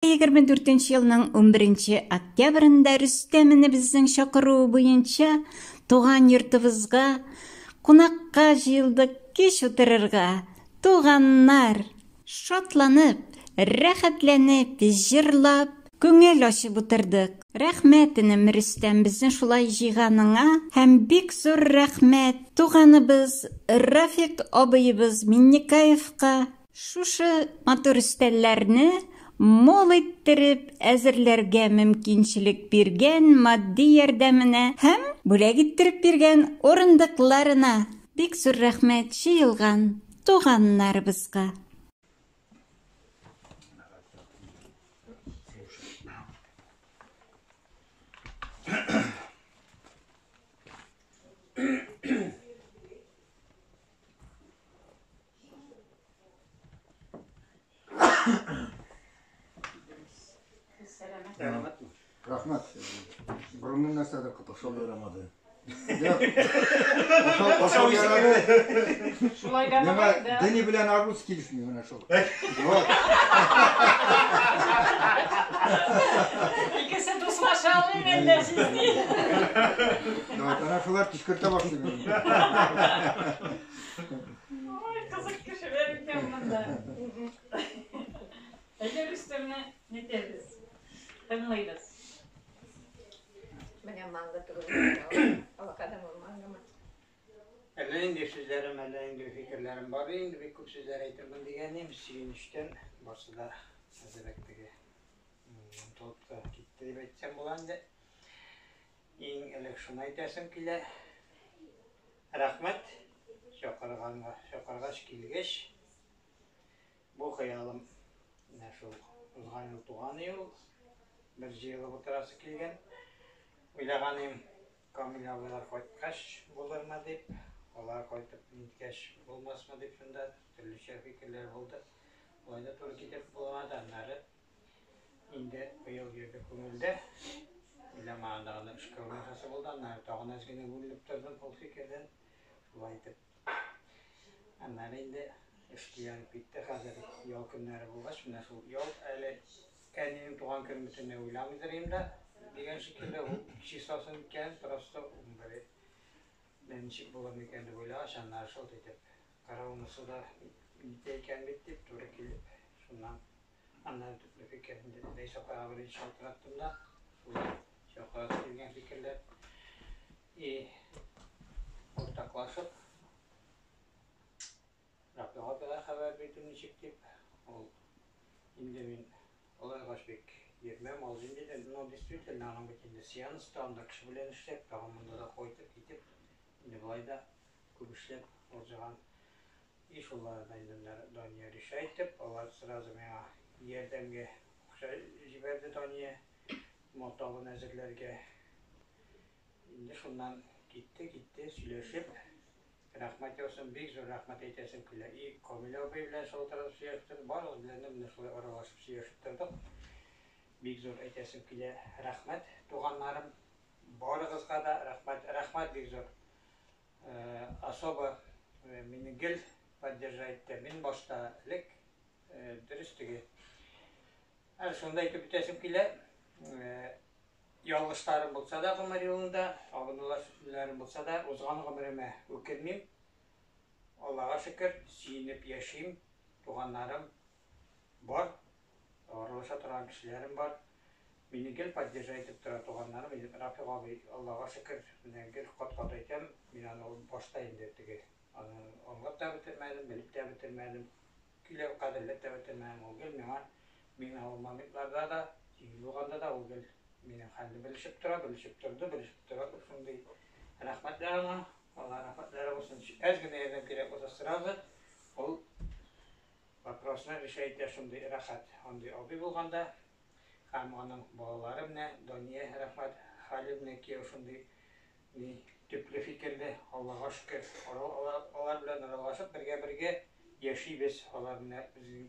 24 елның 11 октябрендә Рөстәм энебезнең чакыруы буенча туган йортыбызга кунакка җыелдык кич утырырга. Туганнар, шатланып, рәхәтләнеп, җырлап, күңел ачып утырдык. Рәхмәт, энем Рөстәм, безне шулай җыйганыңа һәм бик зур рәхмәт туганыбыз Рафик абыебыз Миннекаевка. Шушы матур өстәлләрне мул иттереп әзерләргә мөмкинчелек биргән матди ярдәменә һәм бүләк иттереп биргән урындыкларына бик зур рәхмәт җыелган туганнарыбызга. Рәхмәт. Борынны нәрсәдер кытык. Ашау ярамады. Ашау ярады. Шулай да Миңа Дени белән арбуз килешми менә шул. Вот. Икесе дуслаша алмый әллә сизми. Вот, ана шулар төчкертә башлый мине. Ой, кызык кешеләр икән монда. Әйдә Рөстәмне нитәбез. Тыңлыйбыз. Менә манго түгел. Авокадо мангомы? Әллә нинди сүзләрем, әллә нинди фикерләрем бар инде, бик күп сүзләр әйтермен дигәнем, сөенечтән барсы да әзрәк теге онытылып та китте дип әйтсәм була инде. Иң элек шуны әйтәсем килә. Рәхмәт чакырганга, чакыргач килгәч, бу хыялым менә шул узган ел туган ел бер җыелып утырасы килгән. Уйлаган идем, Камил абыйлар кайткач булырмы дип, алар кайтып ниткәч булмасмы дип шунда төрлечә фикерләр булды. Болай да туры китереп булмады. Аннары инде быел йөрде күңелдә. Уйламаганда гына эшкә урнашасы булды. Аннары тагын әз генә бүленеп тордым ул фикердән. Шулай итеп. Аннары инде эш көйләнеп китте. Хәзер ял көннәре булгач, менә шул ял әле әнинең туган көнен бөтенләй уйламыйдыр инде дә дигән шикелле ул числосын икән, просто унбере менә ничек булыр микән дип уйлагач, аннары шылт итеп каравынысы да нитә икән бит дип туры килеп, шуннан аннары төпле фикер инде Рәис апайга беренче шалтыраттым да, шулай чакырасы килгән фикерләр и уртаклашып Рафига апайга хәбәр бирдем ничек дип, ул инде мин алайгач бик йөрмәм, алҗыйм диде. Но действительно аның бит инде сеанс та, анда кеше белән эшләп, тагын монда да кайтып китеп, инде болай да күп эшләп алҗыган. И шуларда инде менә Дания решает итеп, алар сразу миңа ярдәмгә акча җибәрде Дания, мал табын әзерләргә. Инде шуннан китте, китте, сөйләшеп. Рәхмәт яусын, бик зур рәхмәт әйтәсем килә. И Камил абый белән шалтыратып сөйләштем, барыгыз белән дә менә шулай аралашып сөйләшеп тордык. Бик зур әйтәсем килә, рәхмәт, туганнарым, барыгызга да рәхмәт, рәхмәт бик зур. Особо мине гел поддержать итте. Мин башта элек дөрес теге. Әле шунда әйтеп үтәсем килә. Ялгышларым булса да гомер юлында, абынулар сүзләрем булса да, узган гомеремә үкенмим. Аллага шөкер, сөенеп яшим. Туганнарым бар, аралаша торган кешеләрем бар. Мине гел поддержать итеп тора туганнарым. Рафик абый, Аллага шөкер, менә гел кат-кат әйтәм, мин аны башта инде теге аны аңлап та бетермәдем, белеп тә бетермәдем, көйләп кадерләп тә бетермәдем. Ул гел миңа, миң авыр моментларда да, җиңел булганда да ул гел минем хәлне белешеп тора, белешеп торды, белешеп тора. Шундый рәхмәтләр аңа. Алла рәхмәтләре булсын. Әз генә ярдәм кирәк булса, сразу ул вопросны решает итә, шундый рәхәт. Андый абый булганда һәм аның балалары менә Дания рәхмәт, Халил менә кияү шундый ни төпле фикерле, Аллага шөкер, алар белән аралашып бергә-бергә яшибез. Алар менә безнең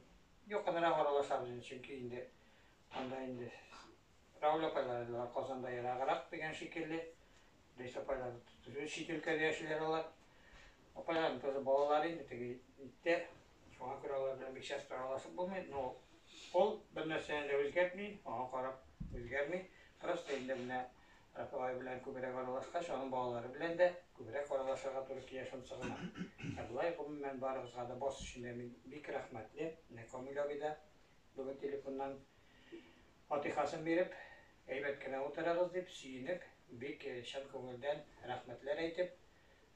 якынрак аралашабыз инде, чөнки инде анда инде Рауль апайлар инде алар Казанда ераграк дигән шикелле. Рәис апайлар чит өлкәдә яшиләр алар. Апайларның тоже балалары инде теге иттә. Шуңа күрә алар белән бик часто аралашып булмый, но Ул бер нәрсәне дә үзгәртми, аңа карап үзгәрми. Просто инде менә Рафил абый белән күбрәк аралашкач, аның балалары белән дә күбрәк аралашырга туры килә шунысы гына. Ә болай гомумән барыгызга да баш өчен дә мин бик рәхмәтле. Менә Камил абый да бүген телефоннан фатихасын биреп, әйбәт кенә утырыгыз дип, сөенеп, бик чын күңелдән рәхмәтләр әйтеп,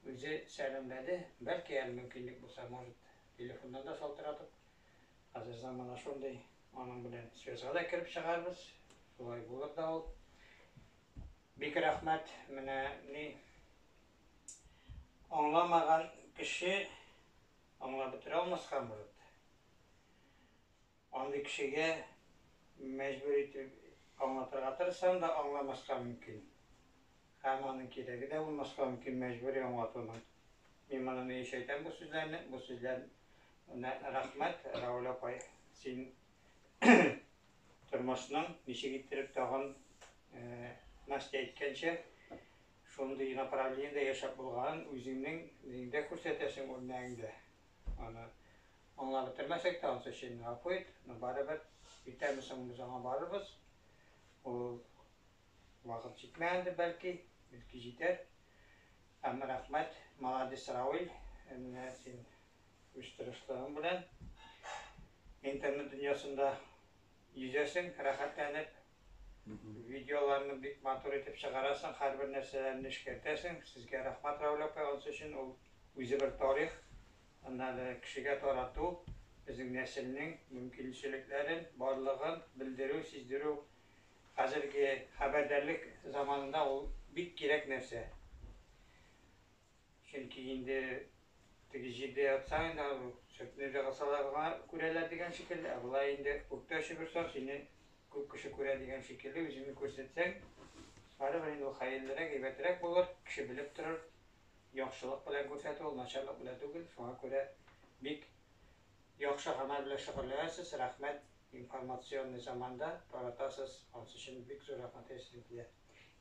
үзе сәламләде. Бәлки әле мөмкинлек булса, может, телефоннан да шалтыратып, хәзер замана шундый, аның белән связьга да кереп чыгарбыз. Шулай булыр да ул. Бик рәхмәт. Менә ни аңламаган кеше аңлап бетерә алмаска может. Андый кешегә мәҗбүр итеп аңлатырга тырышсаң да аңламаска мөмкин. Һәм аның кирәге дә булмаска мөмкин мәҗбүри аңлатуның. Мин моны ни өчен әйтәм бу сүзләрне? Бу сүзләр менә рәхмәт, Рауль апай, син тормышның ничек иттереп тагын Настя әйткәнчә, шундый направлениедә яшәп булганын үзеңнең неңдә күрсәтәсең, үрнәгеңдә. Аны аңлап бетермәсәк тә, анысы өчен гафу ит, но барыбер иртәме соңмы без аңа барырбыз. Ул вакыт җитмәгәндер бәлки, бәлки җитәр. Һәм рәхмәт, молодец, Рауил, менә син үз тырышлыгың белән интернет дөньясында йөзәсең, рәхәтләнеп, видеоларны бик матур итеп чыгарасың, һәрбер нәрсәләрне эшкәртәсең. Сезгә рәхмәт, Рауль апай, анысы өчен ул үзе бер тарих. Аннары кешегә тарату, безнең нәселнең мөмкинчелекләрен, барлыгын белдерү, сиздерү хәзерге хәбәрдарлык заманында ул бик кирәк нәрсә. Чөнки инде теге җирдә ятсаң инде сөтне дә кысалар гына күрәләр дигән шикелле, ә болай инде күктә очып йөрсәң, сине күп кеше күрә дигән шикелле, үзеңне күрсәтсәң, барыбер инде ул хәерлерәк, әйбәтрәк булыр, кеше белеп торыр. Яхшылык белән күрсәтү ул начарлык белән түгел, шуңа күрә бик яхшы гамәл белән шөгыльләнәсез, рәхмәт, информационный заманда таратасыз, анысы өчен бик зур рәхмәт әйтәсем килә.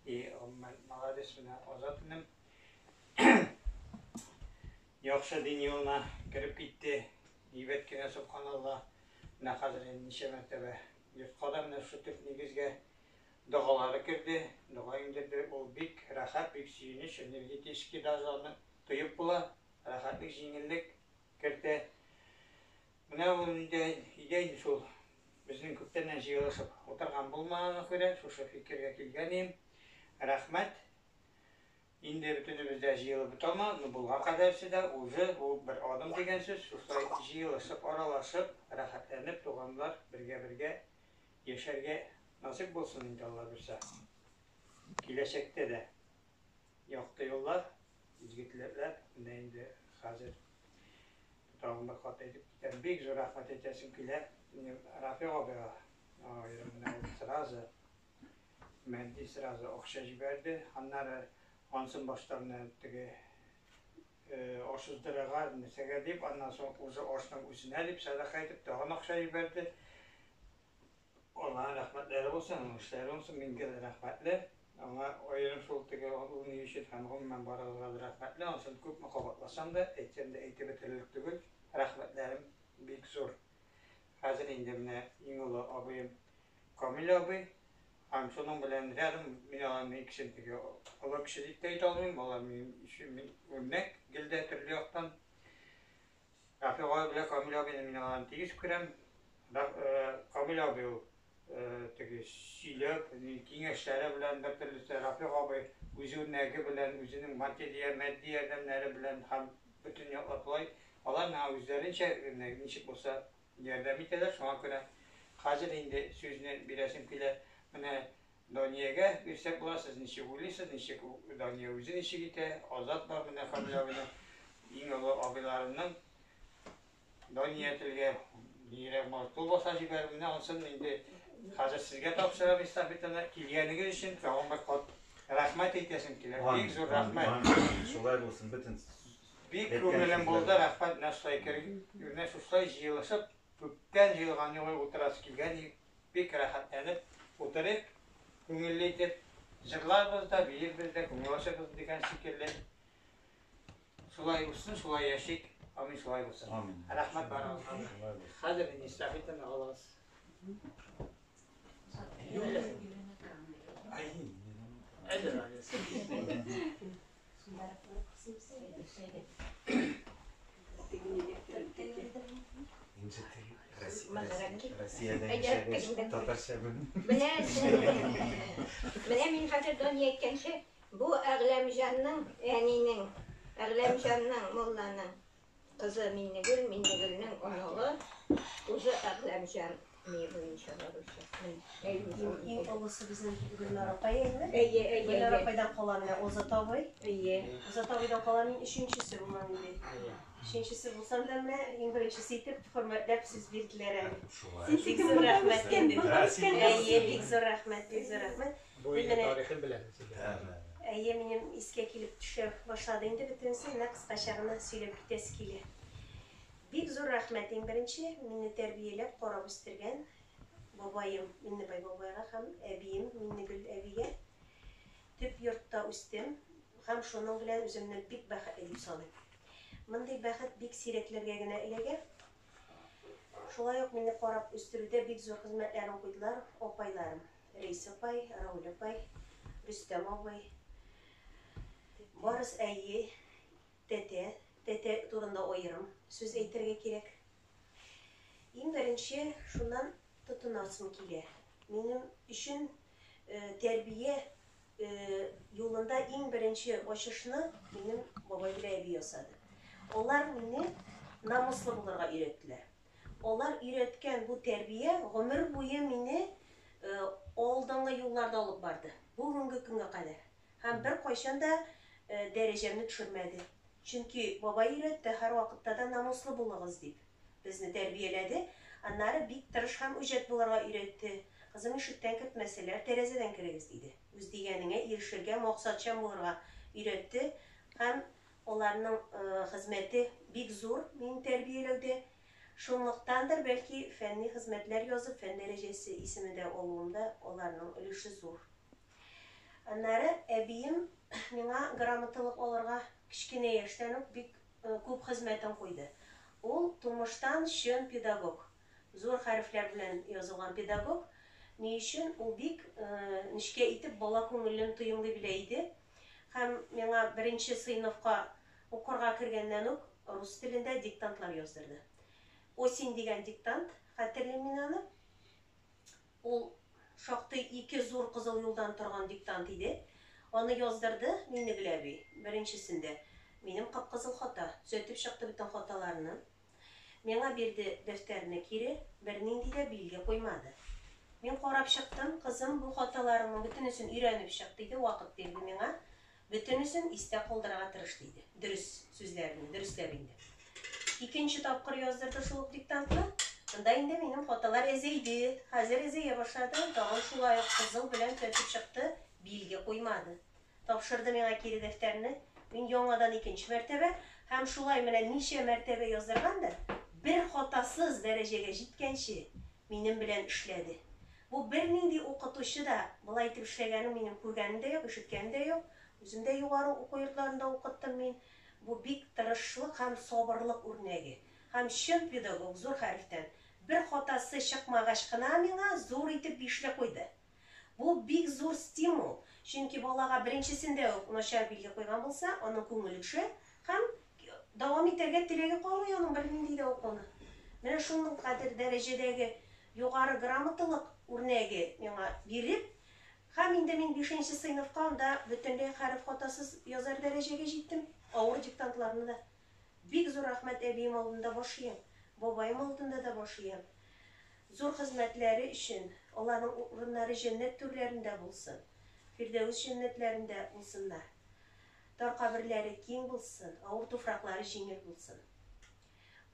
И, гомумән, молодец менә Азат энем. Яхшы дин юлына кереп китте. Әйбәт кенә, субханалла. Менә хәзер инде ничә мәртәбә йортка да менә шушы төп нигезгә догалары керде, дога иңдерде. Ул бик рәхәт, бик сөенеч, энергетический даже аны тоеп була. Рәхәтлек, җиңеллек кертә. Менә ул инде өйдә инде шул безнең күптәннән җыелышып утырган булмаганга күрә, шушы фикергә килгән идем. Рәхмәт. Инде бөтенебез дә җыелып бетә алмадык, но булган кадәресе дә уже бу бер адым дигән сүз. Шушылай җыелышып, аралашып, рәхәтләнеп, туганнар бергә-бергә яшәргә насыйп булсын инде, Алла бирсә. Киләчәктә дә якты юллар, изге теләкләр. Менә инде хәзер тагын бер кат әйтеп китәм. Бик зур рәхмәт әйтәсем килә минем Рафик абыйга. Аерым менә ул сразу матди сразу акча җибәрде. Аннары ансын башта менә теге аш уздырырга нәрсәгә дип, аннан соң уже ашның үзенә дип сәдака итеп тагын акча җибәрде. Аллаһның рәхмәтләре булсын, аның эшләре булсын, мин гел рәхмәтле. Аңа аерым шул теге ул ни өчен һәм гомумән барыгызга да рәхмәтле. Анысын күпме кабатласам да, әйтсәм дә әйтеп бетерерлек түгел. Рәхмәтләрем бик зур. Хәзер инде менә иң олы абыем Камил абый һәм шуның белән рядом мин аларның икесен теге олы кеше дип тә әйтә алмыйм. Алар минем өчен үрнәк гел дә төрле яктан. Рафик абый белән Камил абыйны мин аларны тигез күрәм. Камил абый ул теге сөйләп, киңәшләре белән бер төрлесе. Рафик абый үз үрнәге белән, үзенең материя, матди ярдәмнәре белән һәм бөтен яклап болай. Алар миңа үзләренчә ничек булса ярдәм итәләр. Шуңа күрә хәзер инде сүзне бирәсем килә. Менә Даниягә бирсәк була, сез ничек уйлыйсыз, ничек Дания үзе ничек итә? Азат бар менә Камил абыйның иң олы абыйларының. Дания телгә нирәк кул баса җибәреп, менә ансын инде хәзер сезгә тапшырам эстафетаны. Килгәнегез өчен тагын бер кат рәхмәт әйтәсем килә. Бик зур рәхмәт. Шулай булсын, бөтен Бик күңелем булды, рәхмәт, менә шулай менә шушылай җыелышып, күптән җыелган юк, утырасы килгән, бик рәхәтләнеп утырыйк, күңелле итеп җырларбыз да, биербез дә, күңел ачарбыз дигән шикелле. Шулай булсын, шулай яшик. Амин, шулай булсын. Амин. Рәхмәт барыгызга. Хәзер инде эстафетаны алыгыз. Россиядә яшәгәч, татарча белмим. Беләсең. Менә мин хәзер Дания әйткәнчә, бу Әгъләмҗанның, әнинең, Әгъләмҗанның, мулланың кызы Миннегөл, Миннегөлнең оныгы, үзе Әгъләмҗан ни буенча баручы. Иң олысы безнең Гөлнар апай инде. Әйе, әйе. Гөлнар апайдан кала менә Озат абый. Әйе. Озат абыйдан кала мин өченчесе булам инде. Өченчесе булсам да менә иң беренчесе итеп хөрмәтләп сүз бирделәр әле. Шулай. Бик зур рәхмәт инде. Да, син Әйе, бик зур рәхмәт, бик зур рәхмәт. Бу Мин өйнең менә тарихын беләсез. Әйе, минем искә килеп төшә башлады инде бөтенесе, менә кыскача гына сөйләп китәсе килә. Бик зур рәхмәт иң беренче мине тәрбияләп, карап үстергән бабаем Миннебай бабайга һәм әбием Миннегөл әбигә. Төп йортта үстем һәм шуның белән үземне бик бәхетле дип саныйм. Мондый бәхет бик сирәкләргә генә эләгә. Шулай ук мине карап үстерүдә бик зур хезмәтләрен куйдылар апайларым. Рәис апай, Рауль апай, Рөстәм абый. Барысы әйе, тәтә, тәтә турында аерым сүз әйтергә кирәк. Иң беренче шуннан тотынасым килә. Минем өчен тәрбия юлында иң беренче ачышны минем бабай белән әби ясады. Алар мине намуслы булырга өйрәттеләр. Алар өйрәткән бу тәрбия гомер буе мине алдынгы юлларда алып барды. Бүгенге көнгә кадәр. Һәм беркайчан да дәрәҗәмне төшермәде. Чөнки бабай өйрәтте, һәрвакытта да намуслы булыгыз дип безне тәрбияләде. Аннары бик тырыш һәм үҗәт булырга өйрәтте. Кызым, ишектән кертмәсәләр, тәрәзәдән керегез диде. Үз дигәнеңә ирешергә, максатчан булырга өйрәтте. Һәм аларның хезмәте бик зур мине тәрбияләүдә. Шунлыктандыр, бәлки, фәнни хезмәтләр язып, фән дәрәҗәсе исеме дә алуымда аларның өлеше зур. Аннары әбием миңа грамоталык алырга кечкенә яшьтән үк бик күп хезмәтен куйды. Ул тумыштан чын педагог. Зур хәрефләр белән язылган педагог. Ни өчен? Ул бик нечкә итеп бала күңелен тоемлый белә иде. Һәм миңа беренче сыйныфка укырга кергәннән үк рус телендә диктантлар яздырды. Осень дигән диктант, хәтерлим мин аны. Ул шактый ике зур кызыл юлдан торган диктант иде. Аны яздырды Миннегөл әби беренчесендә. Минем кып-кызыл хата. Төзәтеп чыкты бөтен хаталарны. Миңа бирде дәфтәрне кире, бернинди дә билге куймады. Мин карап чыктым, кызым, бу хаталарыңның бөтенесен өйрәнеп чык, диде, вакыт бирде миңа. Бөтенесен истә калдырырга тырыш, диде. Дөрес сүзләрне, дөресләп инде. Икенче тапкыр яздырды шул ук диктантны. Монда инде минем хаталар әзәйде. Хәзер әзәя башлады. Тагын шулай ук кызыл белән төзәтеп чыкты, билге куймады. Тапшырды миңа кире дәфтәрне. Мин яңадан икенче мәртәбә һәм шулай менә ничә мәртәбә яздырган да, бер хатасыз дәрәҗәгә җиткәнче минем белән эшләде. Бу бернинди укытучы да болай итеп эшләгәнен минем күргәнем дә юк, ишеткәнем дә юк. Үзем дә югары уку йортларында укыттым мин. Бу бик тырышлык һәм сабырлык үрнәге. Һәм чын педагог, зур хәрефтән. Бер хатасы чыкмагач кына миңа зур итеп бишле куйды. Бу бик зур стимул, чөнки балага беренчесендә үк начар билге куйган булса, аның күңеле төшә һәм дәвам итәргә теләге калмый аның бернинди дә укуны. Менә шуның кадәр дәрәҗәдәге югары грамоталык үрнәге миңа биреп, һәм инде мин бишенче сыйныфка анда бөтенләй хәреф хатасыз язар дәрәҗәгә җиттем, авыр диктантларны да. Бик зур рәхмәт әбием алдында баш иям, бабаем алдында да баш иям. Зур хезмәтләре өчен, аларның урыннары җәннәт түрләрендә булсын, Фирдәвес җәннәтләрендә булсыннар. Тар каберләре киң булсын, авыр туфраклары җиңел булсын.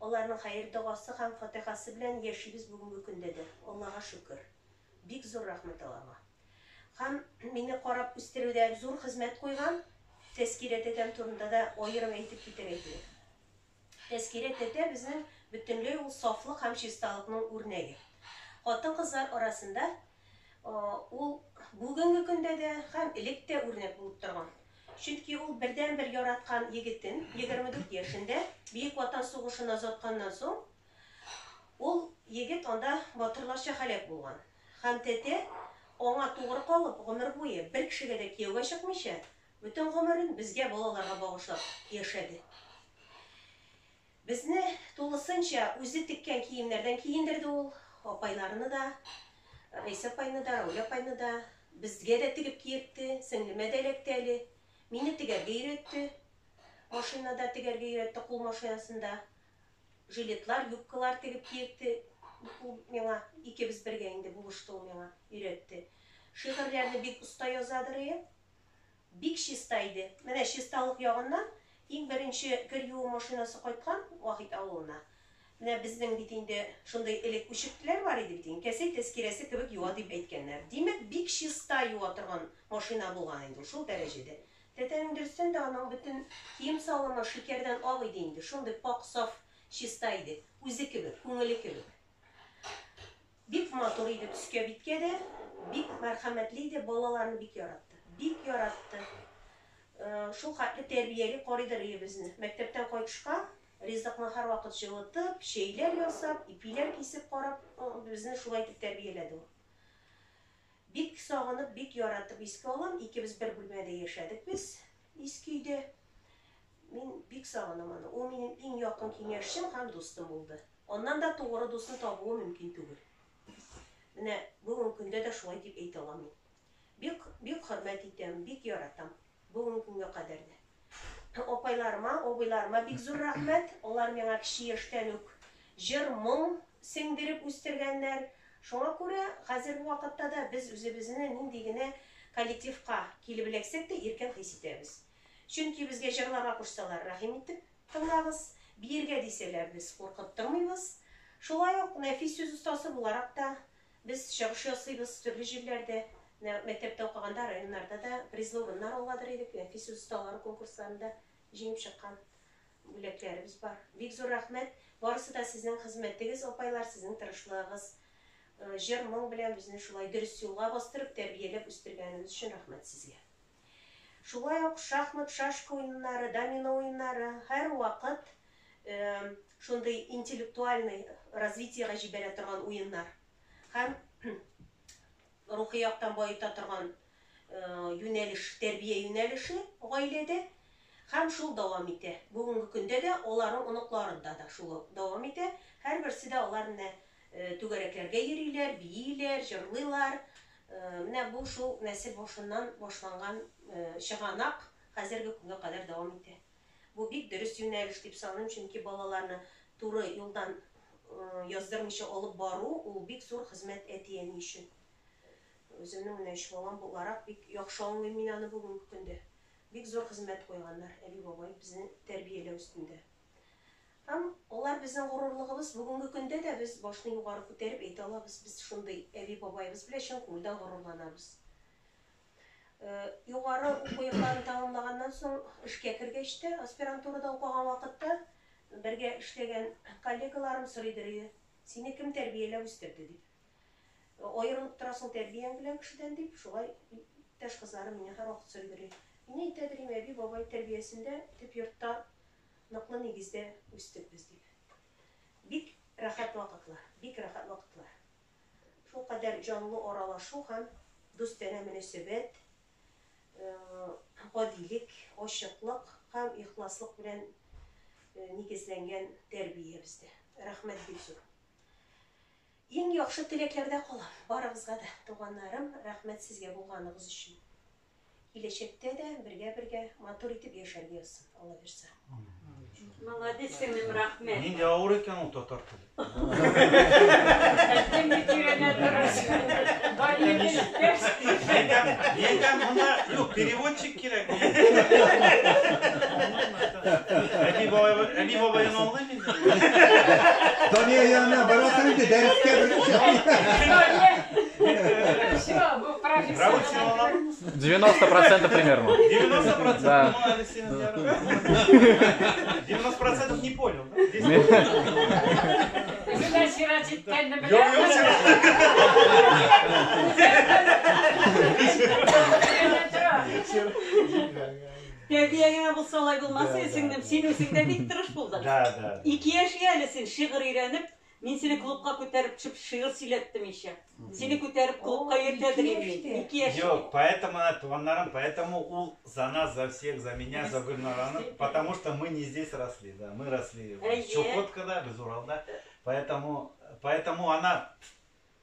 Аларның хәер-догасы һәм фатихасы белән яшибез бүгенге көндә дә, Аллага шөкер. Бик зур рәхмәт аларга. Һәм мине карап үстерүдә зур хезмәт куйган Тәскирә тәтәм турында да аерым әйтеп китәргә кирәк. Тәскирә тәтә безнең бөтенләй ул сафлык һәм чисталыкның үрнәге. Хатын-кызлар арасында ул бүгенге көндә дә һәм элек тә үрнәк булып торган. Чөнки ул бердәнбер яраткан егетен 24 яшендә Бөек Ватан сугышына озатканнан соң, Ул егет анда батырларча һәлак булган. Һәм тәтә аңа тугры калып, гомер буе бер кешегә дә кияүгә чыкмыйча, бөтен гомерен безгә, балаларга багышлап яшәде. Безне тулысынча үзе теккән киемнәрдән киендерде ул, апайларны да, Рәйсә апайны да, Раулә апайны да, безгә дә тегеп киертте, сеңлемә дә эләкте әле. Мине тегәргә өйрәтте. Машинада тегәргә өйрәтте, кул машинасында. Жилетлар, юбкалар тегеп киертте ул миңа. Икебез бергә инде булышты ул миңа, өйрәтте. Шигырьләрне бик оста язадыр ие. Бик чиста иде. Менә чисталык ягыннан иң беренче кер юу машинасы кайткан Вахит авылына. Менә безнең бит инде шундый элек үчектләр бар иде бит инде, кәсәй тәзкирәсе кебек юа дип әйткәннәр. Димәк, бик чиста юа торган машина булган инде ул, шул дәрәҗәдә. Тәтәнең дөрестән дә аның бөтен кием-салымы шикәрдән ак иде инде, шундый пакь, саф, чиста иде. Үзе кебек, күңеле кебек. Бик матур иде төскә-биткә дә, бик мәрхәмәтле иде, балаларны бик яратты. Бик яратты. Шул хәтле тәрбияли карыйдыр иде безне. Мәктәптән кайтышка ризыкны һәрвакыт җылытып, чәйләр ясап, ипиләр кисеп карап, безне шулай итеп тәрбияләде ул. Бик сагынып, бик яратып искә алам. Икебез бер бүлмәдә яшәдек без, иске өйдә. Мин бик сагынам аны. Ул минем иң якын киңәшчем һәм дустым булды. Аннан да тугры дусны табуы мөмкин түгел. Менә бүгенге көндә дә шулай дип әйтә алам мин. Бик, бик хөрмәт итәм, бик яратам. Бүгенге көнгә кадәр дә. Апайларыма, абыйларыма бик зур рәхмәт. Алар миңа кече яшьтән үк җыр, моң сеңдереп үстергәннәр. Шуңа күрә хәзерге вакытта да без үзебезне нинди генә коллективка килеп эләксәк тә иркен хис итәбез. Чөнки безгә җырларга кушсалар, рәхим итеп тыңлагыз, биергә дисәләр, без куркып тормыйбыз. Шулай ук нәфис сүз остасы буларак та без чыгыш ясыйбыз төрле җирләрдә. Менә мәктәптә укыганда районнарда да призлы урыннар аладыр идек, нәфис сүз осталары конкурсларында җиңеп чыккан бүләкләребез бар. Бик зур рәхмәт. Барысы да сезнең хезмәтегез, апайлар, сезнең тырышлыгыгыз. Җыр-моң белән безне шулай дөрес юлга бастырып, тәрбияләп үстергәнегез өчен рәхмәт сезгә. Шулай ук шахмат, шашка уеннары, домино уеннары һәрвакыт шундый интеллектуальный развитиегә җибәрә торган уеннар һәм рухи яктан баета торган юнәлеш, тәрбия юнәлеше гаиләдә һәм шул дәвам итә. Бүгенге көндә дә аларның оныкларында да шул дәвам итә. Һәрберсе дә алар менә түгәрәкләргә йөриләр, бииләр, җырлыйлар. Менә бу шул нәсел башыннан башланган чыганак хәзерге көнгә кадәр дәвам итә. Бу бик дөрес юнәлеш дип саныйм, чөнки балаларны туры юлдан яздырмыйча алып бару ул бик зур хезмәт әти-әни өчен. Үземнең менә өч балам буларак бик яхшы аңлыйм мин аны бүгенге көндә. Бик зур хезмәт куйганнар әби-бабай безне тәрбияләү өстендә. Һәм алар безнең горурлыгыбыз. Бүгенге көндә дә без башны югары күтәреп әйтә алабыз, без шундый әби-бабаебыз белән чын күңелдән горурланабыз. Югары уку йортларын тәмамлаганнан соң эшкә кергәч тә, аспирантурада укыган вакытта бергә эшләгән коллегаларым сорыйдыр иде, сине кем тәрбияләп үстерде дип. Аерылып торасың тәрбияң белән кешедән дип, шулай иптәш кызларым мине һәрвакыт сорыйдыр иде. Мин әйтәдер идем, әби-бабай тәрбиясендә төп йортта ныклы нигездә үстек без дип. Бик рәхәт вакытлар, бик рәхәт вакытлар. Шулкадәр җанлы аралашу һәм дустанә мөнәсәбәт, гадилек, ачыклык һәм ихласлык белән нигезләнгән тәрбия бездә. Рәхмәт бик зур. Иң яхшы теләкләрдә калам барыгызга да, туганнарым, рәхмәт сезгә булганыгыз өчен. Киләчәктә дә бергә-бергә матур итеп яшәргә язсын, Алла бирса. Молодец, сеңлем, рәхмәт. Нинди авыр икән ул татар теле. Әйтем бит өйрәнә торыш. Әйтәм, монда юк, переводчик кирәк. Әби бабай, әби бабайны аңлыйм инде. Дания янына барасың инде, дәрескә беренче. Все, бу профессионал. 90% примерно. 90%? Да. Ну, Алексей, 90% не понял, да? Үзе дә чират җиткәнне белә. Юк, юк, чират. Өйрәнә тора. Тәрбия генә булса алай булмас иде, сеңлем. Син үзең дә бик тырыш булдың. Да, да. Ике яшь әле син шигырь өйрәнеп, Мин сине клубка күтәреп төшеп шигырь сөйләттем ичә. Сине күтәреп клубка йөртәдер идем мин. Ике яшьтә. Юк, поэтому она туганнарым, поэтому ул за нас, за всех, за меня, за Гульнараны, потому что мы не здесь росли, да, мы росли в Чукоткада, без Уралда, поэтому, поэтому она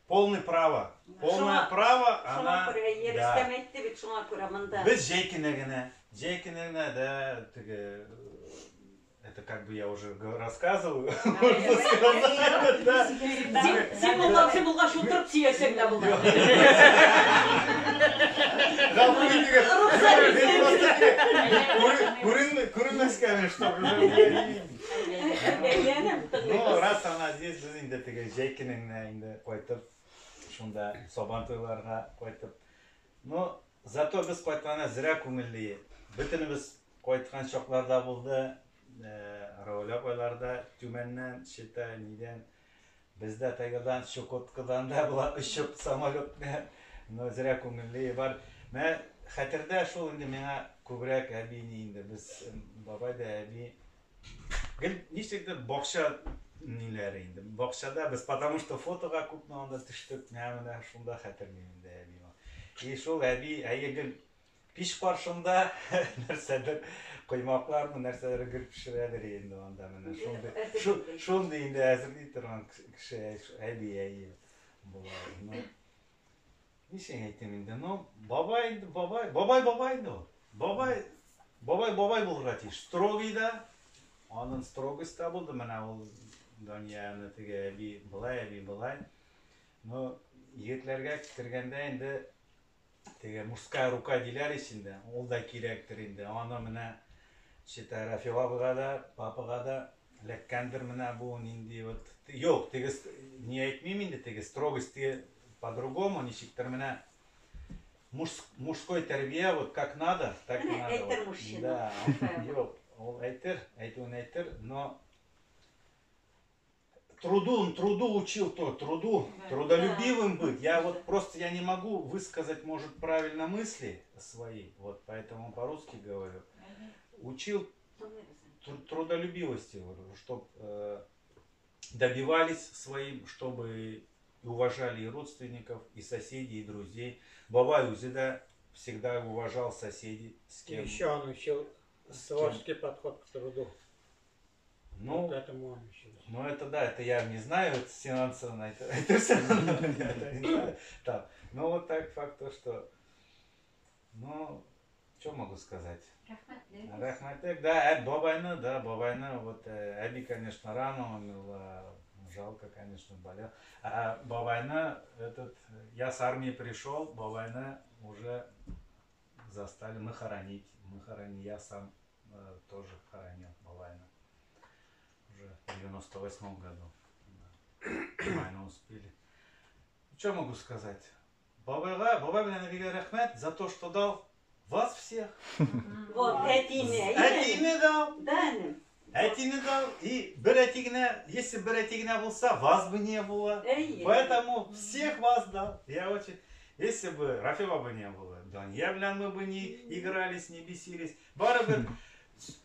полный право, полное право, она, да. Рөстәм әйтте бит, шуңа күрә монда. Без җәй көне генә, җәй көне генә, да, теге, это как бы я уже рассказываю, можно сказать, да. Син булган, булгач утырып сөйләсәң дә була. Гафу итегез. Күренмәскә чтобы уже. Ну, раз она здесь, без инде теге җәй көне генә инде кайтып, шунда Сабан туйларга кайтып. Но зато без кайтканда зря күңелле. Бөтенебез кайткан чакларда булды. Рауля апайларда Төмәннән, Чита, нидән. Бездә Тайгадан, Чукоткадан да була очып самолет белән. Но зря күңелле бар. Менә хәтердә шул инде миңа күбрәк әби ни инде без бабай да әби гел ничектер бакча ниләре инде. Бакчада без потому что фотога күпме анда төштек. Менә шунда хәтерлим инде әби. И шул әби әйе гел пич каршында нәрсәдер коймаклармы нәрсәләр гел пешерәдер инде анда менә шундый шундый инде әзерли торган кеше әби әйе була. Ну, ничек әйтим инде, ну, бабай инде, бабай, бабай бабай инде ул. Бабай, бабай бабай булырга тиеш. Строгий да, аның строгость та булды. Менә ул Данияны теге әби былай, әби былай. Но егетләргә кергәндә инде теге мужская рука диләр ич инде, ул да кирәктер инде. Аны менә считай Рафил абыйга да, папага да эләккәндер менә бу нинди вот. Юк, теге не әйтмим инде, теге строгость теге по-другому, ничектер менә мужской тәрбия вот как надо, так и надо. Әйтер мужчина. Да, юк, ул әйтер, әйтүен әйтер, но труду, он труду учил то, труду, трудолюбивым быть. Я вот просто, я не могу высказать, может, правильно мысли свои, вот поэтому по-русски говорю. Учил трудолюбивости, чтобы добивались своим, чтобы уважали и родственников, и соседей, и друзей. Бабай үзе дә всегда уважал соседей, с кем. Еще он учил творческий подход к труду. Ну, вот этому он учил. Ну, это да, это я не знаю, это финансово, это все это не знаю. Так, ну, вот так факт то, что, ну, что могу сказать? Рәхмәтле. Рәхмәтле, да, бабайны, да, бабайны, вот, әби, конечно, рано умерла, жалко, конечно, болел. А бабайны, этот, я с армии пришел, бабайны уже застали, мы хоронить, я сам тоже хоронил бабайны. Уже в 98 году. Да. Успели. Что могу сказать? Бабайга, бабай белән әбигә рәхмәт за то, что дал вас всех. Вот, әтине. Әтине дал. Да, энем. Әтине дал. И бер әти генә, если бер әти генә булса, вас бы не было. Әйе. Поэтому всех вас дал. Я очень... Если бы Рафила бы не было, Дания белән мы бы не игрались, не бесились. Барыбер,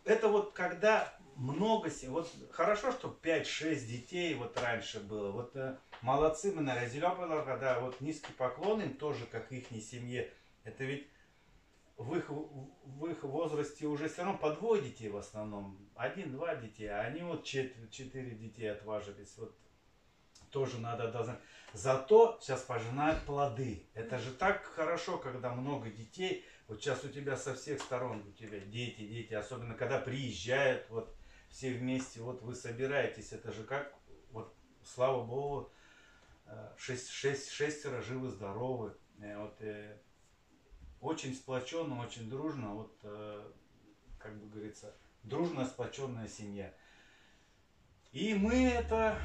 это вот когда много, вот хорошо, что 5-6 детей вот раньше было. Вот молодцы мы на Разиля апайларга, да, вот низкий поклон им тоже, как их семье. Это ведь в их возрасте уже все равно по двое детей в основном. Один-два детей, а они вот четыре детей отважились. Вот тоже надо должна. Зато сейчас пожинают плоды. Это же так хорошо, когда много детей. Вот сейчас у тебя со всех сторон у тебя дети, дети, особенно когда приезжают вот все вместе, вот вы собираетесь, это же как, вот слава богу, шестеро живы, здоровы. Вот, очень сплоченно, очень дружно, вот, как бы говорится, дружно сплоченная семья. И мы это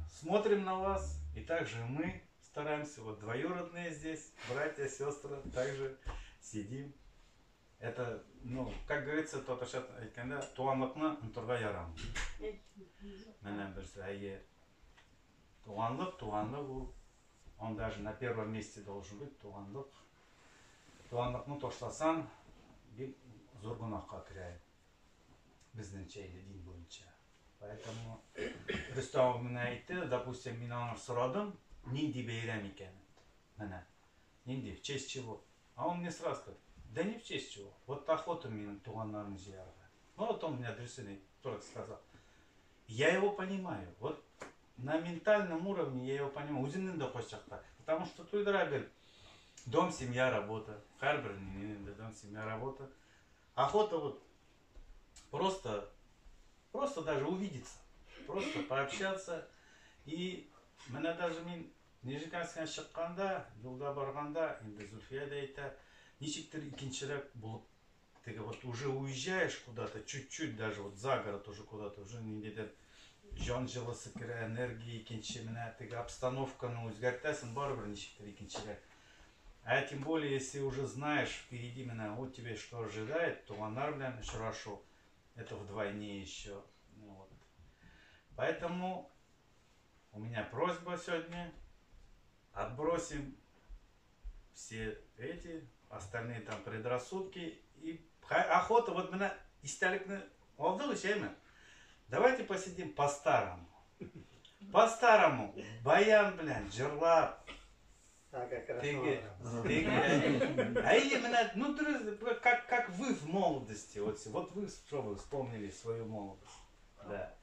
смотрим на вас, и также мы стараемся, вот двоюродные здесь, братья, сестры, также сидим. Это, ну, как говорится, татарча әйткәндә, туганлыкны онытырга ярамый. Менә берсе, әйе. Туганлык, туганлык ул, он даже на первом месте должен быть, туганлык. Туганлыкны ташласаң, бик зур гөнаһка керә. Безнеңчә инде дин буенча. Поэтому Рөстәм менә әйтте, допустим, мин аңа сорадым, нинди бәйрәм икәнен. Менә. Нинди, в честь чего? А он мне сразу сказал, да не в честь чего. Вот охота минем туганнарны җыярга. Ну вот он мне адресный только сказал. Я его понимаю. Вот на ментальном уровне я его понимаю. Үземнең дә кайчакта. Потому что туйдыра гел. Дом, семья, работа. Һәрбер инде дом, семья, работа. Охота вот просто даже увидеться. Просто пообщаться. И менә даже мин Нижнекамскидан чыкканда, юлда барганда, инде Зульфия дә әйтә, ничектер икенчерәк булып теге вот уже уезжаешь куда-то, чуть-чуть даже вот за город уже куда-то, уже ниндидер җан җылысы керә, энергия икенче, менә теге обстановканы үзгәртәсең, барыбер ничектер икенчерәк. А тем более, если уже знаешь впереди менә вот тебе что ожидает, туганнар белән очрашу, это вдвойне еще. Ну вот. Поэтому у меня просьба сегодня: отбросим все эти остальные там предрассудки и охота вот менә истәлекне алдык әйеме? Давайте посидим по-старому. По-старому. Баян белән җырлап. Теге, теге, әйе, менә, ну, дөрес, как вы в молодости, вот вы что вы вспомнили свою молодость, да.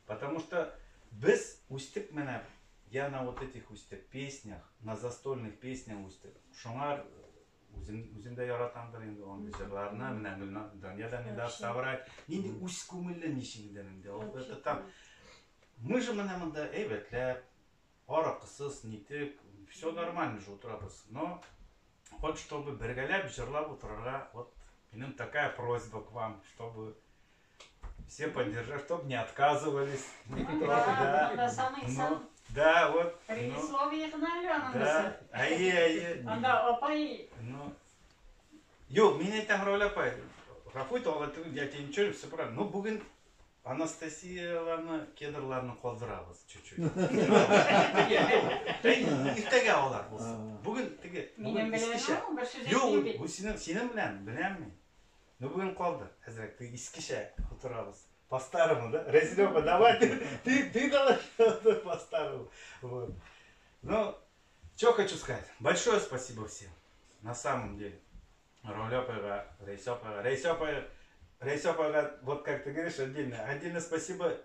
Потому что без үстек менә, я на вот этих үстек песнях, на застольных песнях үстек. Шуңар үзем, үзем дә яратамдыр инде андый җырларны, менә Гөлна, Дания да не даст соврать. Нинди үз күңелле ничек инде. Ул это там. Мы же менә монда әйбәтләп, аракысыз, нитек, все нормально же утырабыз. Но вот чтобы бергәләп җырлап утырырга, вот минем такая просьба к вам, чтобы все поддержали, чтобы не отказывались никто, да. Да, самый Ну, сам да, вот. Ну, предисловие гына әле аның да. Әйе, әйе. Анда апай Ну, юк, мин әйтәм, Рауля апай, гафу ит, алай түгел, я тебе ничего, все правильно. Ну, бүген Анастасияларны, кедрларны калдырабыз чуть-чуть. Әй, иртәгә алар булсын. Бүген теге, минем бүген белән искечә. ул бер сүз Юк, әйтмим бит. бу синең белән, беләм мин. Ну, бүген калды. Әзрәк теге искечә утырабыз. По-старому, да? Резилёва, давай, ты давай по-старому. Вот. Ну, что хочу сказать. Большое спасибо всем. На самом деле. Рауля апайга, Рәйсә апайга. Рәйсә апай, Рәйсә апайга, вот как ты говоришь, отдельно. Отдельно спасибо.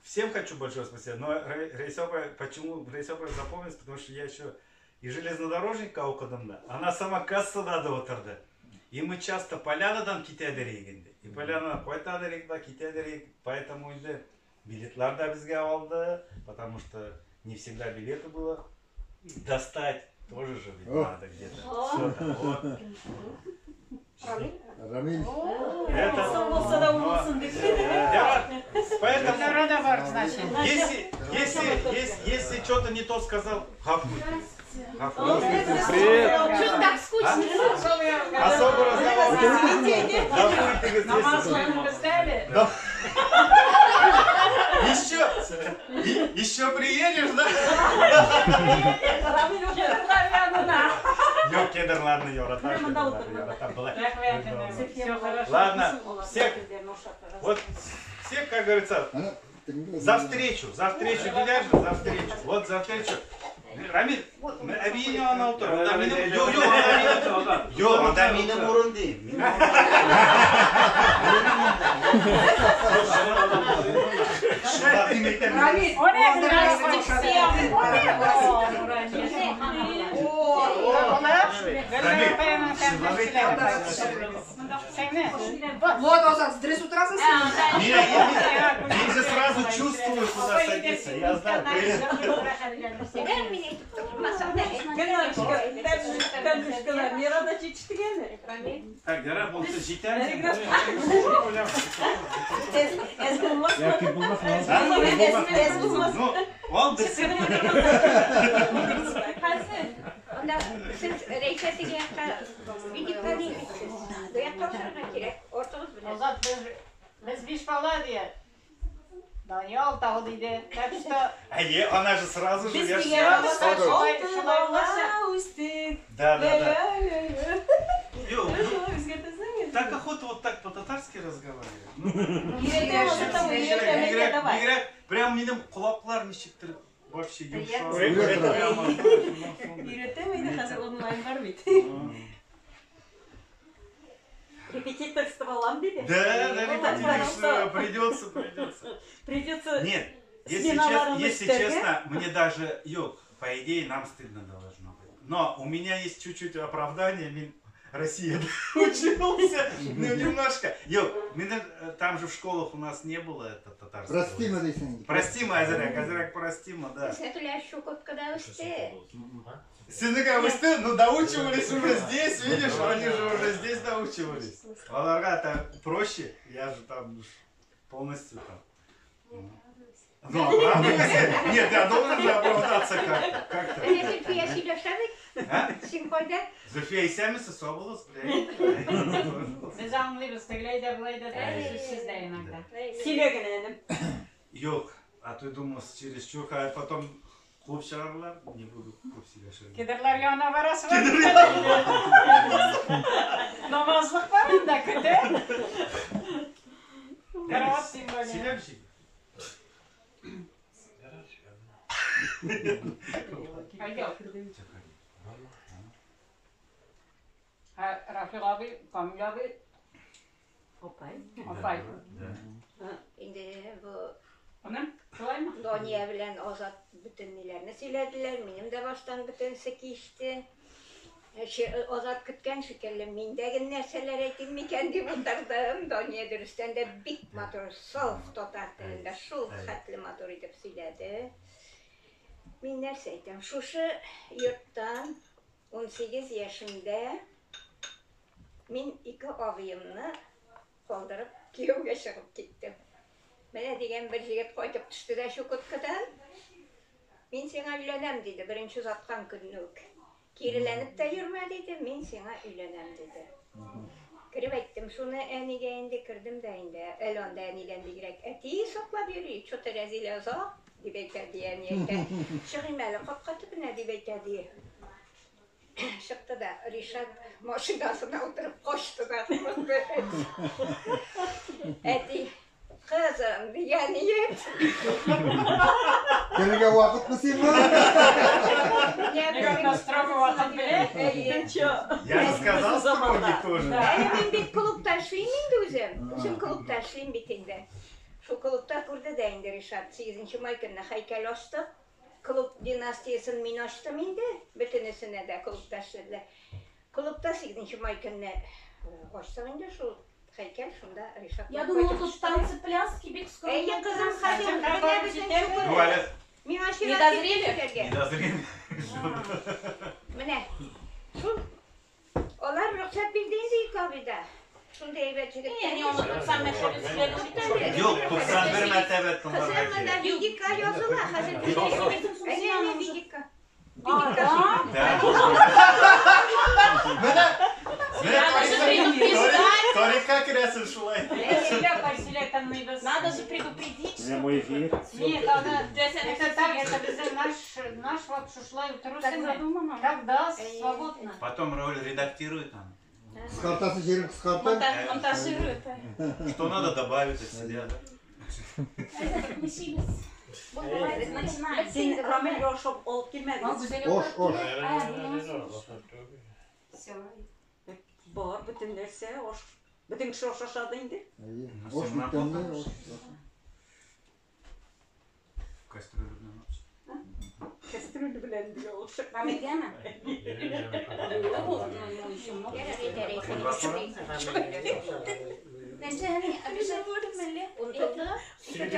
Всем хочу большое спасибо. Но Рәйсә апай, почему Рәйсә апай запомнилась? Потому что я еще и железнодорожникка укыдым да. Она сама кассада да утырды. И мы часто Полянадан китә идек инде. И Полянадан кайта идек да, китә идек. Поэтому инде билетлар да безгә алды, потому что не всегда билеты было достать. Тоже же ведь О. надо где-то. Всё там, вот. Рамиль. Это- Соң булса да булсын дип. Я- Поэтому, Рада бар, значит. если что-то не то сказал, гафу. Гафу. Привет. Что так скучно? Особо разговор. Гафу итегез, Намазларны бездә Да. Еще приедешь, да? Рамил кедрлар янына. Юк, кедрларны яратам, Менә монда кедрларны утырды. яратам. Былай. Рәхмәт, все хорошо. Ладно, всех, вот, всех, как говорится, за встречу, диләр же, за встречу. Вот за встречу. Рамиль, әбиең янына утыр. Анда минем, юк, юк, анда минем, юк, анда минем урын ди. Минем урын. Рамиль, О, не, Рамиль, Вот, Азат, дөрес утырасың син. Мин же сразу чувствую, куда садиться. Я знаю. Привет. Әгәр мин әйтеп тормасам да Мирада җитештегәне. Так, ярар, булса җитәр. Әз булмас. Яки булмас, Әз булмас. Ну, ул берсе. Анда сез Рәйсә теге якка видик битсез. Бу якка утырырга кирәк. Ортыгыз белән. Азат, без биш бала дия. Даниял тагы диде. Так что Әйе, она же сразу же, Без я ж дигән сразу. алты бала үстек. Да, да, да. Юк, Үзгәртәсең. так охота вот так по-татарски. по-татарски разговаривать. Ну, Өйрәтәм, Азат абый, өйрәтәм, әйдә, давай. Бигрәк, прям минем колаклар ничектер вообще йомшак. Өйрәтәм инде, хәзер онлайн бар бит. Репетиторство алам диде. Да, репетиторство придется, придется. Придется. Нет, Сменаларын если өстәргә. честно, мне даже, юк, по идее, нам стыдно должно быть. Но у меня есть чуть-чуть оправдание, мин Россия учился, ну немножко. Юк, минем, там же в школах у нас не было это татарского. Простима дисең инде. Простима, әзрәк, әзрәк простима, да. Безнекеләр Чукоткада үсте. Синеке үсте, ну доучивались уже здесь, видишь, они же уже здесь доучивались. Аларга это проще, я же там уж полностью там. Ну, оправдывайся. Нет, я должен же оправдаться как-то. Как-то. Әнә Зөлфия сөйләшә бит. А? Син кайда? Зульфия исәнмесез, сау булыгыз, блядь. Без аңлыйбыз, тегеләй дә, болай да, сүзсез дә иногда. Сөйлә генә, энем. Юк, а то думал, чересчур, а потом куып чыгарлар, не буду күп сөйләшергә. Кедрлар янына барасы бар. Намазлык бар инде, көтә. Карават тем более. Сөйләп җибәр. Әйдә. Һә, Рафик абый, Камил абый, Апай. апай. Инде бу Аның, шулаймы? Дания белән Азат бөтен ниләрне сөйләделәр. Минем дә баштан бөтенесе кичте. Азат көткән шикелле, мин дә генә нәрсәләр әйтим микән дип утырдым. Дания дөрестән дә бик матур, саф татар телендә шул хәтле матур итеп сөйләде. Мин нәрсә әйтәм? Шушы йорттан 18 яшемдә мин ике абыемны калдырып кияүгә чыгып киттем. Менә дигән бер егет кайтып төште дә Чукоткадан. Мин сиңа өйләнәм диде, беренче озаткан көнне үк. Киреләнеп тә йөрмә диде, мин сиңа өйләнәм диде. Кереп әйттем шуны әнигә инде, кердем дә инде. Әле анда әнидән бигрәк әти саклап йөри, чё-то Рәзилә озак дип әйтә ди, әни әйтә. Чыгыйм әле капка төбенә дип әйтә ди. Чыкты да Ришат машинасына утырып качты да. Әти, кызым дигән егет. Керергә вакытмы сиңа? Бигрәк строго вакыт белә. Я же сказал, строгий тоже. Әле мин бит клубта эшлим инде үзем. Үзем клубта эшлим бит инде. Шул клубта күрде дә инде Ришат. 8 май көнне һәйкәл ачтык. Клуб династиясен мин ачтым инде. Бөтенесенә дә клубта эшләделәр. Клубта 8 май көнне ачтык инде шул һәйкәл, шунда Ришат. Я думала, тут танцы, пляски, бик скромно. Әйе, кызым, хәзер менә безнең чукыр. Ну, әле Миңа Не чират дозрели? җитте не дозрели. Менә шул алар рөхсәт бирде инде ике абыйда. Шундый әйбәт егет. Не, они он сам мәшәкатьле Юк, 91 мәртәбә тыңларга Кызым, монда кирәк. видика языла, хәзер Әнә, әнә видика. А, да? Да. Менә Менә Надо же предупреждать. тарихка керәсең шулай. Сөйлә, апай, сөйлә, тыңлыйбыз. Надо же предупредить, что... Прямой эфир. Нет, она, это так, это безнең наш вот шушылай утыру Так сине. задумано. Когда свободно. Потом роль редактирует она. кыскартасы җирен кыскарта. Монтажирует. Что надо добавить от себя, да? Начинаем. Син Рамил ашап алып килмәдең. Ош, ош. Все. Бар, бөтен нәрсә, аш. Бөтен кеше аш ашады инде. Әйе, Ош бик тәмле, ош. Кастрюлю белән аш. Кастрюль белән дә ул чыкмый. Вам идеально? Ну, еще много.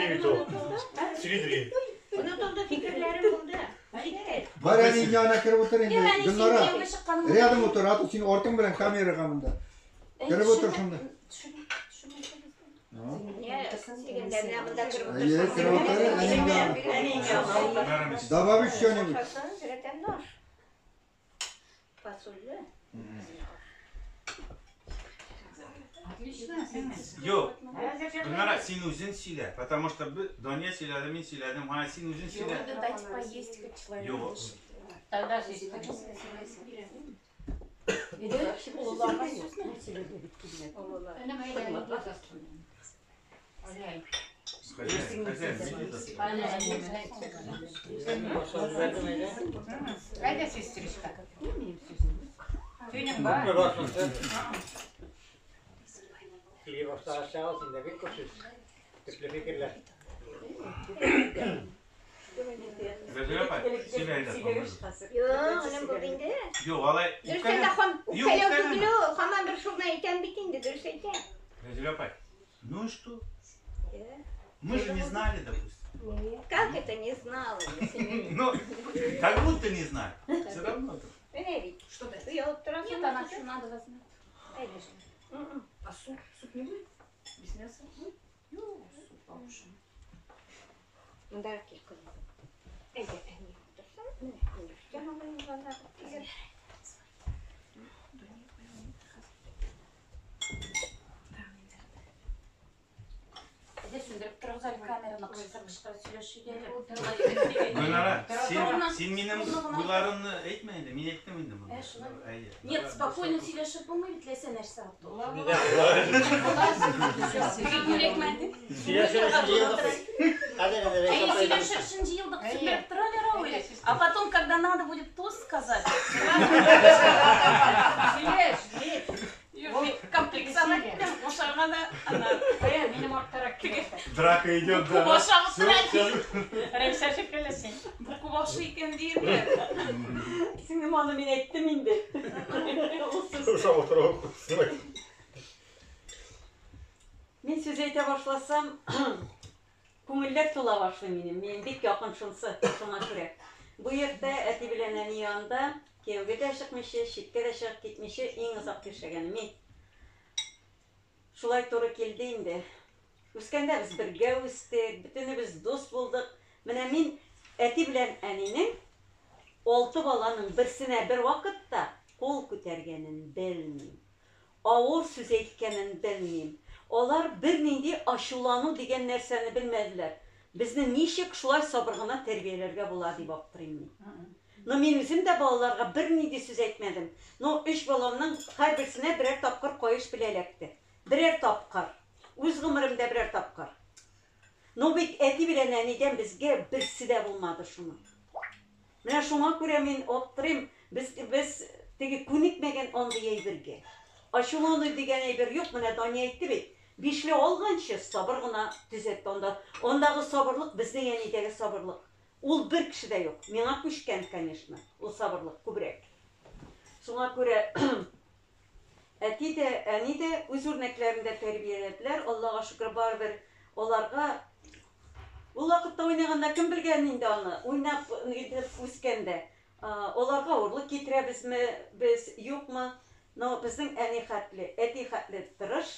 Онытылды. Средри. Онытылды, фикерләрем булды. Җитте. Бар әниең янына кереп утыр инде. Гөлнара. Рядом утыр, а то син артың белән камерага монда. Кереп утыр шунда. Дигәндә менә монда кереп Әйе, кереп утыр, әниең янына. Әниең янына. Добавить что-нибудь. Ашасын, рәтәмле аш. Фасольле. Отлично. Юк, Гөлнара, син үзең сөйлә, потому что Дания сөйләде, мин сөйләдем, һа, син үзең сөйлә. Надо дать поесть хоть человеку. Юк. Тогда здесь. Олыларга сүзме? Әйдә, сестричка. Төнең бар. Сөйли башлагач чагы синдә бик күп сүз. Төпле фикерләр. Вәзирә апай, сөйлә әйдә. Юк, энем булды инде. Юк, алай Дөрес әйтә, хан, Юк, үпкәләү үпкәләмә. түгел ул, һаман бер шуны әйтәм бит инде, дөрес әйтә. Вәзирә апай, ну и что? Мы же не знали, допустим. Как это не знала? Ну, как будто не знали. Все равно. Менә бит. Что дать? Оялып торасың. Нет, она что надо возьмет. Әйдә. А суп? Суп не будет? Без мяса? Будет? Юк, суп положим. Монда кил кызым. Әйдә, әни утырсын. Менә, Миләүшә алайым гына. Әйдә сүндереп торыгыз әле камераны кычкырып кычкырып сөйләшик әле. Гөлнара, син минем уйларымны әйтмә инде, мин әйттем инде моны. Ә, шулай. Әйе. Нет, спокойно сөйләшеп булмый бит ләсә нәрсә алды. Сөйләшер өчен җыелдык без. Хәзер инде Әйе, Рәйсә апай сөйләшер өчен җыелдык, сүндереп тор әле, Рауил. А потом, когда надо будет тост сказать, Сөйләш, бит. Юк, комплексовать итәм, ашарга да ана. Кая, минем арттарак килә. Драка идет, Бу ашап утыра. Рәйсә шикелле син. Бу күп ашый икән диерләр. Сеңлем, аны мин әйттем инде. Ул сүз. Мин сүз әйтә башласам, күңелләр тула башлый минем. Минем бик якын шунсы, шуңа күрә. Бу йортта әти белән әни янында кияүгә дә чыкмыйча, читкә дә чыгып китмичә иң озак яшәгән мин. Шулай туры килде инде. Үскәндә без бергә үстек, бөтенебез дус булдык. Менә мин әти белән әнинең алты баланың берсенә бер вакытта кул күтәргәнен белмим. Авыр сүз әйткәнен белмим. Алар бернинди ачулану дигән нәрсәне белмәделәр. Безне ничек шулай сабыр гына тәрбияләргә була дип аптырыйм мин. Но мин үзем дә балаларга бернинди сүз әйтмәдем. Но өч баламның һәрберсенә берәр тапкыр каеш белән эләкте. Берәр тапкыр. Үз гомеремдә берәр тапкыр. Но бит әти белән әнидән безгә берсе дә булмады шуның. Менә шуңа күрә мин аптырыйм, без теге күнекмәгән андый әйбергә. Ачулану дигән әйбер юк, менә Дания әйтте бит. Бишле алганчы сабыр гына төзәтте анда. Андагы сабырлык безнең әнидәге сабырлык. Ул бер кешедә юк. Миңа күчкән, конечно, ул сабырлык күбрәк. Шуңа күрә әти дә, әни дә үз үрнәкләрендә тәрбияләделәр. Аллага шөкер, барыбер аларга ул вакытта уйнаганда кем белгән инде аны, уйнап үскәндә. Аларга авырлык китерәбезме без, юкмы? Но безнең әни хәтле, әти хәтле тырыш,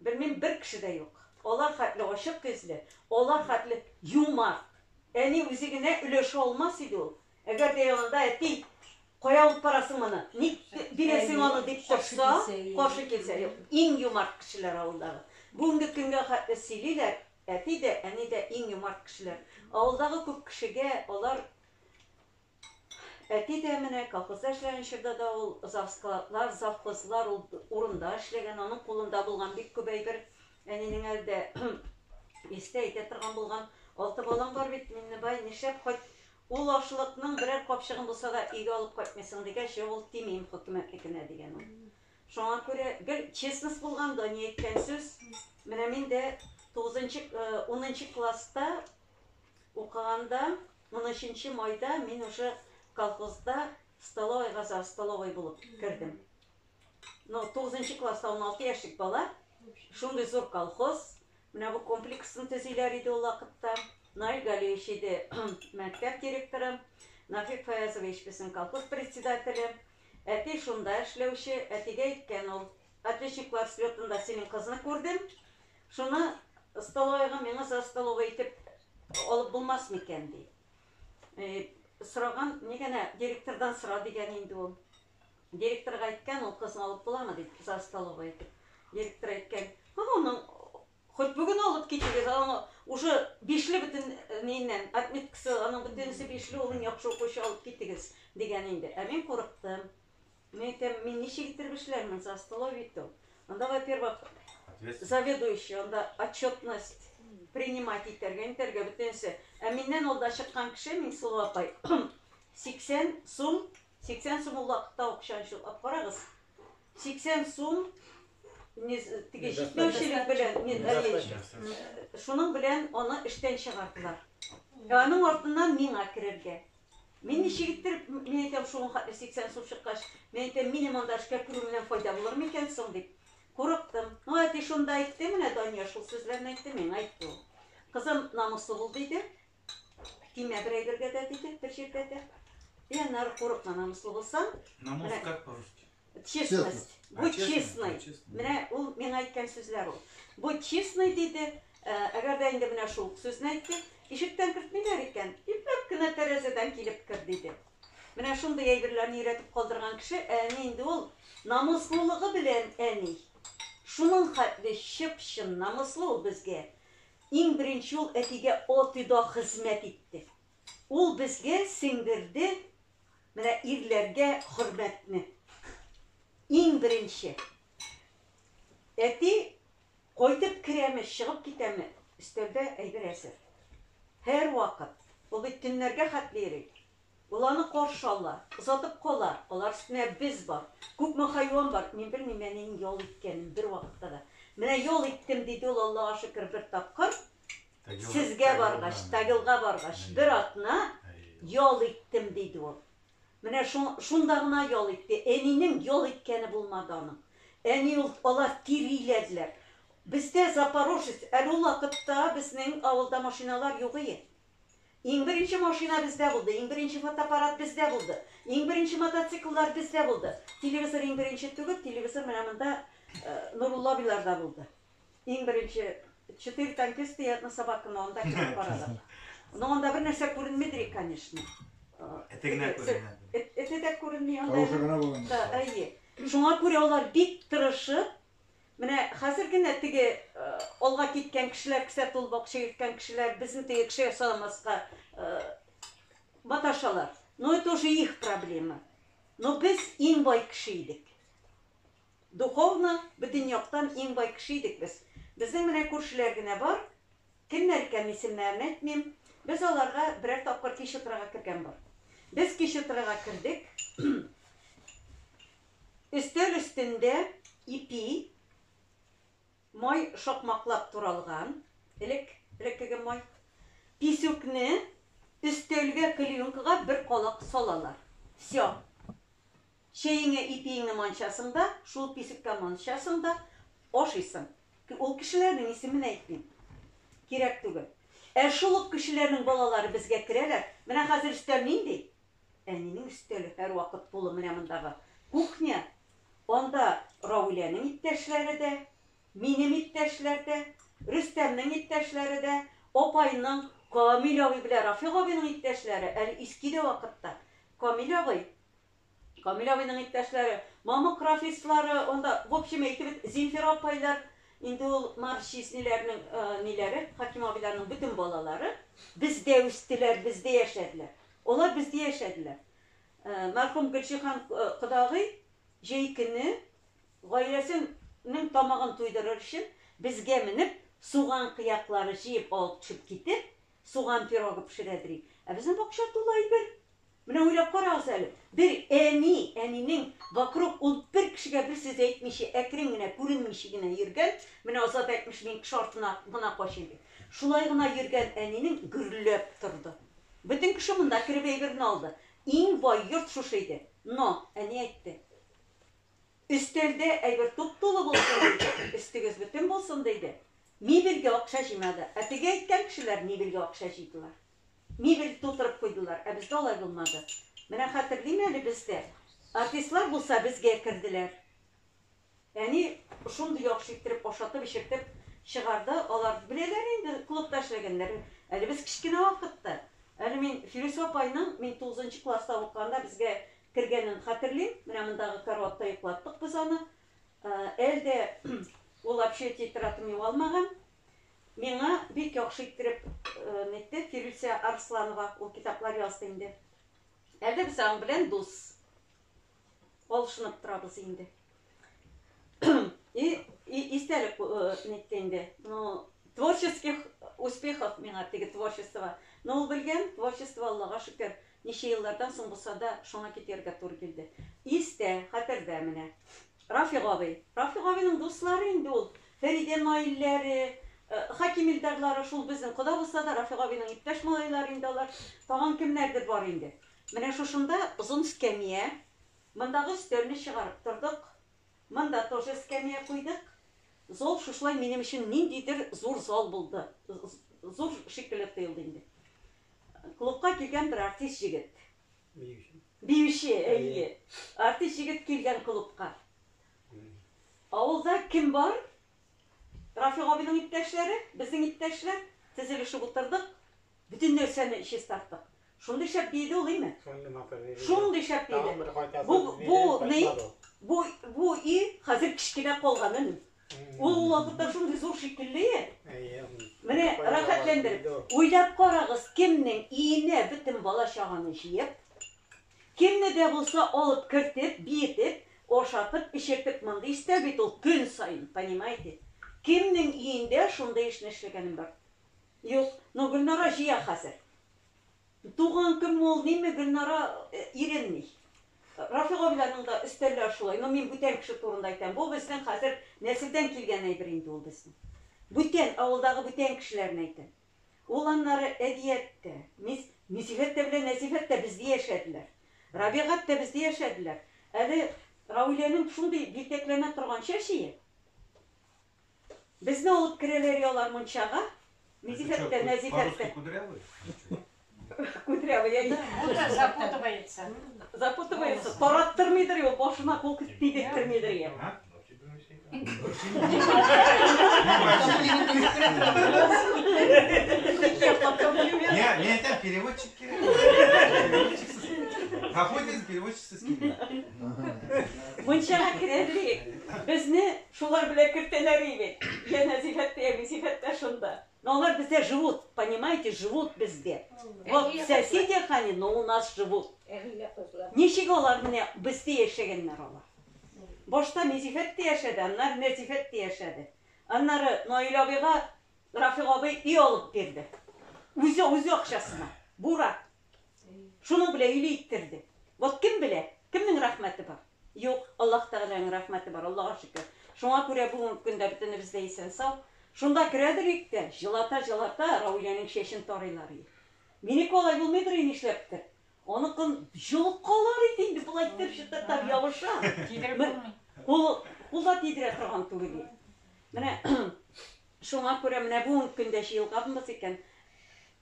белмим, бер кеше дә юк. Алар хәтле ачык йөзле, алар хәтле юмарт. Әни үзе генә өләшә алмас иде ул. Әгәр дә янында әти, кая алып барасың моны, ник бирәсең аны дип торса, каршы килсә, юк. Иң юмарт кешеләр авылдагы. Бүгенге көнгә хәтле сөйлиләр, әти дә, әни дә иң юмарт кешеләр. Авылдагы күп кешегә алар әти дә менә колхозда эшләгән чорда да ул завскладлар, завхозлар ул урында эшләгән, аның кулында булган бик күп әйбер. Әнинең әле дә истә әйтә торган булган, алты балаң бар бит, Миннебай, нишләп кайт, ул ашлыкның берәр капчыгын булса да өйгә алып кайтмыйсың дигәч, юк, ул тимим хөкүмәтнекенә дигән ул. Шуңа күрә гел честность булган, Дания әйткән сүз. Менә мин дә тугызынчы, унынчы класста укыганда, унөченче майда мин уже колхозда столовойга за столовой булып кердем. Но тугызынчы класста 16 яшьлек бала, шундый зур колхоз, менә бу комплексын төзиләр иде ул вакытта. Наил Галиевич иде мәктәп директоры, Нафик Фаязович безнең колхоз председателе. Әти шунда эшләүче, әтигә әйткән ул, отличниклар слетында синең кызны күрдем, шуны столовойга миңа за столовой итеп алып булмас микән ди. Сораган, нигә директордан сора дигән инде ул. Директорга әйткән, ул кызны алып буламы дип, за столовой итеп. Директор әйткән, аның хоть бүген алып китегез, аны уже бишле бөтен ниннән, отметкасы, аның бөтенесе бишле, ул иң яхшы укучы, алып китегез дигән инде. Ә мин курыктым. Мин әйтәм, мин ничек иттереп эшләрмен за столом бит ул. Анда, во-первых, заведующий, анда отчетность принимать итәргә, итәргә бөтенесе. Ә миннән алда чыккан кеше, Миңсылу апай, 80 сум, 80 сум ул вакытта акча шул, алып карагыз. 80 сум теге җитмәүчелек белән, шуның белән аны эштән чыгардылар. Ә аның артыннан миңа керергә. Мин ничек иттереп, мин әйтәм, шуның хәтле 80 сум чыккач, мин әйтәм, минем анда эшкә керү белән файда булыр микән соң дип. Курыктым. Ну, әти шунда әйтте, менә Дания шул сүзләрне әйтте, миңа әйтте ул. Кызым, намуслы бул, диде. Тимә бер әйбергә дә, диде, бер җирдә дә. И аннары курыкма, намуслы булсаң. Намус как по-русски? Честность. Будь честный. Менә ул миңа әйткән сүзләр ул. Будь честный, диде. Әгәр дә инде менә шул сүзне әйтте, ишектән кертмиләр икән, ипләп кенә тәрәзәдән килеп кер, диде. Менә шундый әйберләрне өйрәтеп калдырган кеше, әни инде ул намуслылыгы белән әни. Шуның хәтле чып-чын намуслы ул безгә. Иң беренче ул әтигә от и до хезмәт итте. Ул безгә сеңдерде менә ирләргә хөрмәтне. Иң беренче. Әти кайтып керәме, чыгып китәме, өстәлдә әйбер әзер. Һәрвакыт. Ул бит төннәргә хәтле йөри. Ул аны каршы ала, озатып кала. Алар өстенә без бар. Күпме хайван бар. Мин белмим әнинең ял иткәнен бервакытта да. Менә ял иттем, диде ул, Аллага шөкер, бер тапкыр. Сезгә баргач, Тагилга баргач, бер атна ял иттем, диде ул. Менә шунда гына ял итте. Әнинең ял иткәне булмады аның. Әни ул, алар тириләделәр. Бездә Запорожец, әле ул вакытта безнең авылда машиналар юк ие. Иң беренче машина бездә булды, иң беренче фотоаппарат бездә булды, иң беренче мотоцикллар бездә булды. Телевизор иң беренче түгел, телевизор менә монда Нурулла абыйларда булды. Иң беренче Четыре танкиста и одна собака на анда кереп карадык. Но анда бер нәрсә күренмидер, конечно. Эте генә күренә. Эте дә күренми анда. Тавышы гына булган. Да, әйе. Шуңа күрә алар бик тырышып, менә хәзер генә теге алга киткән кешеләр, кесә тулып акча йөрткән кешеләр безне теге кешегә санамаска маташалар. Но это уже их проблема. Но без иң бай кеше идек. Духовно, бөтен яктан иң бай кеше идек без. Безнең менә күршеләр генә бар. Кемнәр икәнен исемнәрен әйтмим. Без аларга берәр тапкыр кич утырырга кергән бар. Без кич утырырга кердек. Өстәл өстендә ипи, май шакмаклап туралган, элек, элеккеге май. Писүкне өстәлгә клеенкага бер калак салалар. Всё. Чәеңә ипиеңне манчасың да, шул писеккә манчасың да, ашыйсың. Ул кешеләрнең исемен әйтмим. Кирәк түгел. Ә шул ук кешеләрнең балалары безгә керәләр. Менә хәзер өстәл нинди? Әнинең өстәле һәрвакыт тулы менә мондагы кухня. Анда Равиләнең иптәшләре дә, минем иптәшләр дә, Рөстәмнең иптәшләре дә, апайның, Камил абый белән Рафик абыйның иптәшләре, әле иске вакытта. Камил абый Камил абыйның иптәшләре, Мамык Рафислары, анда, в общем, әйтеп бет, Земфира апайлар, инде ул Марчиз ниләрнең, ниләре, Хаким абыйларның бөтен балалары бездә үстеләр, бездә яшәделәр. Алар бездә яшәделәр. Мәрхүм Гөлҗиһан кодагый җәй көне гаиләсенең тамагын туйдырыр өчен безгә менеп, суган кыяклары җыеп алып төшеп китеп, суган пирогы пешерәдер. Ә безнең бакча тулы әйбер. Менә уйлап карагыз әле, бер әни, әнинең вокруг ул бер кешегә бер сүз әйтмичә, әкрен генә, күренмичә генә йөргән, менә Азат әйтмеш, мин кеше артына гына качыйм дип. Шулай гына йөргән әнинең гөрләп торды. Бөтен кеше монда кереп әйберне алды. Иң бай йорт шушы иде. Но, әни әйтте. Өстәлдә әйбер туп-тулы булсын, диде. Өстегез бөтен булсын, диде. Мебельгә акча җыймады. Ә теге әйткән кешеләр мебельгә акча җыйдылар. Мебель тутырып куйдылар, ә бездә алай булмады. Менә хәтерлим әле бездә. Артистлар булса безгә керделәр. Әни шундый яхшы иттереп ашатып-эчертеп чыгарды. Алар беләләр инде, клубта эшләгәннәр. Әле без кечкенә вакытта. Әле мин Филүсә апайның мин тугызынчы класста укыганда безгә кергәнен хәтерлим. Менә мондагы караватта йоклаттык без аны. Әле дә ул вообще тетрадым югалмаган. Миңа бик яхшы иттереп нитте Фирүсә Арсланова, ул китаплар язды инде. Әле без аның белән дус. Ул алышынып торабыз инде. И, и истәлек нитте инде. Ну, творческих успехов миңа теге творчество. Но ул белгән, творчество, Аллага шөкер, ничә еллардан соң булса да шуңа китәргә туры килде. Истә, хәтердә менә. Рафик абый. Рафик абыйның дуслары инде ул. Фәридә Наилләре, Хаким Илдарлары шул безнең кода булса да, Рафик абыйның иптәш малайлары инде алар. Тагын кемнәрдер бар инде. Менә шушында озын эскәмия. Мондагы өстәлне чыгарып тордык. Монда тоже эскәмия куйдык. Зал шушылай минем өчен ниндидер зур зал булды. Зур шикелле тоелды инде. Клубка килгән бер артист җегет. Биюче. Биюче, әйе. Артист җегет килгән клубка. Авылда кем бар? Рафик абыйның иптәшләре, безнең иптәшләр. Тезелешеп утырдык. Бөтен нәрсәне чистарттык. Шундый шәп биеде ул, име? Шундый матур биеде. Шундый шәп биеде. Тагын бер кайтасы Бу, бу биеде, ни? кайтмады ул. Бу, бу өй хәзер кечкенә калган, энем. Ул ул вакытта шундый зур шикелле. Әйе. Менә рәхәтләндереп. Уйлап карагыз, кемнең өенә бөтен бала-чаганы җыеп, кемне дә булса алып кертеп, биетеп, ашатып, эчертеп, мондый өстәл бит ул көн саен, понимаете? Кемнең өендә шундый эшне эшләгәнем бар? Юк, но Гөлнара җыя хәзер. Туган көнме ул, ниме, Гөлнара иренми. Рафик абыйларның да өстәлләр шулай, но мин бүтән кеше турында әйтәм. Бу безнең хәзер нәселдән килгән әйбер инде ул безнең. Бүтән, авылдагы бүтән кешеләрне әйтәм. Ул аннары Әдият тә, Мис, Мисифәт тә белән Нәзифәт тә бездә яшәделәр. Рабигать тә бездә яшәделәр. Әле Равиләнең шундый биртәкләнә торган чәчие. Безне алып керәләр алар мунчага. Мизифәт тә, Нәзифәт тә. По-русски кудрявый? Кудрявый, әйе. Бута запутывается. Запутывается. Тараттырмыйдыр ул, башына кул тидерттермидер я. А? Не, не это переводчик кирәк. Переводчиксыз. Гафу итегез, переводчиксыз килде. Мунчага керәлек. Безне шулар белән кертәләр иде. Я Нәзифәт тә, Мизифәт тә шунда. Но алар бездә живут, понимаете, живут бездә. Вот в соседях они, но у нас живут. Әгыйлә кызлар. Ничек алар менә бездә яшәгәннәр алар? Башта Мизифәт тә яшәде, аннары Нәзифәт тә яшәде. Аннары Наил абыйга Рафик абый өй алып бирде. Үзе үзе акчасына. Бура. Шуның белән өйле иттерде. Вот кем белә, кемнең рәхмәте бар? Юк, Аллаһ Тәгаләнең рәхмәте бар, Аллага шөкер. Шуңа күрә бүгенге көндә бөтенебез дә исән-сау. Шунда керәдер идек тә, җылата-җылата Равиләнең чәчен тарыйлар иде. Минеке алай булмыйдыр инде нишләптер. Аныкын җолкалар иде инде, болай итеп чытырдап ябыша. Тидереп булмый. Кул, кул да тидерә торган түгел иде. Менә шуңа күрә менә бүгенге көндә җыелганбыз икән.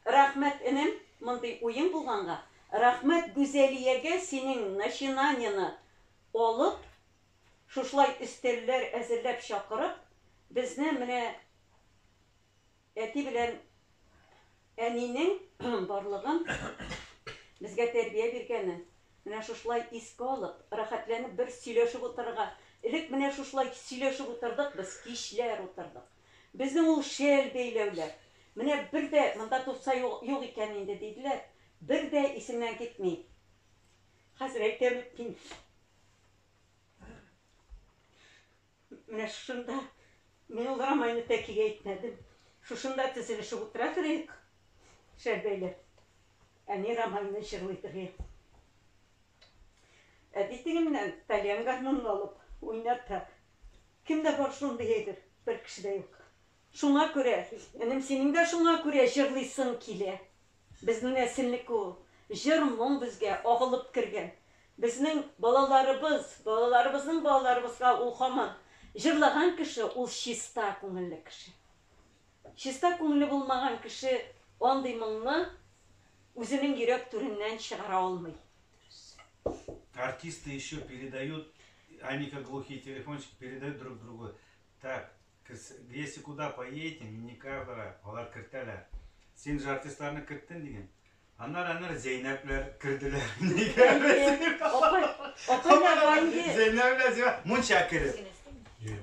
Рәхмәт, энем, мондый уең булганга. Рәхмәт Гүзәлиягә синең начинаниены алып, шушылай өстәлләр әзерләп чакырып, безне менә әти белән әнинең барлыгын, безгә тәрбия биргәнен, менә шушылай искә алып, рәхәтләнеп бер сөйләшеп утырырга. Элек менә шушылай сөйләшеп утырдык без, кичләр утырдык. Безнең ул шәл бәйләүләр. Менә бер дә монда тупса юк, юк икән инде диделәр. Бер дә исемнән китми. Хәзер әйтәм мин. Менә шушында мин ул Рамайны тәкигә әйтмәдем. Шушында тезелешеп утыра торыйк. Шәл бәйләп. Әни Рамайны җырлый торыйк. Әти тегеннән тальян гармунын алып уйната. Кемдә бар шундый әйбер? Бер кешедә юк. Шуңа күрә, энем, синең дә шуңа күрә җырлыйсың килә. Безнең нәселнеке ул. Җыр моң безгә агылып кергән. Безнең балаларыбыз, балаларыбызның балаларыбызга ул һаман җырлаган кеше ул чиста күңелле кеше. Чиста күңелле булмаган кеше андый моңны үзенең йөрәк түреннән чыгара алмый. Артисты еще передают, они как глухие телефончики передают друг другу. Так, если куда поедете, Минникаевларга, алар кертәләр. Син же артистларны керттең дигән. Аннары аннары Зәйнәпләр керделәр. Нигә? Апай, апайлар инде Зәйнәп белән Зифа мунча кереп.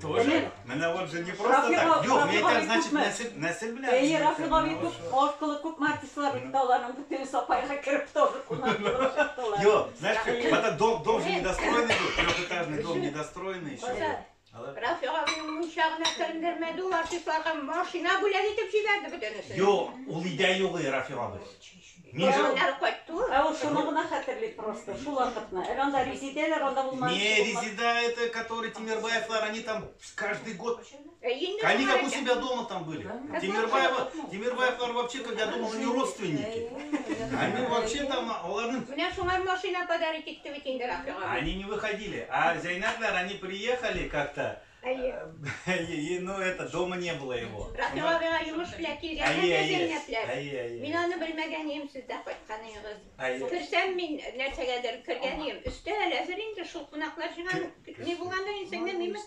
Тоже. Менә вот же не просто Рафик так. Юк, Рафик мин әйтәм, абый значит, күпме? нәсел, нәсел белән. Әйе, Рафик абый күп аркылы күп артистлар бит аларның бөтенесе апайга кереп тоже кунак булып чыктылар. Юк, знаешь, как, потом дом, дом же недостроенный был, трехэтажный. Пятиэтажный дом недостроенный еще. Азат. Алар- Рафик абыйның мунча гына керендермәде, ул артистларга машина бүләк итеп җибәрде бөтенесен. Юк, ул өйдә юк и Рафик абый. Мин же- Аннары кайтты ул. Ә ул шуны гына хәтерли просто, шул вакытны. Әле анда Резидәләр, анда булмады. Не, Резида, это который Тимирбаевлар, они там каждый год. Инде Они как у шулар себя дома там были. Тимирбаева, Тимирбаевлар вообще, как я думал, они родственники. Они вообще там, аларның Менә шуңар машина подарить итте бит инде Рафик абый. Они не выходили. А Зайнатлар, они приехали как-то. Әйе. И, ну, это, дома не было его. Рафик абыйга йомыш белән килгәннәр Әйе, дә әйе. Зәйнәпләр. Әйе, әйе. Мин аны белмәгән идем, сез дә кайтканыгыз. Әйе. Керсәм мин нәрсәгәдер кергән идем. Өстәл әзер инде шул кунаклар җыйган. Ни булганда инде сеңлем миме?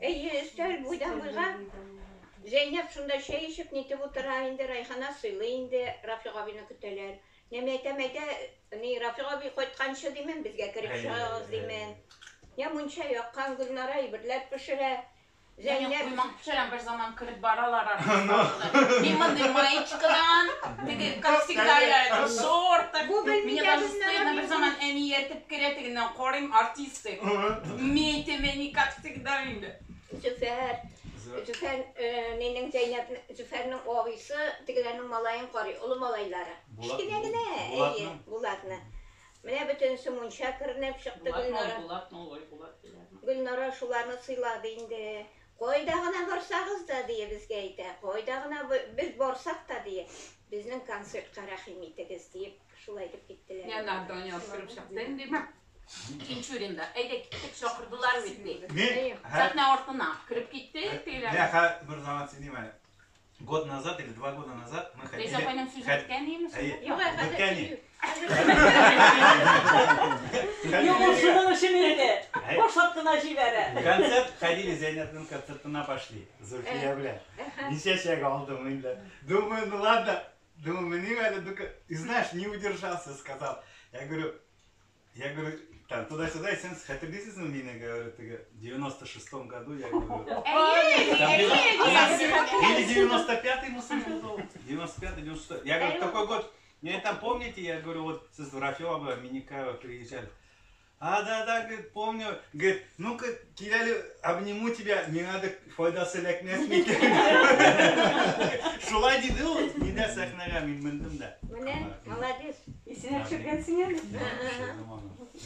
Әйе, өстәл буйдан буйга. Зәйнәп шунда чәй эчеп нитеп утыра инде, Райхана сыйлый инде, Рафик абыйны көтәләр. Нәмә әйтәм, әйтә, ни Рафик абый кайтканчы димен, безгә кереп Әйе, чыгыгыз әйе. димен. Я мунча яккан Гөлнара әйберләр пешерә. Зәйнәп Зәйнәп коймак пешерәм, бер заман кереп баралар артистлар. Мин мондый маечкадан, теге, как всегда, я это, в шортах. Бу белми Мне дә даже Гөлнара стыдно, бер мин- заман әни ияртеп керә, тегеннән карыйм, артисты. Мин әйтәм, әни, как всегда инде. Зөфәр, Зөфәр, нинең Зәйнәп, Зөфәрнең абыйсы тегеләрнең малаен карый, олы малайлары. Булат- Кечкенә генә, әйе, Булатның? Булатны. Менә бөтенесе мунча керенеп чыкты Гөлнара. Булат, ой, Булат диләр. Гөлнара шуларны сыйлады инде. Кайда гына барсагыз да дие безгә әйтә. Кайда гына без барсак та дие. Безнең концертка рәхим итегез диеп шулай дип киттеләр. Яна Доня кереп чыкты инде. Тинчуринда. Әйдә киттек, чакырдылар бит ди. Мин, Сәхнә артына кереп китте, тегеләр. Я ха, бер заман сөйлим әле. Год назад или 2 года назад мы ходили... Ләйсә апайның сүзе беткән име? Әйе, Юк, ә хәзер беткән иде. Юк, ул шуның өчен инде. Әй. Башлап кына җибәрә. Концерт ходили, Зәйнәпнең концертына пошли. Зульфия белән. Ничә чәк алдым инде. Думаю, ну ладно. Думаю, мне әле, ну-ка. И знаешь, не удержался, сказал. Я говорю, там, туда-сюда, и сен хәтерлисезме мине, говорю, теге, в 96-м году, я говорю, Әйе, Там әйе, или 95-й Мусульман был, 95-й, 96-й. Я говорю, такой год, мне там, помните, я говорю, вот с Рафева, Миникаева приезжали. А, да, да, говорит, помню. Говорит, ну-ка, киляли, обниму тебя, не надо файдасы эләкмәс микән. Шулай диде ул, нидә сәхнәгә мин мендем дә. Менә, молодец. Исенә төшергәнсең әле.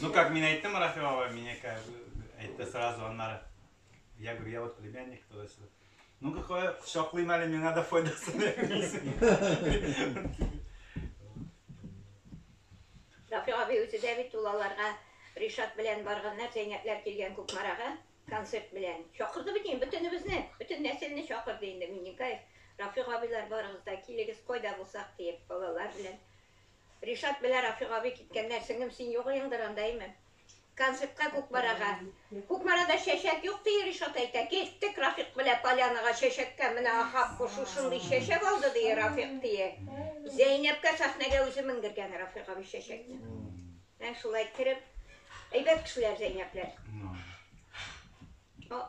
Ну, как мин әйттем, Рафева, Миникаева, әйтте сразу аннары. Я говорю, я вот племянник туда-сюда. Ну, какой кочаклыйм әле, миңа да файдасы эләкмәс. Рафик абый үзе дә бит ул аларга Ришат белән барганнар, Зәйнәпләр килгән Кукмарага концерт белән. Чакырды бит инде бөтенебезне, бөтен нәселне чакырды инде Минникаев. Рафик абыйлар барыгыз да килегез кайда булсак диеп балалар белән. Ришат белән Рафик абый киткәннәр, сеңлем син юк идеңдер анда име? Концертка Кукмарага. Кукмарада чәчәк юк ди Ришат әйтә. Киттек Рафик белән Полянага чәчәккә менә ахап шушындый чәчәк алды ди Рафик ди. Зәйнәпкә сәхнәгә үзе менгергән Рафик абый чәчәкне. Менә шулай кереп, әйбәт кешеләр Зәйнәпләр. О,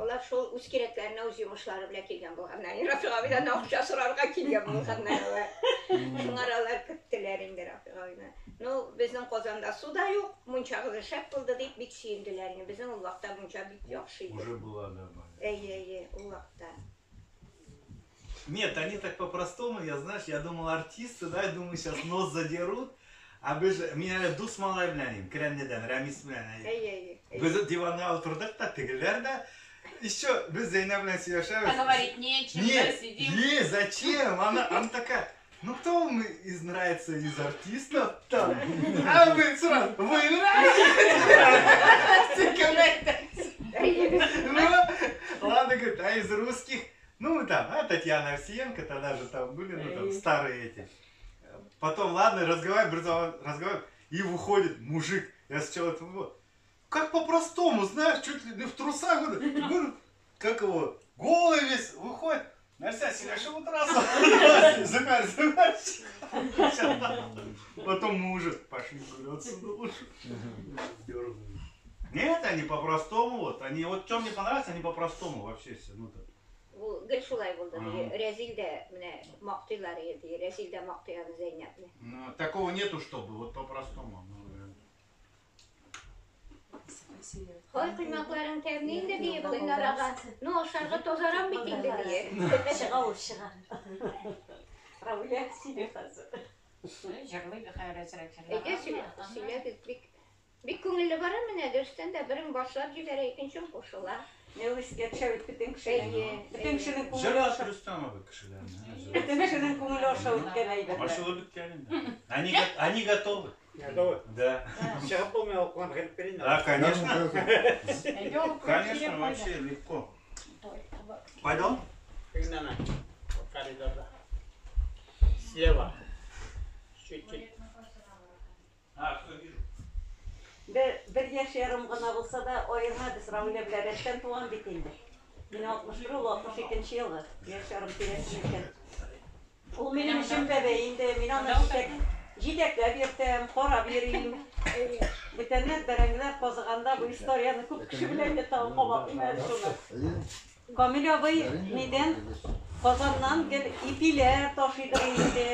алар шул үз кирәкләренә үз йомышлары белән килгән булганнар. Рафик абыйдан акча сорарга килгән булганнар алар. Шуңар алар көттеләр инде Рафик абыйны. Ну, безнең Казанда су да юк, мунчагыз шәп булды дип бик сөенделәр. Инде безнең ул вакытта мунча бик яхшы иде. Уже была, да, баня. Әйе, әйе, ул вакытта. Нет, они так по-простому, я, знаешь, я думал, артисты, да, я думаю, сейчас нос задерут. А без, мин әле дус малай белән идем, Керәнледән, Рәмис белән. Әйе, әйе. әйе. Без диванга утырдык та, тегеләр дә. Еще без Зәйнә белән сөйләшәбез. Поговорить нечем, да, Нет, сидим. не, зачем? Она такая, ну кто вам из нравится из артистов там? А вы сразу, вы нравитесь? Ну, ладно, говорит, а из русских? Ну, там, а Татьяна Овсиенко, тогда же там были, ну, там, старые эти. Потом, ладно, разговариваем, разговариваем, и выходит мужик. Я сначала думаю, как по-простому, знаешь, чуть ли не в трусах, вот, говорю, как его, голый весь, выходит. Нәрсә, сөйләшеп утырасың. Зөфәр, Зөфәр. Потом мы уже пошли гулять отсюда лучше. Нет, они по-простому, вот, они, вот чем мне понравилось, они по-простому вообще все, ну так. Бу гел шулай булды. Ага. Рәзил дә менә мактыйлар иде. Рәзил дә мактый аны Зәйнәпне. Ну, такого нету, чтобы, вот по-простому. Ну, Ой, коймакларың тәмле инде, дие Гөлнар ага. Ну, ашарга тазарам бит инде, дие. Чыга ул, чыга. Равилә сөйли хәзер. Җырлый хәер әзрәк Әйдә, сөйлә, сөйләгез бик. Бик күңелле бара менә, дөрестән дә берең башлап җибәрә, икенчең кушыла. Менә искә төшә бит бөтен кешенең. Әйе, Бөтен кешенең күңеле Җырлар аша. Рөстәм абый кешеләрне. Бөтен кешенең күңеле аша үткән әйберләр. Ачылып беткән инде. Они, они готовы. Готовы? Да. Чыгып булмый, ул куан хәлеп бирин. А, конечно. Әйдә ул Конечно, вообще легко. Пойдем? Гөлнара, коридорда. Слева. Чуть-чуть. А, все, вижу. Бер, бер яшь ярым гына булса да, аерма без Равилә белән рәттән туган бит инде. Мин 61, ул 62 елгы. Яшь ярым тирәсе икән. Ул минем өчен бәбәй инде, мин аны җитәкләп йөртәм, карап йөрим. Бүтәннәр бәрәңгеләр казыганда бу историяне күп кеше белә инде, тагын кабатлыйм әле шуны. Камил абый нидән Казаннан гел ипиләр ташыйдыр инде,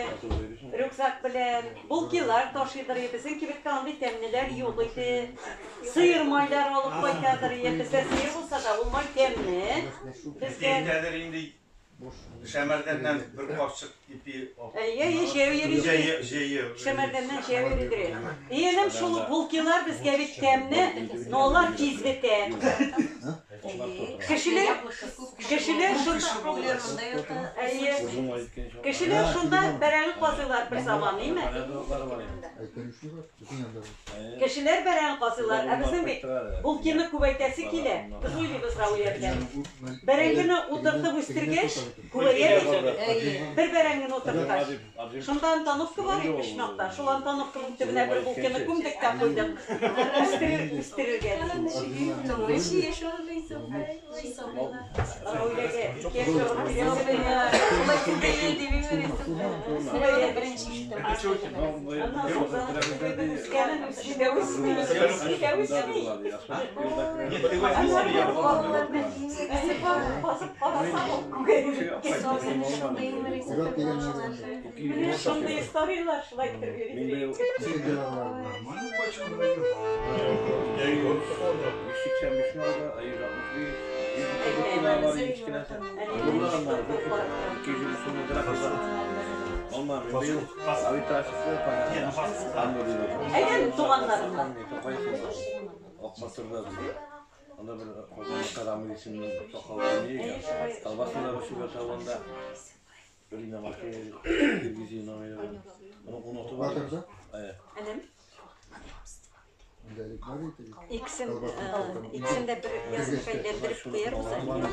рюкзак белән, булкилар ташыйдыр. Безнең кибеттә андый тәмлеләр юк иде. Сыер майлары алып кайтадыр. Бездә сыер булса да, ул май тәмле. Безгә Әйтәдер инде Шәмәрдәннән бер капчык ипи алып. Әйе, әйе, җәяү йөри. Җәе, җәе. Шәмәрдәннән җәяү йөридер. Иенем шул булкилар безгә бит тәмле, но алар тиз бетә. Кешеләр шунда Әйе. Кешеләр шунда бәрәңге казыйлар бер заман, әйме? Кешеләр бәрәңге казыйлар, ә безнең бит булкины күбәйтәсе килә. Без уйлыйбыз Равилә белән. Бәрәңгене утыртып үстергәч, күбәя бит. Бер бәрәңгене утырткач. Шунда Антоновка бар иде почмакта. Шул Антоновканың төбенә бер булкины күмдек тә куйдык. Үстерер, үстерергә дип. Равиләгә ике яшь ярым тирәсе. Аннан соң үскәнен үсми дә үсми. Үсми дә үсми. Нет, ты возьми себе, я попробую. Әле басып карасаң, ул күгәреп киткән. Менә шундый историяләр шулай итеп йөри. Нормально пачку найдем. Я ее 185 aldı, 161, 139 var, 102 Әйдә, туганнарымнан. Анда бер Казан Карамы исемле сакаллы нигә? Колбасында бер табында бер инамаки Киргизия номері. Оны унутып Батырда? Әйе. Энем, Үндәлек бар иде. икесен, икесен дә бер язып әйләндереп куярбыз әле.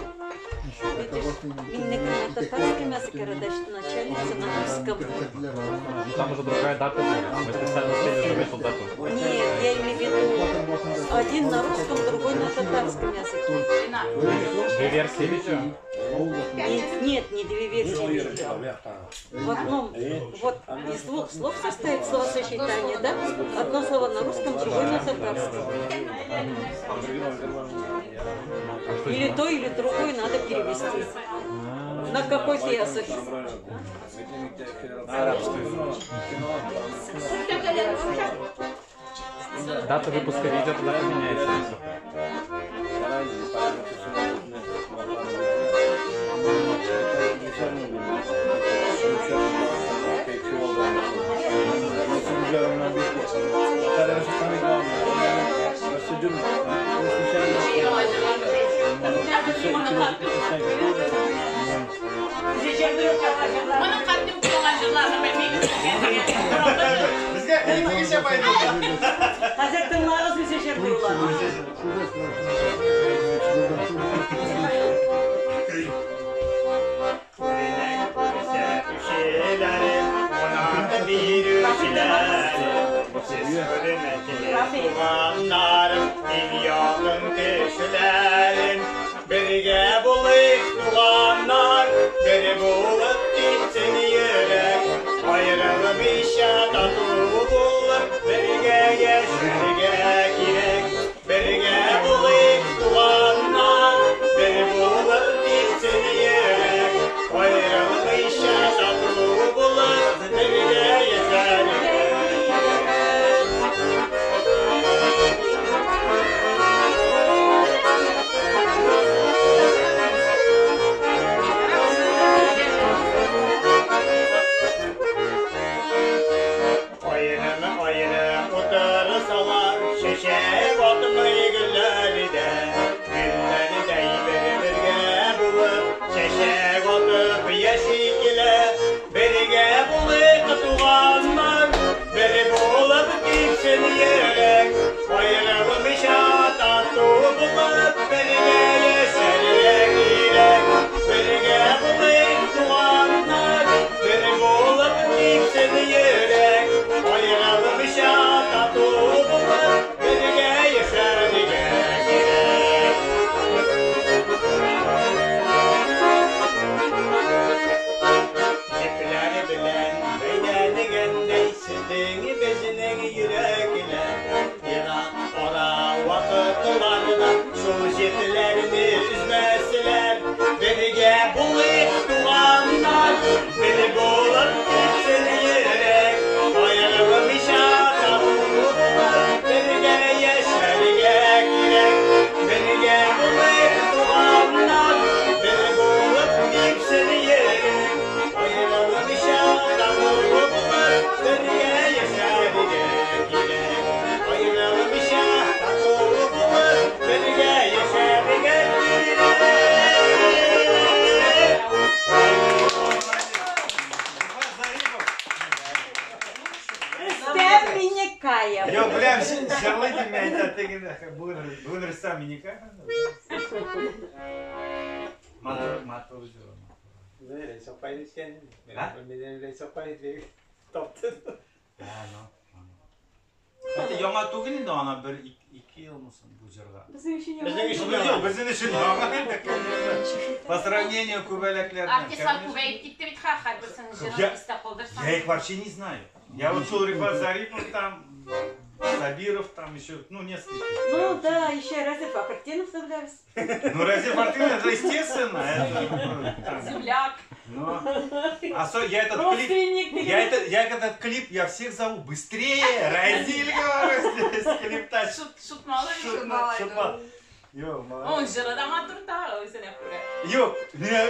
Видишь, миннеке на татарском языке родоначальница на русском. Ну, там уже другая дата будет. Мы специально успели уже эту дату. Нет, я имею в виду один на русском, другой на татарском языке. Две версии видео. Нет, нет, не две версии видео. В одном, вот из двух слов состоит словосочетание, да? Одно слово на русском, другое на татарском. Или то, или другое надо перевести. На какой-то язык. Дата выпуска видео тогда поменяется. Моның кадим булган җырларны белмибез икән дигән. Безгә элеккечә пайда. Хәзер тыңлагыз үзе җырлый улар. Туганнарым, иң якын кешеләрем, бергә булыйк туганнар, бер булып типсен йөрәк, аерылмыйча тату булып, бергә яшәргә кирәк, бергә булыйк туганнар, бер булып типсен йөрәк, аерылмыйча тату булып, бергә яшәргә кирәк. Алар да шул җепләрне өзмәсләр. Бергә булыйк, туганнар, бер булып типсен йөрәк. Аерылмыйча тату булып, бергә яшәргә кирәк. Бергә булыйк, туганнар, бер булып типсен йөрәк. Аерылмыйча тату булып, бергә яшәргә кирәк. Аерылмыйча тату булып, бергә яшәргә кирәк. Рөстәм Миннекаев. Юк, беләм, җырлый дип мин әйтә тегендә. Бүген Рөстәм Миннекаев. Матур, матур җыр. Рәйсә апай әйткән. А? Мине Рәйсә апай тапты. Ә, ну. Хәтта яңа түгел инде ана бер ике елмы соң бу җырга. Безнең өчен яңа. Безнең өчен яңа. Безнең өчен яңа инде, конечно. По сравнению күбәләкләр белән. Артистлар күбәеп китте бит, ха, һәрберсенең җырын истә калдырсаң. Я их вообще не знаю. Я вот шул Рифат Зарипов там, Сабиров там еще, ну, несколько. Ну да, еще Разил Фахретдиновны беләбез. Ну, Разил Фахретдинов, это естественно. Это, ну, там, Земляк. Ну, а я этот клип, Родственник. я этот клип, я всех зову, быстрее, Разиль, говорю, здесь клип тащит. Шут, шут малай. Шут, шут малай. Йо, молодец. Он җыры да матур та, үзенә күрә. Юк, мне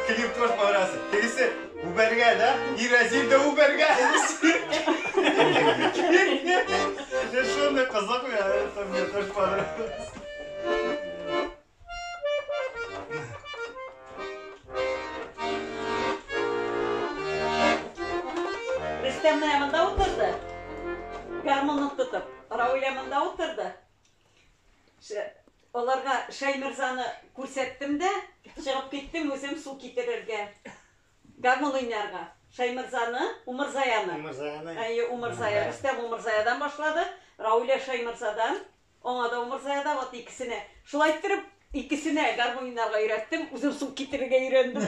клип тоже понравился. Тегесе үбәргә, да? И Разиль дә үбәргә. Шундый кызык, это мне тоже понравилось. Рөстәм менә монда утырды. Гармунын тотып. Рауилә монда утырды. Аларга Шәймирзаны күрсәттем дә, чыгып киттем үзем су китерергә. Гармун уйнарга. Шәймирзаны, Умырзаяны. Умырзаяны. Әйе, Умырзая. Рөстәм Умырзаядан башлады. Рауилә Шәймирзадан. Аңа да Умырзаяда, вот икесенә. Шулай иттереп, икесенә гармун уйнарга өйрәттем, үзем су китерергә өйрәндем.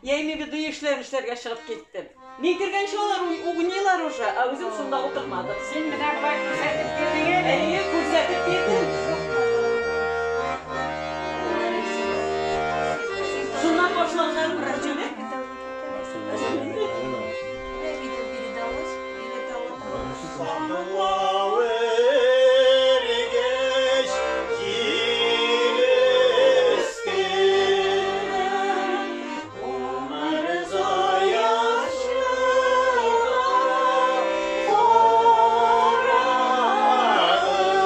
Я имею в виду, эшләр эшләргә чыгып киттем. Мин кергәнче алар уйныйлар уже, ә үзем шунда утырмадым. Син менә болай күрсәтеп бирдең әле. Әйе, күрсәтеп бирдем. Шуннан башланган рәҗүлек. Видео передалось или это Сандалау өргәч җир өстенә Умырзая чыга карагыз.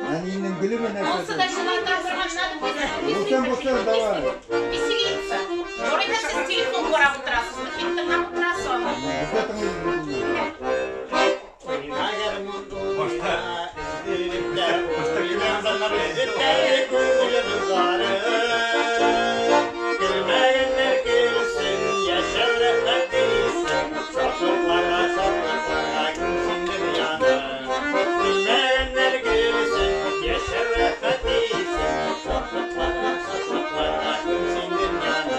Әниеңнең гөлеме Монсы да нәрсәсе? чылата торган, надо Булсын, булсын, давай. Веселиться. Ярый да сез телефон карап утырасыз, бит тыңлап утырасыз аны. Без дә тыңлыйбыз бит. Уйна гармун, уйна, өздереп тә уйна, өзелде күңелем зары. Көлмәгәннәр көлсен, яшәү рәхәт дисен, шатлыкларга, шатлыкларга күмсен дөньяны. Көлмәгәннәр көлсен, яшәү рәхәт дисен, шатлыкларга, шатлыкларга күмсен дөньяны.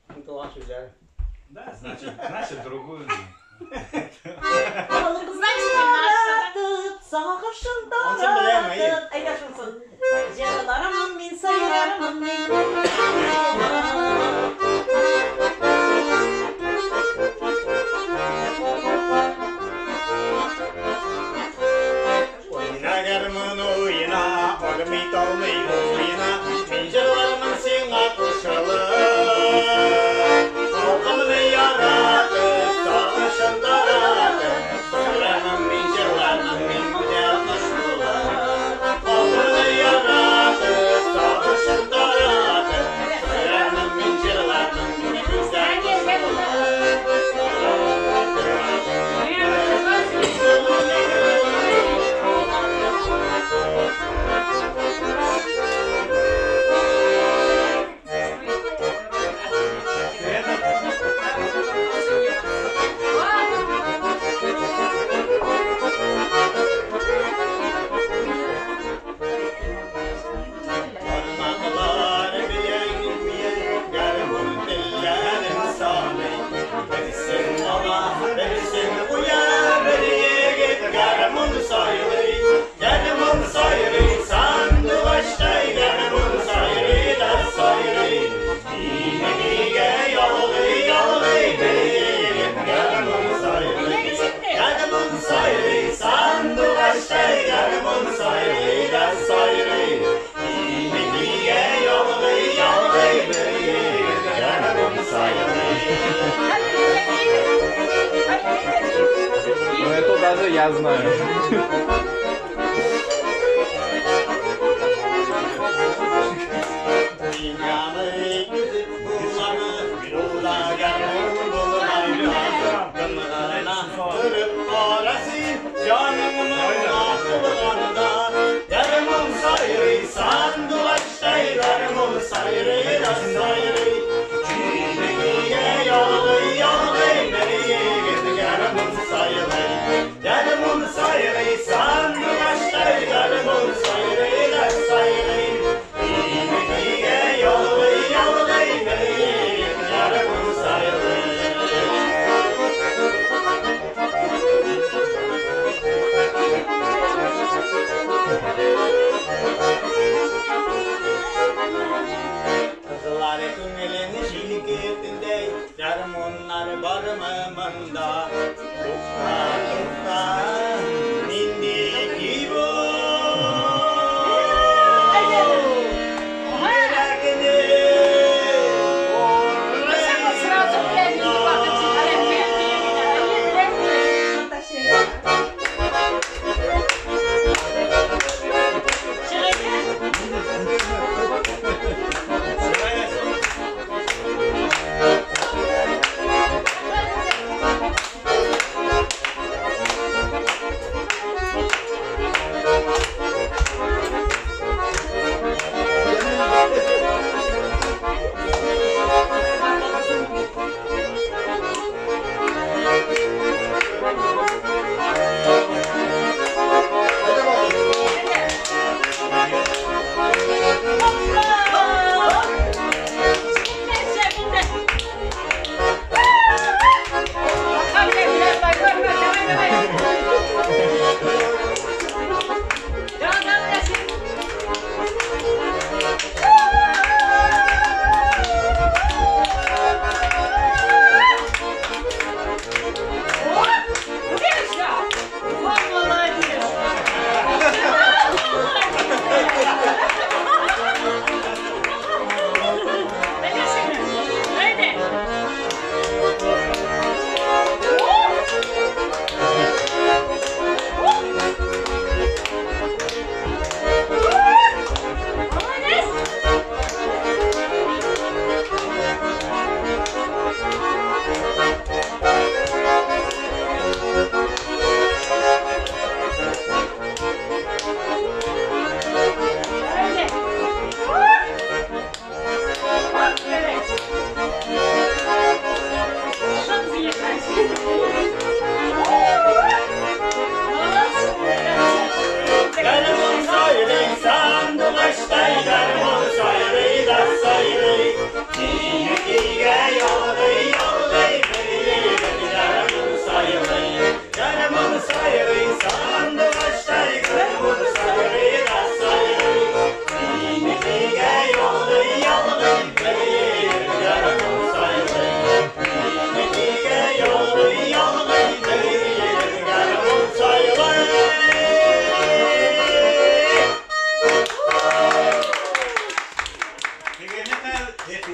Онытылган сүзләр. Да, значит, значит другую. Значит, не наша, да? Таратып, сагышын Анысын беләм, әйе. таратып. Әйдә шунсын. Җырларымын мин, сайрармын мин. Уйна гармун уйна, армый талмый уйна, мин җырлармын сиңа кушылып. Халкымны яратып, сагышын таратып, җырлармын мин, җырлармын мин гүзәл кош булып. Халкымны яратып, сагышын таратып, җырлармын мин, җырлармын мин гүзәл кош булып. Бармаклар белән уен, гармун телләрен саный. Берсен ала, берсен куя, бер егет гармун сайлый. Гармун сайрый, сандугачтай гармун сайрый да сайрый. Нигә ялгый, ялгый бер егет гармун сайрый. Гармун сайрый, сандугачтай гармун сайрый да сайрый. Нигә ялгый, ялгый бер егет гармун сайрый. Ну это даже я знаю. Дөньяны өзеп буламы, ул да гармун булганда. Тын гына торып кара син, җаның моңа тулганда. Гармун сайрый, сандугачтай гармун сайрый да сайрый. Нигә ялгый, ялгый бер егет гармун сайрый. Гармун сайрый, сандугачтай гармун сайрый да сайрый. Нигә ялгый, ялгый бер егет гармун сайрый. Кызлар күңелен җилкетендәй, гармуннар бармы монда? Тукта, тукта, нинди көй бу? Йөрәкне Сразу беләм, инде вакыт.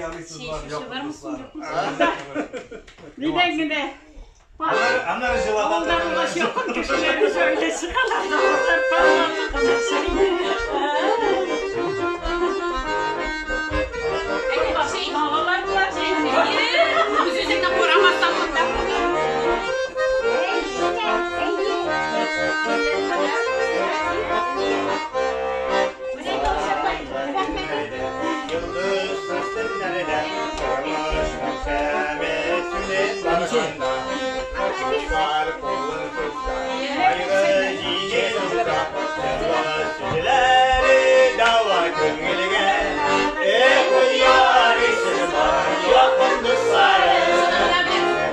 ярыйсызлар, якын дуслар. Нидән генә? Аннары җылата. Авылда булгач якын кешеләр шәйле чыгалар да алар парларды гына чәйни. Балалар була чәйни. Үз-үзеңне карамасаң монда. Yıldız seslerine sarmış meşemesini sarganda. Kuşlar kolunu tutsa, ayrı jiye tutsa, süzüleri dava köngülge. Eh yarisi var yakın dostları,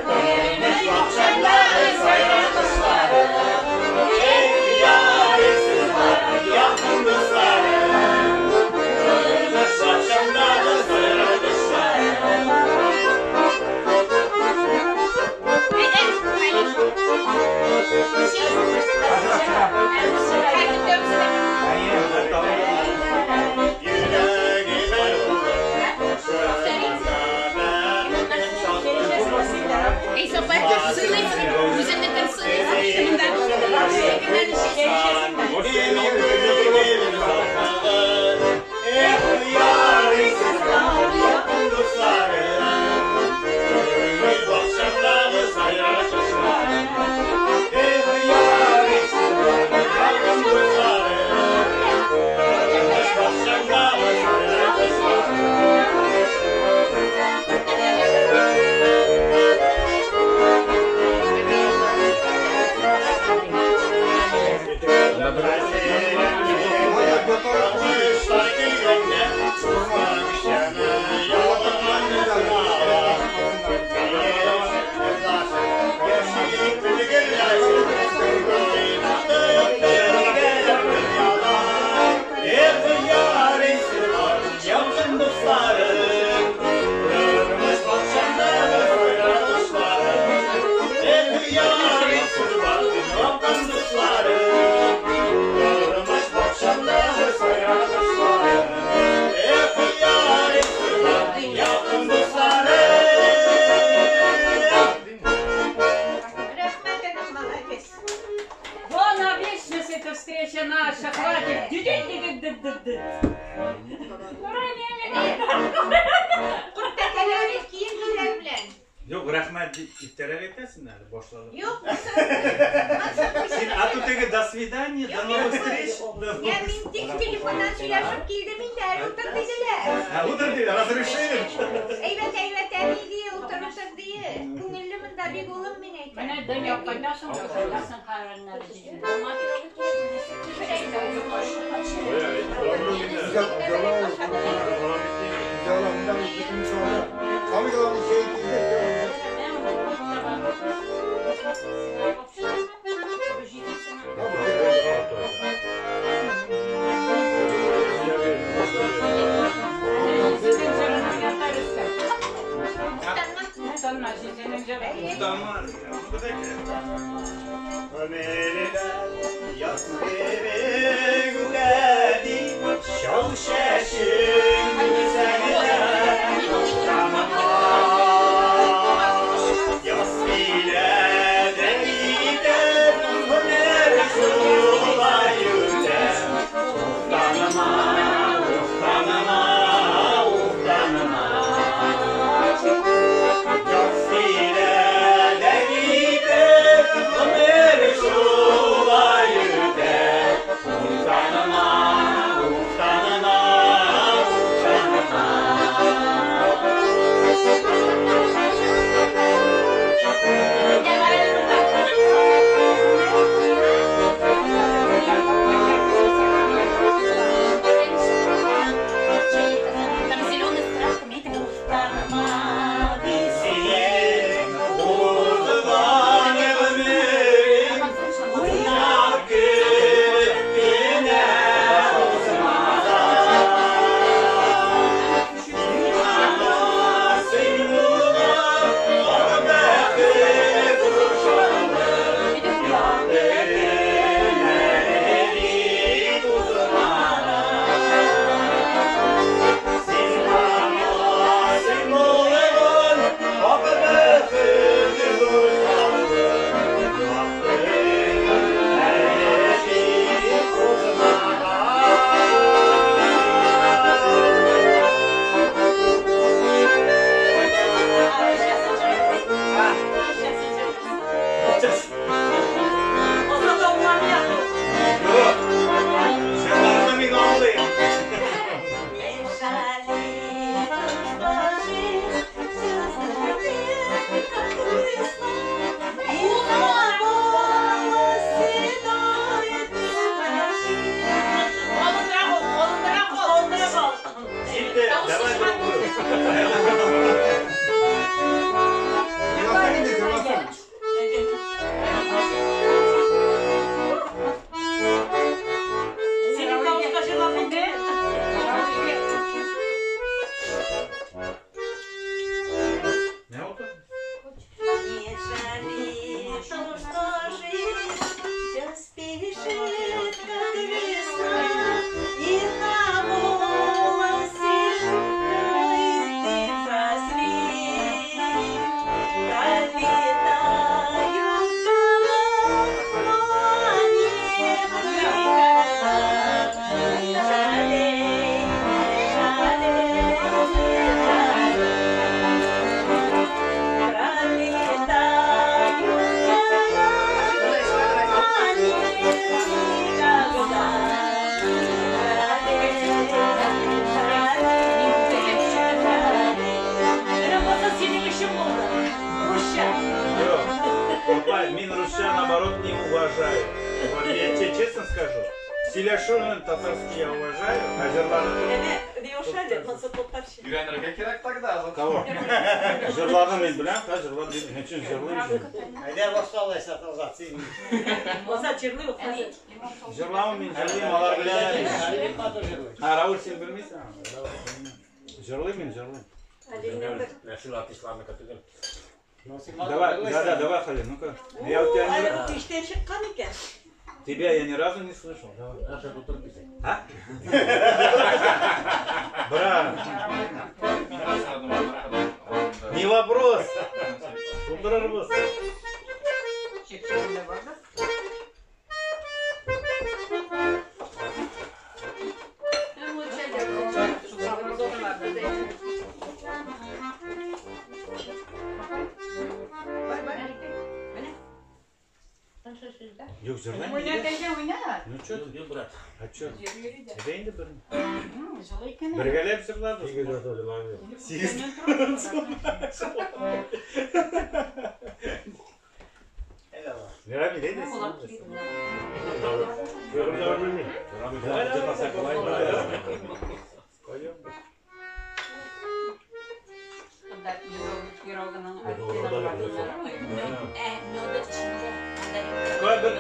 dönmüş akşamları sayran kuşları. Eh yarisi var yakın dostları, dönmüş akşamları sayran kuşları. Юк, рәхмәт дип иртәрәк әйтәсең әле, башланып. Юк, Син а тут теге до свидания, до новых встреч. Я мин тик телефоннан сөйләшеп килдем инде, әле утыр диделәр. А утыр диде, разрешили. Әйбәт, әйбәт, әни ди, утыр, утыр ди. Күңелле монда бик улым мин әйтәм. Менә дөнья кайтасың, кайтасың хәрәннәр. Utanma, utanma. уважаю. Вот я тебе честно скажу. Сөйләшүен татарский я уважаю, а җырларын. Әнә, Леша, монысы татарча. Өйрәнергә кирәк тогда. Кого? Җырларын мин беләм, ха, җырлар мин өчен җырлыйм. Әйдә башла алайса, Азат, син. Азат җырлый ул хәзер. Җырлавын мин җырлыйм, алар белә. А, Рауль, син белмисең? Җырлыйм мин, җырлыйм. Нәсел артистларныкы түгел. Давай, да, да, давай, Халил, ну-ка. Я у тебя Әле не... ул кичтән чыккан икән. Тебя я ни разу не слышал. Давай. А? Брат. Не вопрос. Булдырырбыз. Чекчегендә бардыр. Юк, җырлыйм. Уйна, тәҗә, уйна. Ну чё ты? Юк, брат. А чё? Йөри дә. Әйдә инде бер. Җылы икән. Бергәләп җырларбыз. Сигез. Рамил, әйдә син. Давай, җырласак болай. Споем. Кай бер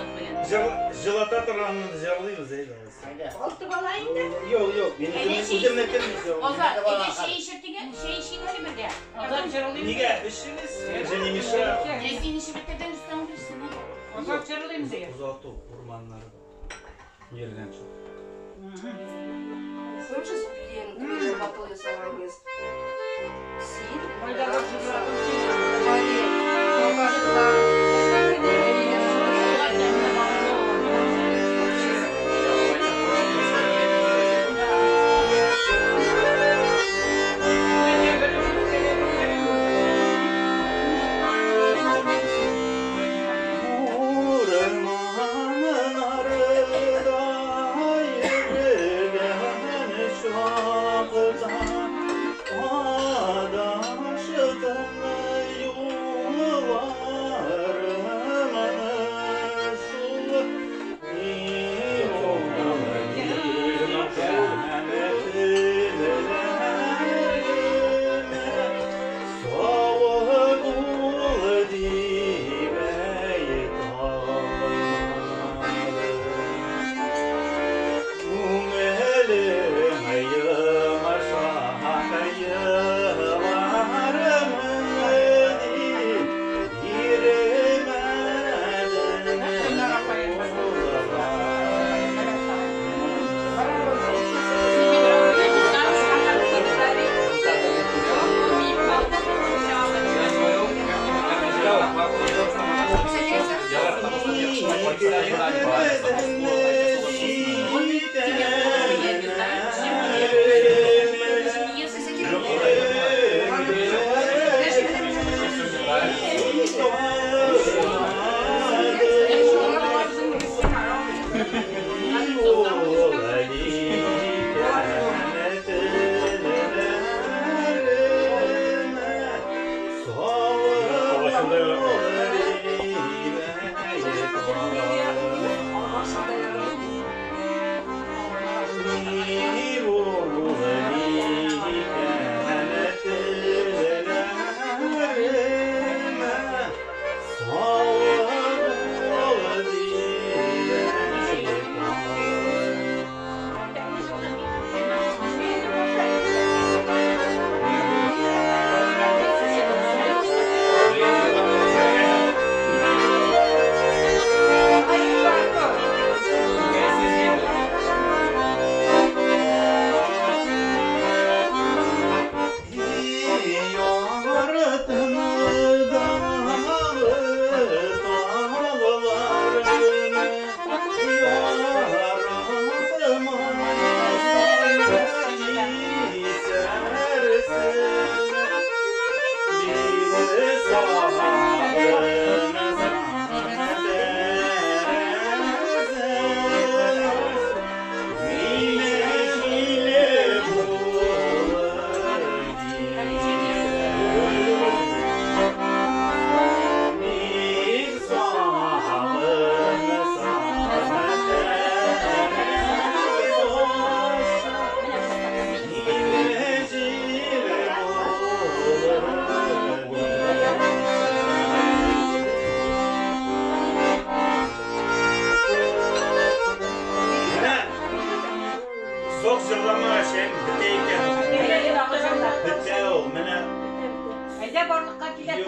җылата торганны җырлыйбыз, әйдә. Алты бала инде. Юк, юк, мин үземне кем. Азат, әйдә чәй эчеп дигән, чәй эчик әле бергә. Азат җырлыйм. Нигә эчегез? Мин же не мешаю. Ә син эчеп бетердең, өстән берсен. Азат җырлыйм ди. Озату урманнары. Йөргән шул. Слышишь, блин, тоже батыл ясаган. Син. Майдага җырладым син. Урманнарда йөргән чакта адаштым.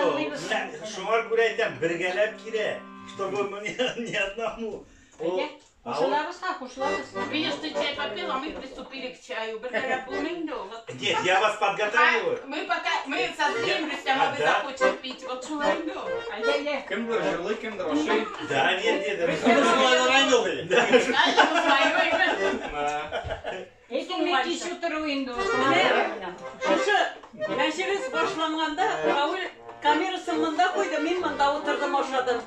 тыңлыйбыз. Менә шуңа күрә әйтәм, бергәләп кирәк, чтобы мне не одному. Ул- А ул- Кушылабыз ха, кушылабыз. Видишь, ты чай попил, а мы приступили к чаю. Бергәләп булмый инде ул. Вот. Нет, я вас подготавливаю. Мы пока, мы созреем, Рустам, а А, вы да? захочет пить. Вот шулай инде ул. Әйдә, Кемдер җырлый, кемдер ашый. Да, нет, нет, Кемдер шулай Да. Каждому свое имя. Әйтелмей кич утыру инде ул. Менә шушы мәҗлес башланганда Рауль камерасын монда куйды, мин монда утырдым, ашадым.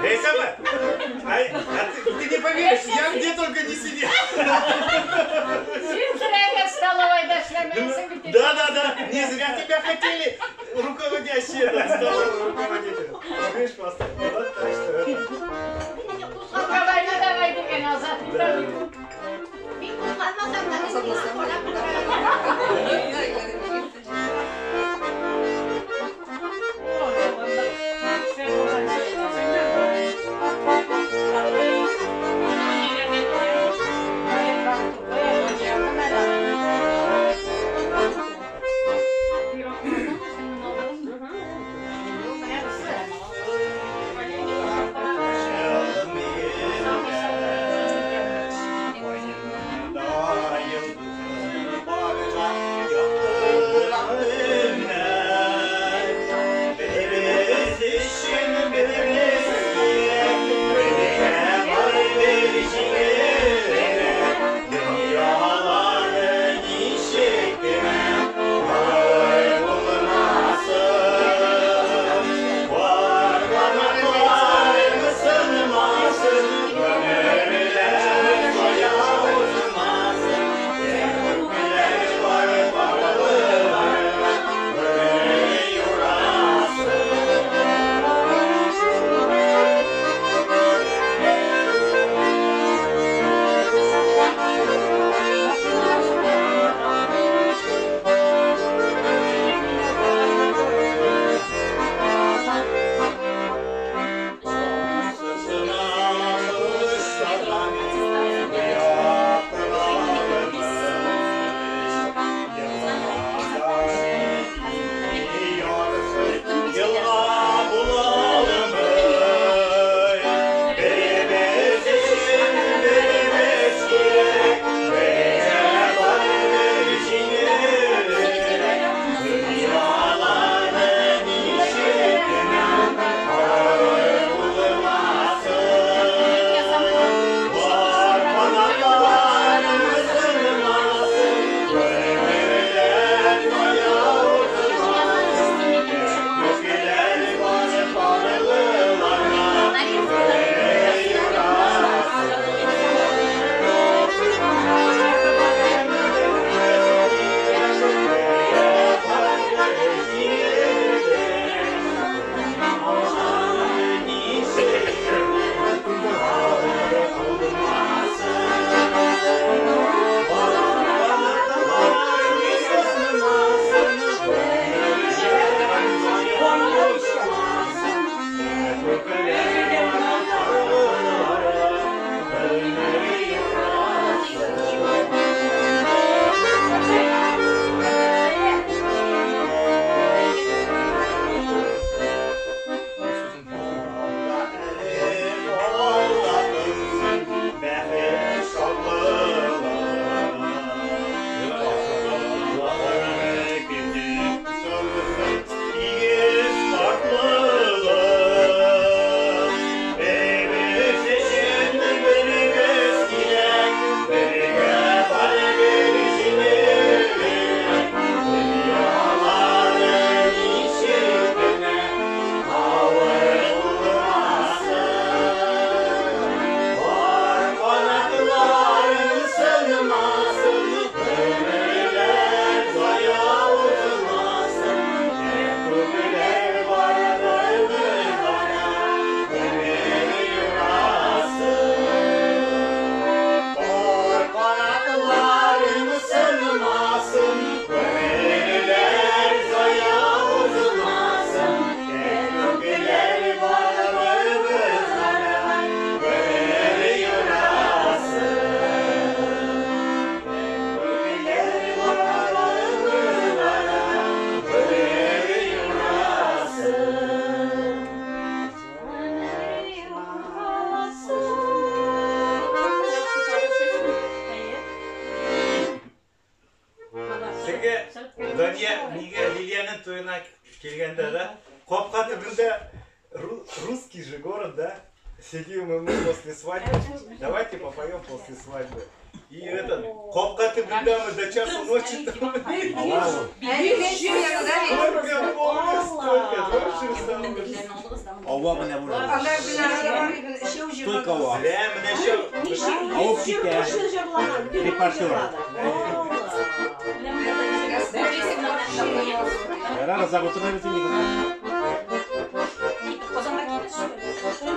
Рәйсә апа, а ты не поверишь, я где только не сидел. Син зря столовойда эшләмәйсең бит. Да, да, да, не зря тебя хотели руководящие, этот столовый руководитель. Видишь, просто. Вот так что это. Давай, давай дигән Азат. Мин кузгалмасам да, мин сиңа карап утырам. Каенда йолдызым. Дания нигә Лилиянең туена килгәндә дә, капка төбендә русский же город, да? Сидим мы после свадьбы. Давайте попоем после свадьбы. И этот, капка төбендә мы до часу ночи там. Сколько помню, столько. Ава менә бу. Только ава. Зря менә шул. Авып китә. Репортер. Ярар, озак утырмыйбыз инде. Казанга китәсез шул.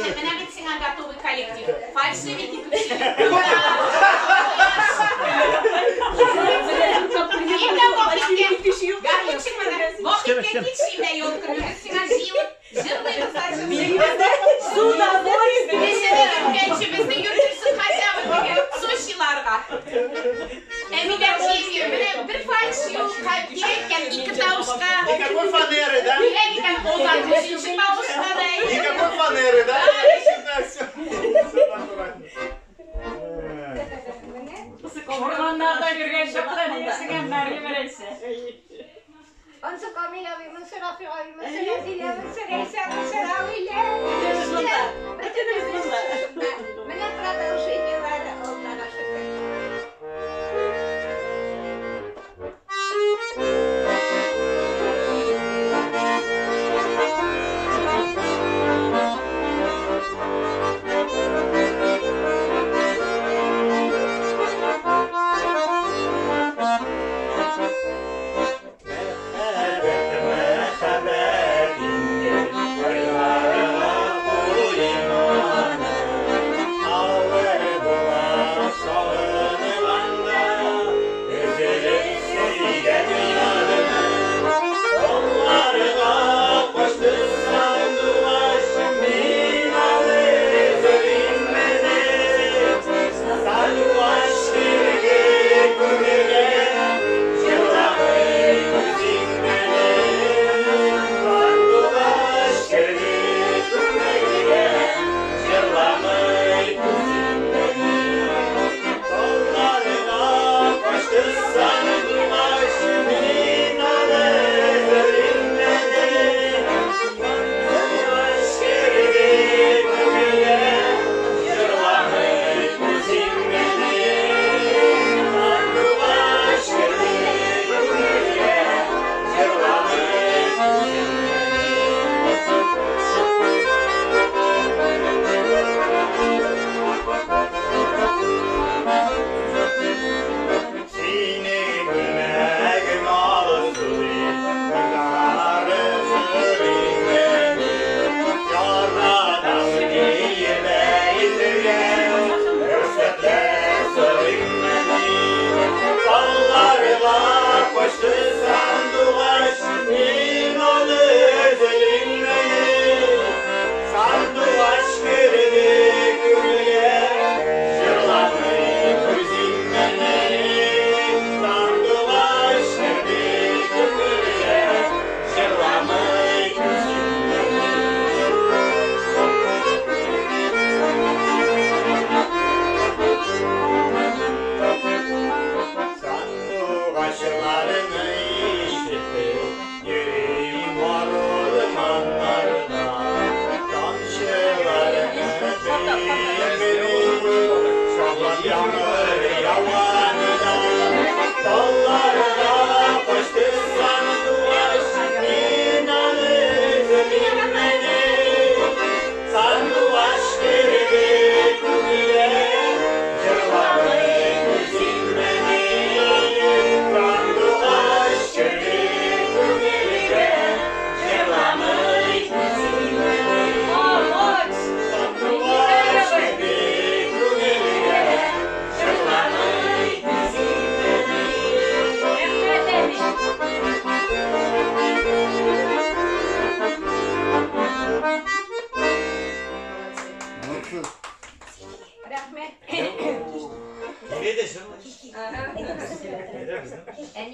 Менә бит сиңа готовый коллектив. Фальшивики ключи. Вахиткә килшимә елканы. Сиңа җыелып җырлыйбыз да җырлыйбыз. С удовольствием. Безне йөртерсең хотя бы теге Сочиларга. Әмилә җиңги, менә бер фальш юк, кирәк икән ике тавышка. Никакой фанеры, да? Кирәк икән озак өченче тавышка да. Никакой фанеры, да? Все, все натурально. Урманнарда йөргән чакта диясең, Мәрьям Рәйсә. Ансы Камил абый, монсы Рафик абый, монсы Рәзилә, монсы Рәйсә, монсы Равилә. Бөтенебез монда. Бөтенебез монда. Менә продолжениеләре, Аллага шөкер. Thank you.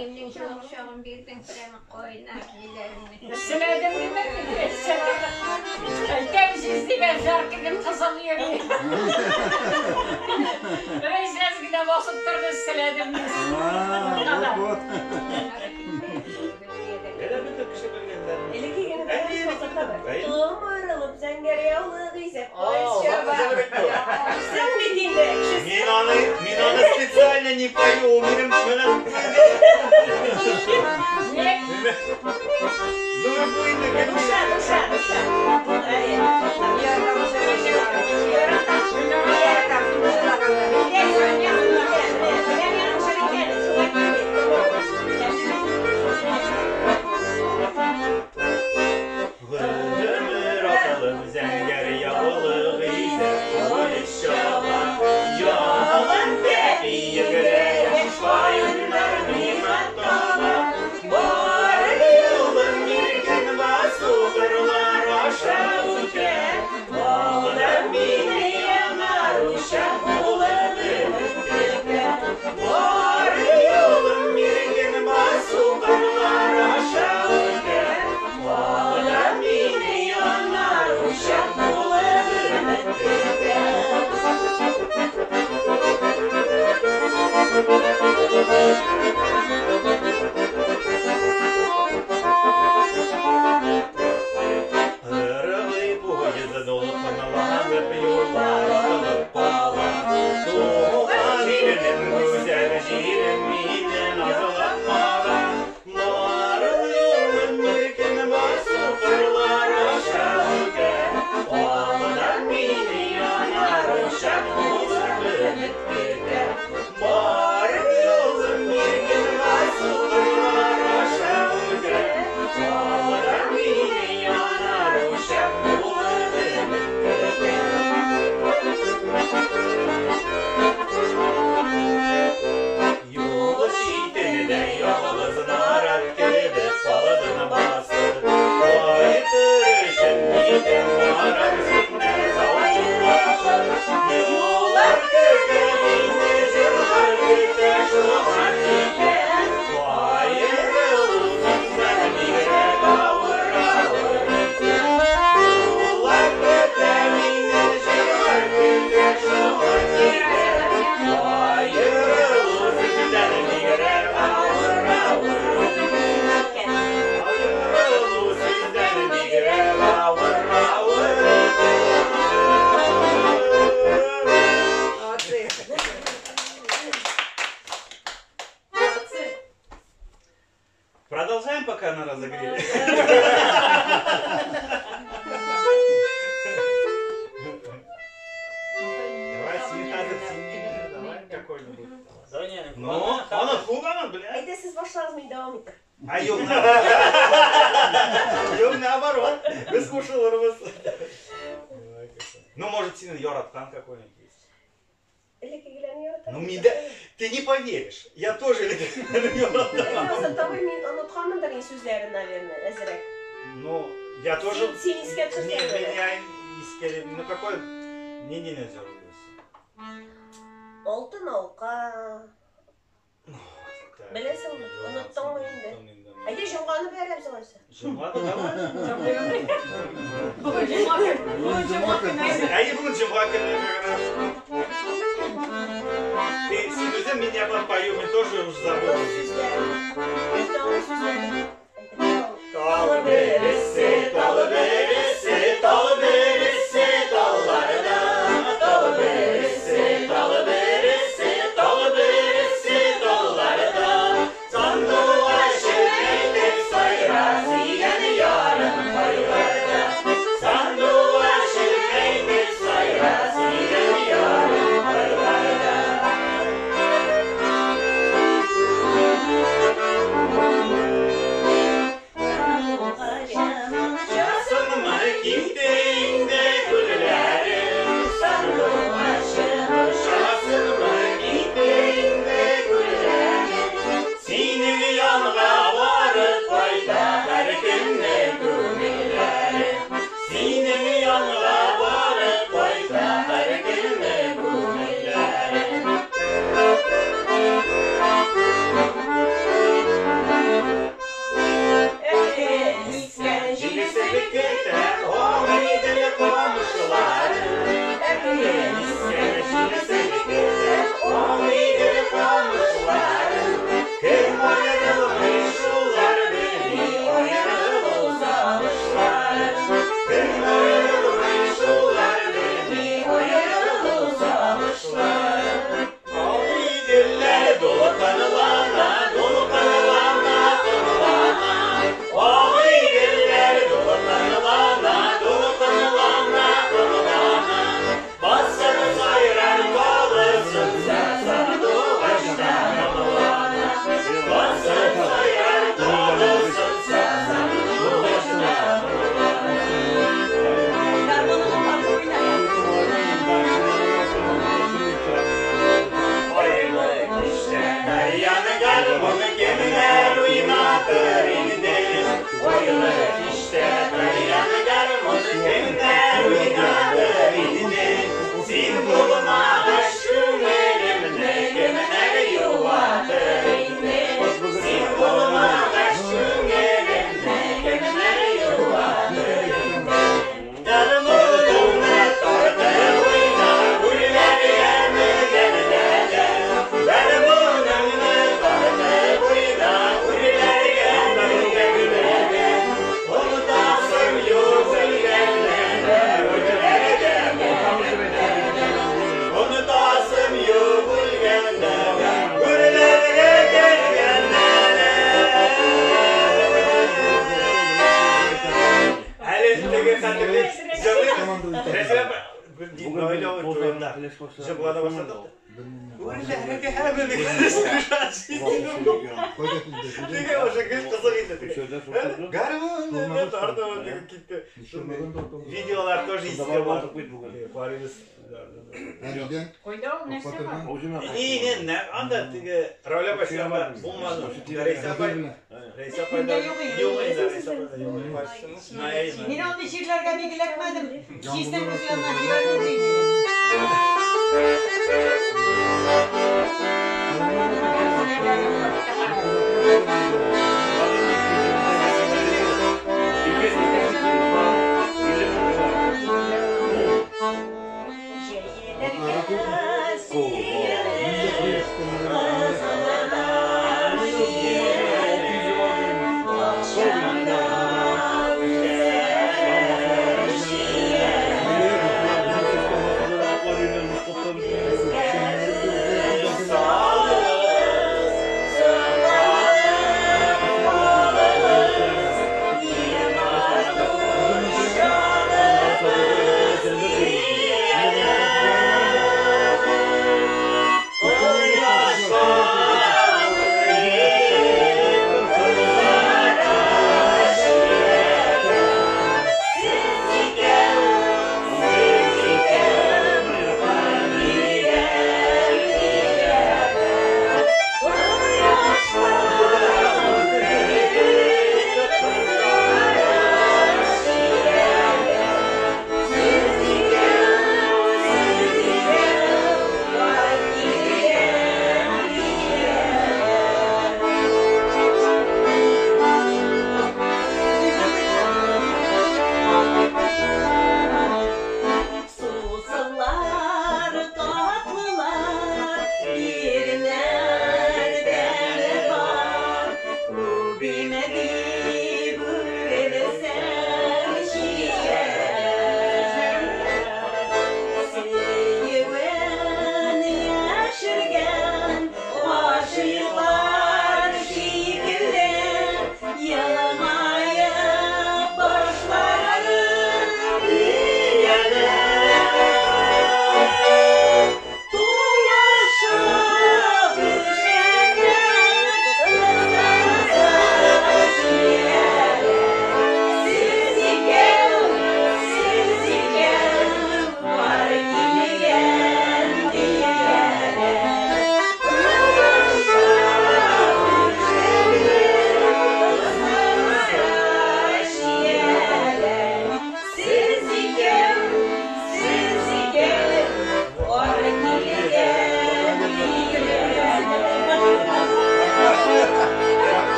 Әниемнең җылы кочагын бирдең, прямо кайнар ниләреңне. Эсселәдем димә мин, эсселәдем. Әйтәм җиздигә жарко дип кызыл йөри. Рәис әз генә басып торды, эсселәдем мин. А, вот, вот. Әле бөтен кеше белгәннәр. Элекке генә Әйе, вакытта бар. әйе. Томырылып зәңгәр яулык изәп О, кайчаба. Соң бит инде кешесе. Мин аны специально не пою, минем менә. Ну, бу инде Душа, душа, душа. Әйе. Яратам. Яратам. Беләм, беләм, беләм, икәнен, шулай Гомер атылып зәңгәр яулык изәп куеш чаба. Ялан тәпи йөгерә яшь каеннар миңа таба. Бар юлым иркен басу кырлар аша үтә. Алда мине янар учак булып өмет көтә. Бар юлым иркен басу кырлар аша үтә. Алда мине янар учак булып өмет көтә. Ыргый поезд дулкынланып юллар атылып кала. Туган илем, гүзәл җирем мине назлап кала. Бар юлым иркен басу кырлар аша үтә. Алда мине янар учак булып өмет көтә. Бар юлым иркен басу кырлар аша үтә. Алда мине янар учак булып өмет көтә. Юл читендә ялгыз нарат кебек калдым басып. Кайтыр өчен китеп барам синнән саубуллашып. Юллар көтә мине, җырлар көтә, шуңа китә. Аерылу синнән бигрәк авыр, авыр итә. Юллар көтә мине, җырлар көтә, шуңа китә. Аерылу синнән бигрәк авыр, авыр итә. Аерылу синнән бигрәк авыр, авыр итә. Молодцы. Молодцы. Продолжаем, пока на разогреве. Давай, син хәзер син давай какой-нибудь. Ну, аны куганын, бля. Әйдә сез башлагыз, мин дәвам итәм. А юк, юк, наоборот. Без кушылырбыз. Ну, может, синең яраткан какой-нибудь есть. Элеккегеләрне яратам. Ну, мин дә, ты не поверишь. Я тоже элеккегеләрне яратам. Азат абый, мин онытканмындыр инде сүзләрен, наверное, әзрәк. Ну, я тоже... Син искә Не, төшерсәң. меня искә... Ну, какой... Не-не-не, җырлыйсың. Алтын алка. Беләсеңме? Оныттыңмы инде? Әйдә җомганы бәрәбез алайса. Җомга да давай. Бүген җомга көн. Бүген җомга көн. Әйе, бүген җомга көне как раз. Ты син үзең меня подпою, мин тоже уже забыл. Сүзләрен. Тал бересе, тал бересе, тал бересе, талларда. Тал бересе, тал бересе, тал бересе, талларда. Сандугачым әйтеп сайра, сөйгән ярым кайларда. Сандугачым әйтеп сайра, сөйгән ярым кайларда. Сандугачым селкетә Агыйдел камышлары. Әкрен искән җил селкетә Агыйдел камышлары. Кем аерылмый шулар белми аерылу сагышлар. Кем аерылмый шулар белми аерылу сагышлар. Агыйделләр дулкынлана, дулкынлана, томлана. Агыйделләр дулкынлана, дулкынлана, томлана. Басып сайрар калырсың сандугачта моңлана. Басып сайрар калырсың сандугачта моңлана. Гармоныңа тартып уйна. Айлы кичтә тальян гармун кемнәр уйнатыр инде? Айлы кичтә тальян гармун кемнәр уйнатыр инде? Син булмагач күңелемне кемнәр юатыр инде? Син булмагач күңелемне кемнәр юатыр инде? Гармуныңны тартып уйна, гүрләргә менгәндә дә. Гармуныңны тартып уйна, гүрләргә менгәндә дә. Онытасың юк үлгәнне дә, гүрләргә менгәндә дә. Онытасым юк үлгәнне дә, гүрләргә кергәндә дә. Әле теге хәтерлим, җырлыйбыз. Рәсилә апа, Наилә абый туенда җырлана башладык та. Гүрләргә Теге уже гел кызык инде теге. Гармунны тартып теге китте. Видеолар тоже истә бар. Карыйбыз. Кайда ул нәрсә бар? Не, не, анда теге Равля апа шунда булмады. Рәйсә апай, Рәйсә апай да Юк инде. юк инде, Рәйсә апай да юк. Наилә. Мин андый җирләргә бик эләкмәдем. Җизнәм үзе янына җибәрмәде инде. Җәйләргә сөенеп, кызыллар җыеп, бакчамда үсәр чия. Безгә сез салыгыз.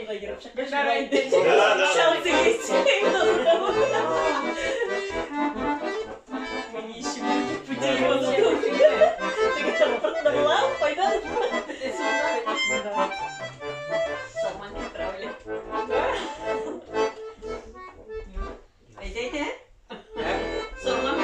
юлга ерып чыккач. Гөлнара әйтте. Да, да. Шансы есть. Мы не ищем пути его Теге транспортта була, кайдан? Сарман отправили. Әйтә, әйтә. Сарман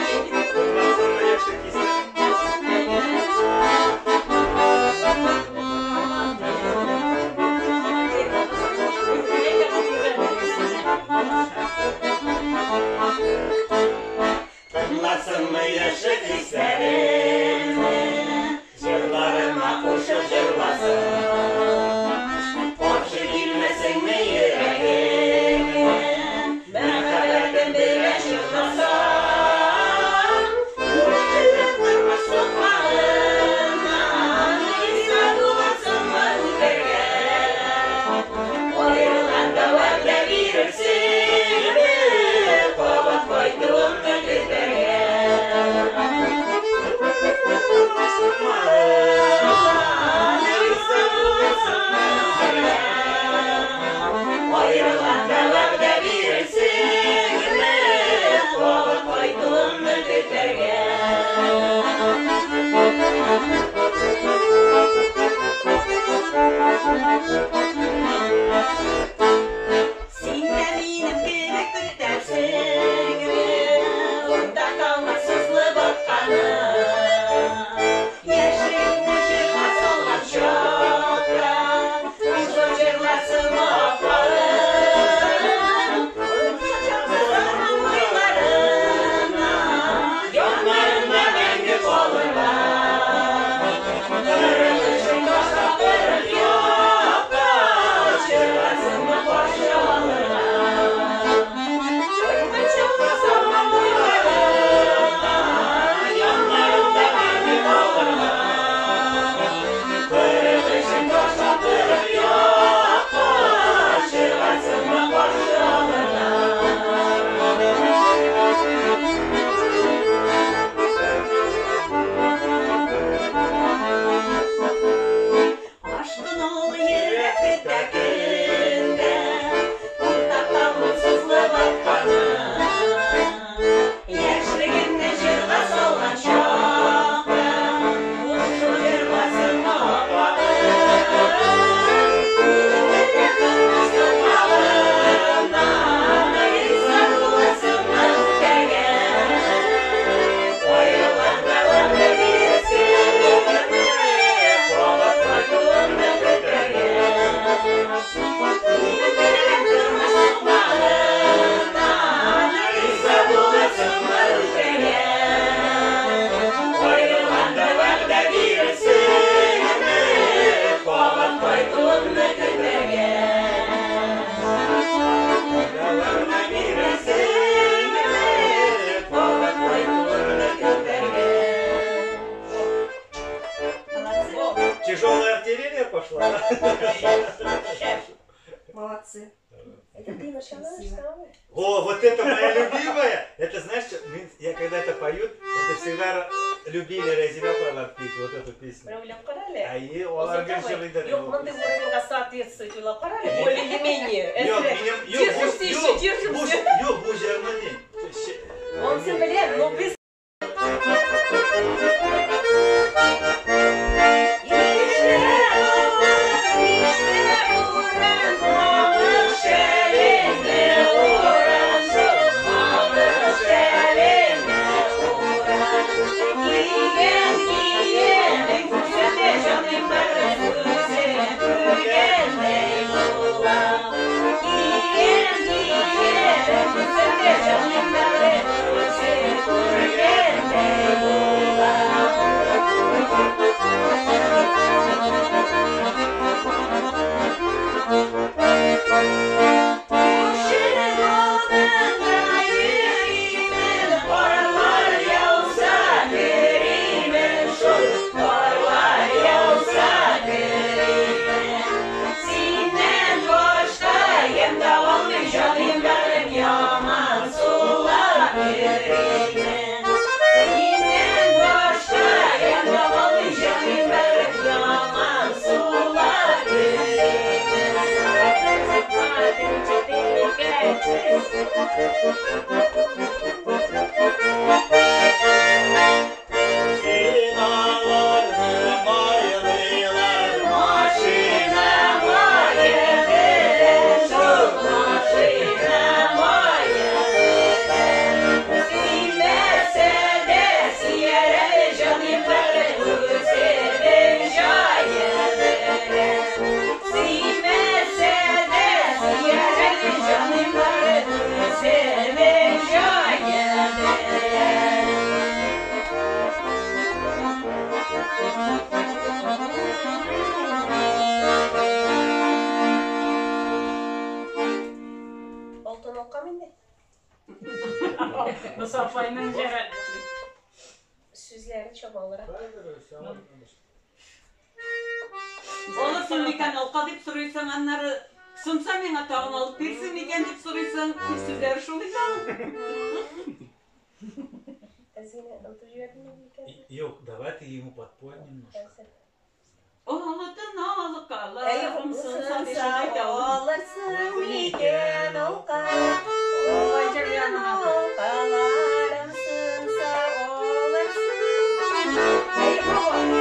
Тыңласынмы яшьлек хисләремне, Җырларыма кушып җырласын. Каршы килмәсеңме йөрәгемә, Мәхәббәтем белән җырласам. Күңелем тормыш сукмагыннан, Риза буласыңмы үтәргә? Аерылганда вәгъдә бирерсеңме, Кабат кайтуыңны көтәргә? Аерылганда вәгъдә бирерсеңме, Кабат кайтуыңны көтәргә? Син дә минем кебек көтәсеңме, Уртак таңның сызылып атканын? Яшьлегеңне җырга салган чакта, Кушылып җырларсыңмы акларын? Сарман буйларыннан, Яннарыңда мәңге калырлар. Кырылышың башка кырык якка, Чыгарсыңмы каршы алырга? Сарман буйларыннан, Яннарыңда мәңге калырлар. Кырылышың башка кырык якка, Чыгарсыңмы каршы алырга? Ашкынулы йөрәк көтә көндә, Уртак таңның сызылып атканын. Яшьлегеңне җырга салган чакта, Кушылып җырласыңмы акларын? Минем белән тормыш сукмагыннан, Риза буласыңмы үтәргә? Аерылганда вәгъдә бирерсеңме, Кабат кайтуыңны көтәргә? Минем белән тормыш сукмагыннан, Риза буласыңмы үтәргә? Аерылганда вәгъдә бирерсеңме, Кабат кайтуыңны көтәргә? Вәгъдә бирерсеңме, Кабат кайтуыңны көтәргә? Тяжелая артиллерия пошла. Молодцы. Это ты нашла, что ли? О, вот это моя любимая! Это знаешь, что, я когда это поют, это всегда любили Разиля петь вот эту песню. Уйлап кара әле. Әйе, алар гел җырлыйлар. Юк, мондый уровеньга соответствовать уйлап кара әле, более-менее. Юк, минем, юк, бу, Держимся еще, юк, бу, держимся. юк, бу җырны ни? Он все белә, но без Синнән башка ямда алмый җаным бәреп яман сулап. Алтын алкам инде. Мусафайның җыры. Сүзләре чамалырак. Алырсың микән алка дип сорыйсың, аннары сынса миңа тагын алып бирсен микән дип сорыйсың. Сүзләре шул инде аның. Әз генә онытып җибәрдем микән? Юк, давайте ему подпой немножко. Алтын алкаларым сынса дип әйтә ул. Алырсың микән алка? Алтын алкаларым сынса алырсың. Әй, Алтын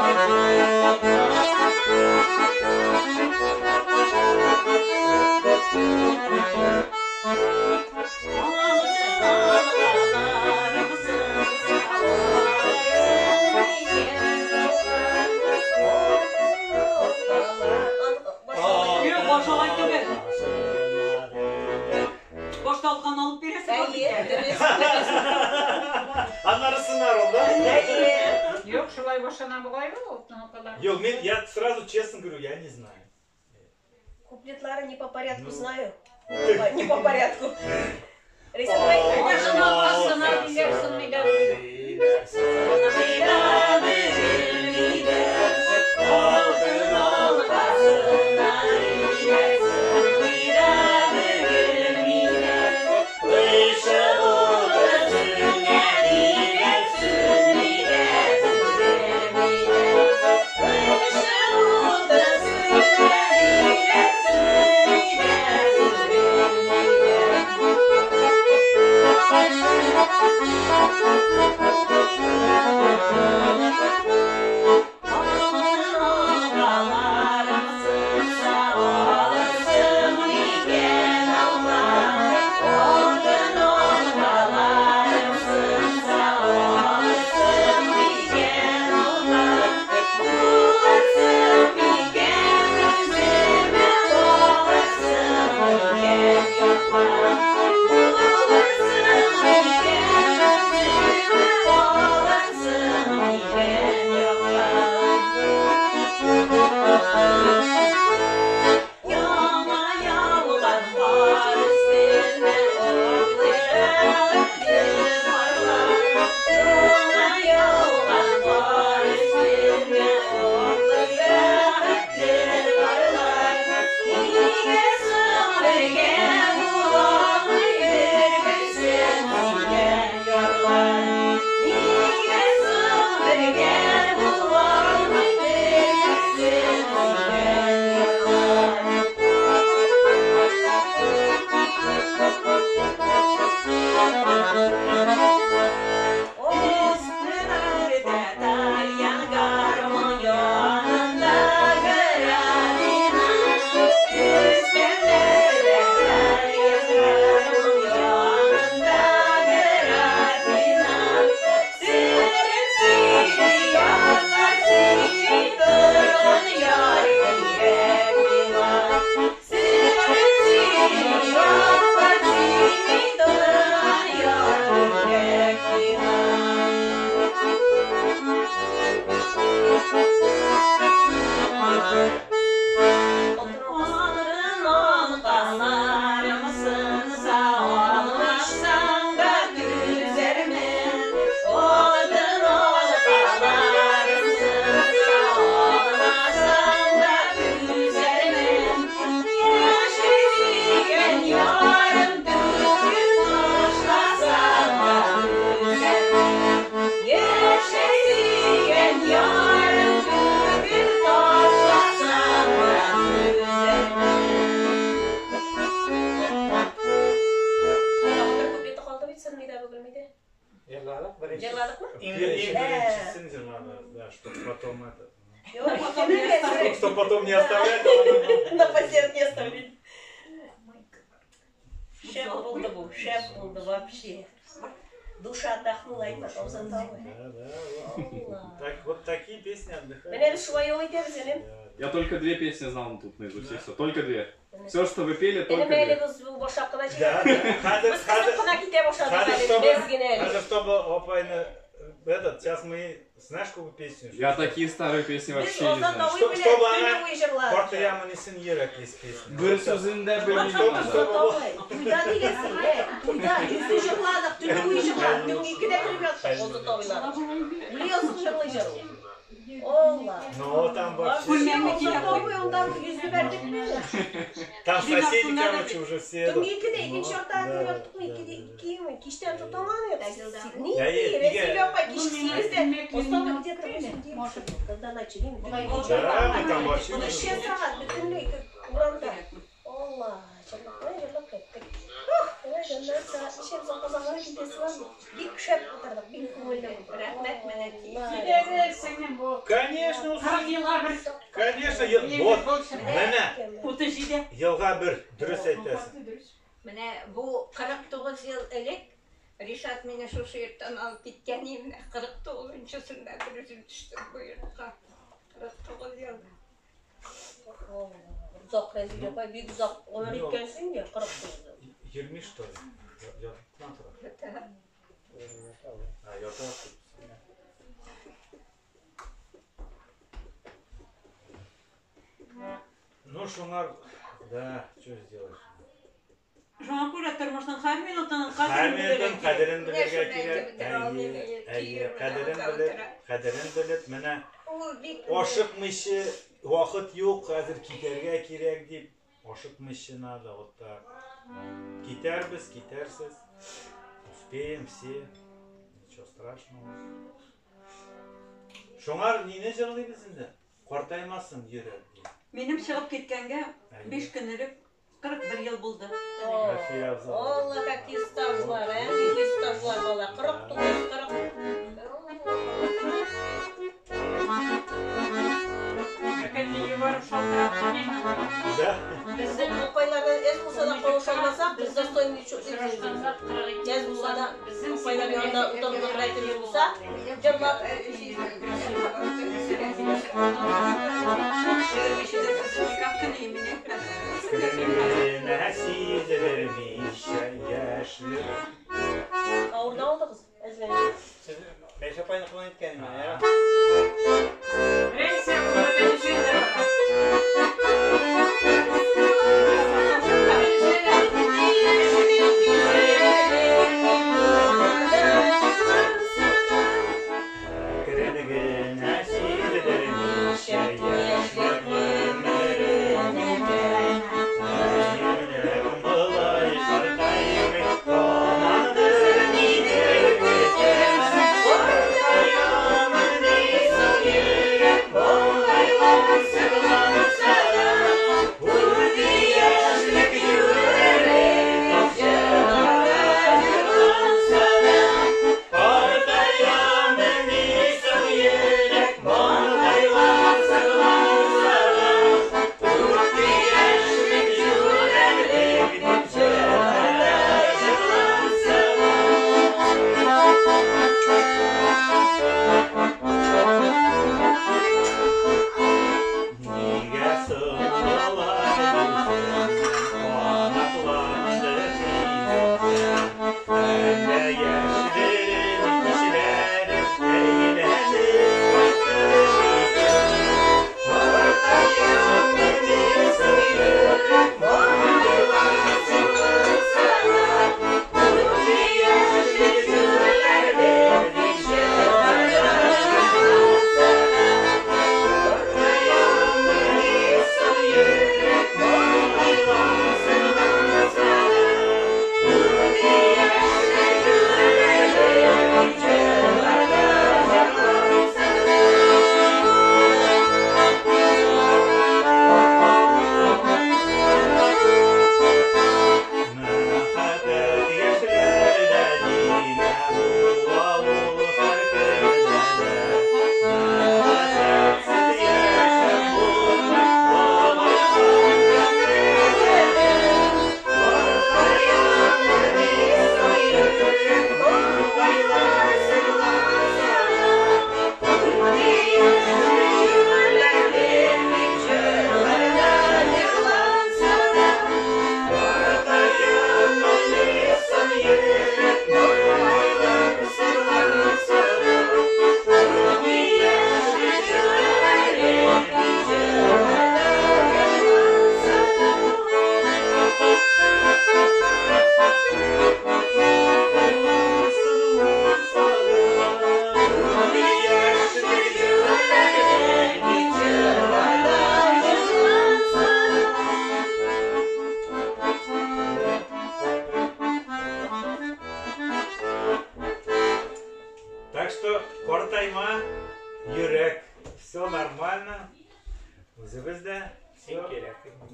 алкаларым сынса алырсың микән Юк, башы алай түгел. Башта алканы алып бирәсең. Әйе, дөрес, дөрес. Аннары сынар ул, да? Юк, шулай башлана бугай ул алтын алкалар. Юк, мин, я сразу честно говорю, я не знаю. Куплетлары не по порядку Ну. знаю. Не по порядку. Рәйсә, давай. Башына басына диләр, сынмый да. Алтын алкасына диләр, сынмый да бөгелми дә. Ишек уты сүнә диләр, сүнми дә, сүрелми дә. Ишек уты сүнә диләр, сүнми дә, сүрелми дә. Алтын Иң беренчесен җырладыгыз, да, чтоб потом это. Потом не оставлять. Чтоб потом не оставлять, а потом- Напоследок не оставлять. Шәп булды бу, шәп булды вообще. Душа отдохнула, әйтмә, Азат абый. Да, да, вот. Так, вот такие песни отдыхают. Менә без шулай ял итәбез, энем. Я только две песни знал тут наизусть, и все. Только две. Все, что вы пели, только Энем әле две. без бу башлап кына Да, да. Хәзер, Без кызып кына китә башладык хәзер, әле, чтобы, без генә әле. хәзер, чтобы опайны, этот, сейчас мы, знаешь, какую песню? Я такие старые песни Без вообще не Азат знаю. абый Что- белән чтобы төне она буе җырладык. Картаямын йөрәк есть песня. Бер сүзен дә белмим. Чтобы, чтобы, Абый, туйда дигәнсең, ә, туйда йөзле җырладык, төне буе җырладык, төнге икедә кереп яттык Азат абыйлар. Үле язык җырлый җыр ул. Алла. Ну, там вообще... Азат абый анда йөзле бәрдекме? Там соседи, короче, уже все... Төнге икедә, икенче Ну, яртыга да, кереп яттыкмы, да, икедә, да. икеме, кичтән тотанган идек. Ни, Я е- Рәсилә нигә- апа кичке сигездә, Остап где-то 8-9, когда начали, Да, мы там вообще... Ничә сәгать бөтенләй урамда. Алла, җырлап, җырлап киттек. Ух, менә җаннар сәгать ничә без Казанга китәсе бар бит. Бик шәп утырдык, бик күңелле булды. Рәхмәт менә. Киләбез, сеңлем бу. Конечно, Кырык елга бер. Конечно, вот, менә, 37. елга бер, дөрес әйтәсең. Менә бу 49 ел элек Ришат мине шушы йорттан алып киткән иде. Менә 49-нчысында бер үзем төштем бу йортка. 49 ел. Озак Рәзилә апа, бик озак гомер иткәнсең дә, 49 ел. Йөрми, что ли? Ятып тора. А, ята. Ну, шуңар, да, что сделаешь? Шуңа күрә тормышның һәр минутының Һәр кадерен минутын белергә кирәк. кадерен белергә Менә шуны кирәк. әйтеп бетерә алмыйм, Әйе, әйе, әйе, көйем кадерен белән белеп, утыра. кадерен белеп, менә Ул бик ашыкмыйча вакыт юк, хәзер китәргә кирәк дип, ашыкмыйча надо, вот так. Китәрбез, китәрсез. Успеем все. Ничего страшного. Шуңар нине җырлыйбыз инде? Картаймасын йөрәк дип. Минем чыгып киткәнгә 5 көн элек 41 ел булды. Рафия абзал. Алла, какие стажлар, ә? Нинди стажлар бала? 49, 40. Әкәтиге барып шалтыратты мин. Да. Безнең апайлардан әз булса да кавыша алмасак, без достойный чук Очрашканда 42 Әз булса да Безнең апайлар янында утырырлык рәтебез булса, җырлап. Кремле сизелермичә яшьлек. Авырдан алдыгыз, әзгән. Сез Бәйшә апайны кулан иткәнме, ә? Рәйсә, күрәтән җирдә бара. Кремле сизелермичә яшьлек гомерем үтә. Йөрәк болай картаймый, замандыр нидер көтә. Картаямын дисең, йөрәк болай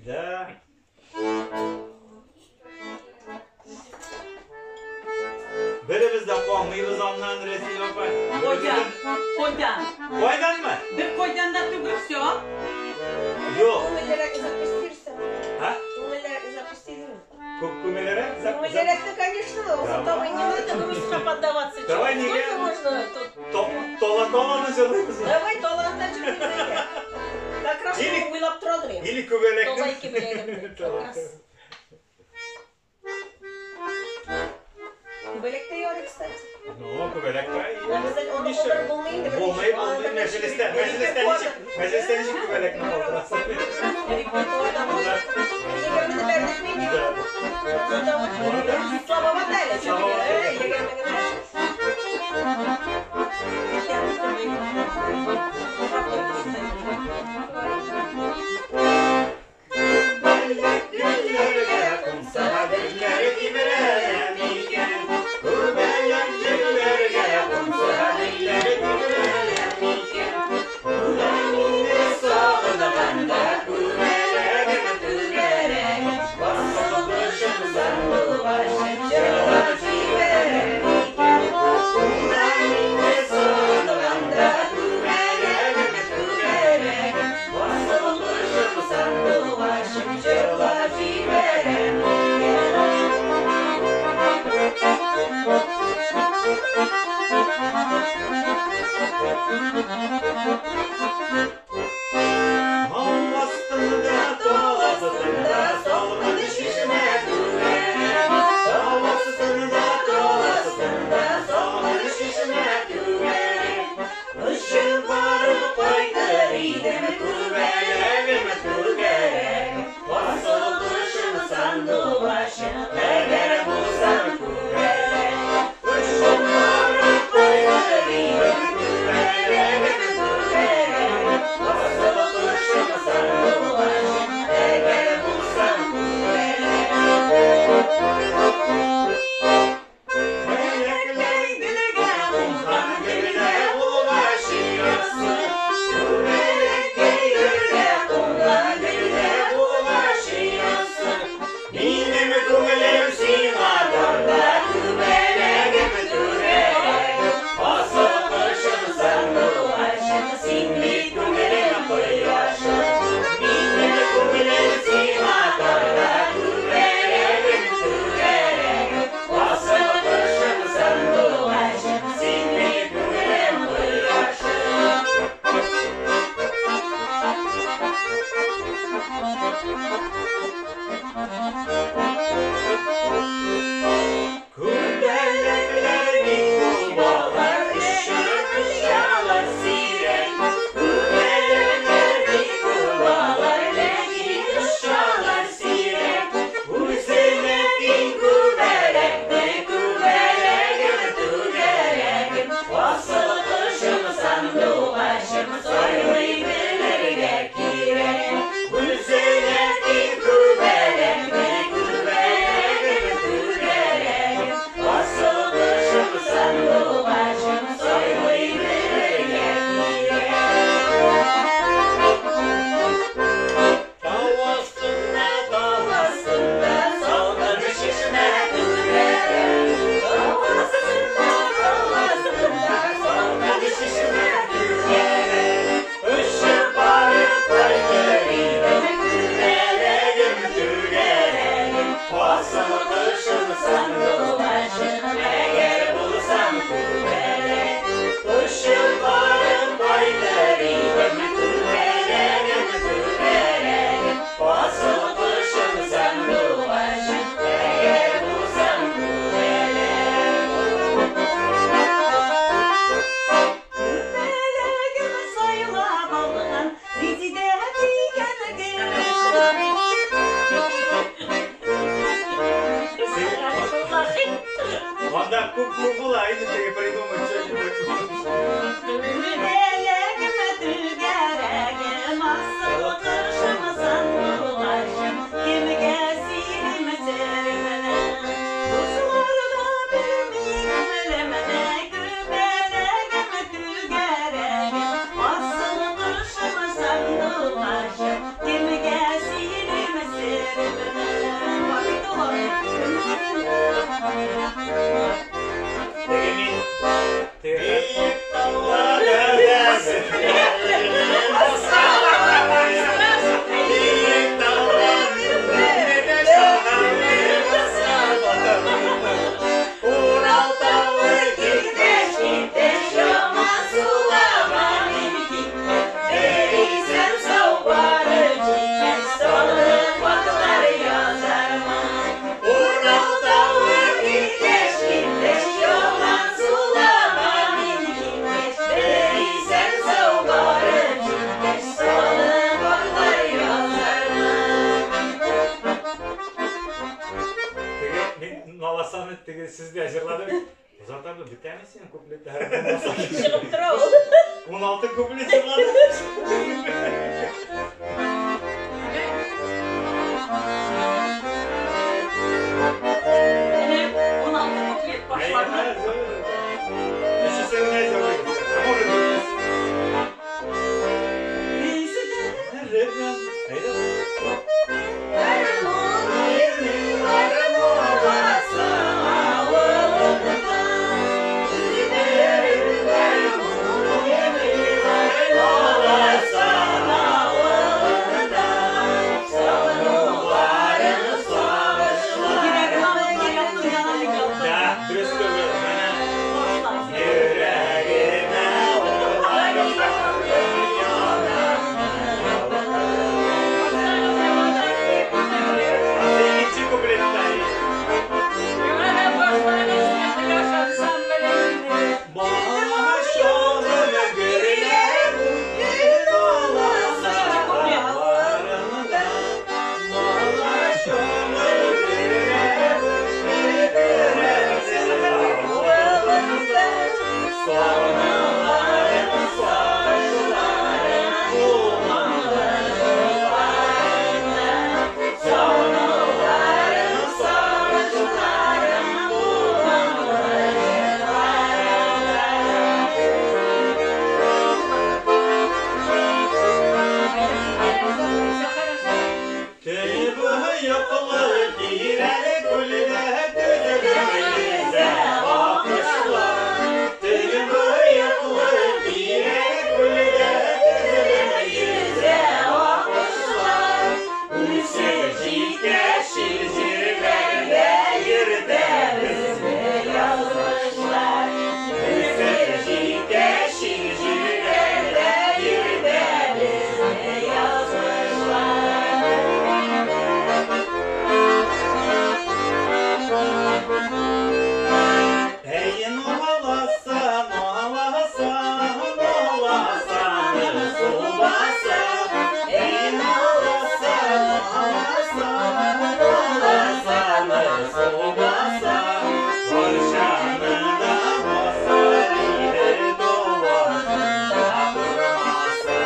Да. Беребез дә калмыйбыз аннан, Рәзилә апа. Кайдан? Кайдан? Кайданмы? Бер кайдан да түгел, все. Юк. Күңеллерәк запустирсың. А? Күңеллерәк запустирсың. Күп күңеллерәк? Күңеллерәкне, конечно, Давай. не надо быстро поддаваться. Давай, нигә? Сколько можно тут? Тола-толаны җырлыйбыз. Давай толаны җырлыйбыз әйдә. Как раз Или- уйлап торадыр инде. Или күбәләкне. Тола ике беләгемне. Как раз. Күбәләк тә ярый, кстати. Ну, күбәләк тә. Обязательно аны калдырып булмый инде. Булмый, булмый. Мәҗлестә, мәҗлестә ничек, мәҗлестә ничек күбәләкне калдырасың? Егермене бәрдек мин. Слабовато әле. Егерме генә. Гөлләргә кунса гөлләр тибрәнә микән? Күбәләк гөлләргә кунса гөлләр тибрәнә микән? Күбәләкне сагынганда күбәләгем түгәрәк, Асыл кошым сандугачым җырлап җибәрә микән? Күбәләкне сагынганда күбәләгем түгәрәк, Асыл кошым сандугачым җырлап җибәрә микән? Тау астында, тал астында, салкын чишмә түгәрәк. Тау астында, тал астында, салкын чишмә түгәрәк. Очып барып кайтыр идем, күбәләгем түгәрәк. Асыл кошым сандугачым, әгәр булсам күбәләк. Очып барып кайтыр идем, күбәләгем түгәрәк. Асыл кошым сандугачым, әгәр булсам күбәләк. Күбәләкләр гөлгә кунган, гөлдә булгач оясы. Күбәләккәй гөлгә кунган, гөлдә булгач оясы. Минем күңелем сиңа тарта, күбәләгем түгәрәк. Асыл кошым сандугачым, син бит күңелем кояшы. Минем күңелем сиңа тарта, күбәләгем түгәрәк. Асыл кошым сандугачым, син бит күңелем кояшы. Күбәләкләр бик күп алар, очып очалар сирәк. Күбәләкләр бик күп алар, ләкин очалар сирәк. Үзенә тиң күбәләкне, күбәләгем түгәрәгем. Асыл кошым сандугачым, сайлый белергә кирәк. Үзенә тиң күбәләкне, күбәләгем. Аласаны теге сез дә җырладыгыз. Азат абый, бетәме синең куплетлар? Чыгып тора ул. 16 куплет җырлады. Менә 16 куплет башланды. Өчесе генә җырлый. Ә может быть. Әйдә. Да, дөрес түгел. Менә йөрәгемә Икенче куплетта. Башымны гөрләп үтте аласаларында. Башымны гөрләп үтте авылында. Сагынуларым, сагышларым булмады. Сагынуларым, сагышларым Төнге йоклы тирән күлдә төзелеп акышлар. Төнге йоклы тирән күлдә төзелеп йөзә акышлар. Үсеп җитә шил җирләрдә йөртәбез язмышлар. Үсеп җитә шил җирләрдә йөртәбез язмышлар. Әй, наласа, наласа, наласаны су баса. Әй, наласа, наласа, наласаны су баса. Барчаны да басар иде тау башында тормаса.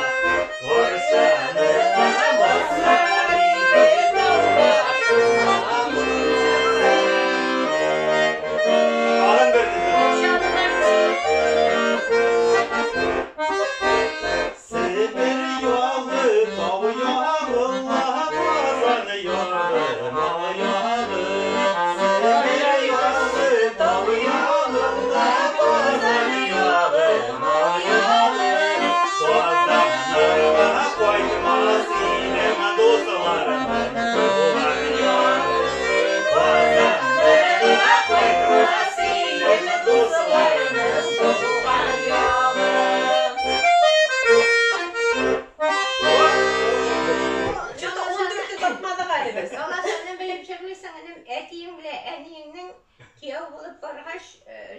Барчаны да басар иде тау башында тормаса. Тагын бер Себер ягы, тау ягы, Казан ягы, мал ягы. Себер ягы, тау ягы, Казан ягы, мал ягы. Казаннарга кайтмас идем, дусларым, туган ягы. Казаннарга кайтмас идем, дусларым, туган ягы. Что-то 14 тартмадык әле без. Аласаны белеп җырлыйсың, энем, әтиең белән әниеңнең кияү булып баргач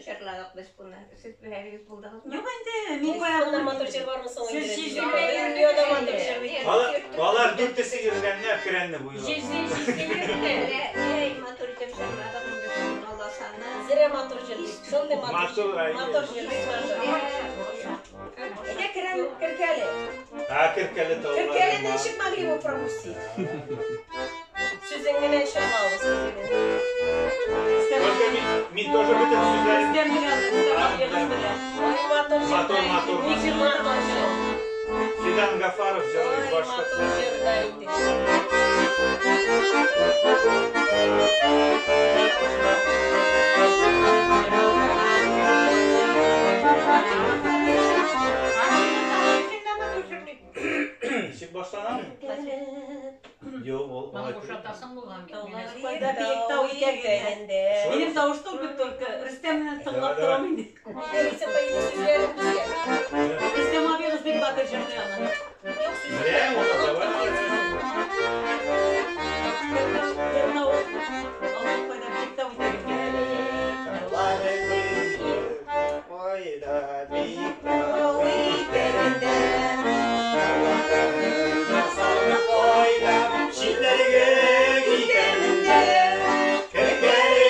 җырладык без буны. Сез берәрегез булдыгызмы? Юк инде, мин Уф, моннан матур җыр бармы соң Сез инде? җизни Дөньяда матур җыр бит. Алар дүртесе йөргәннәр керәнне буйлап. Җизни, җизни йөртте. Әй, матур итеп җырладык инде шул аласаны. Зря матур җыр бит. Шундый матур Матур, җыр. әйе. Матур җыр бит матур. Әйдә керән Керкәле. А, Керкәле таулары. Керкәлене ничек могли мы пропустить? Сүзен генә чамалабыз сүзен. Только мин тоже бөтен сүзләрен. Рөстәм белән, Рөстәм абыегыз белән. Ой, матур җыр. Матур, матур, Бик матур. матур җыр. Фидан Гафаров җырлый Ой, башкортча. матур җыр да инде. Ничек башланамы? Юк, ул Моны алай түгел. бушатасың булган бит. Мин әле- Кайда биек тау итәгендә. Минем тавыш түгел только. Рөстәмне тыңлап торам инде. Сүзләрен безгә. Рөстәм абыегыз бик батыр җырлый аны. Юк, сүзен. Менә ул давай. Кайда биек тау итәгендә. Таулары кайда биек тау Итәгендә. Тауларны салып кайда читләргә китәм дә. Керкәле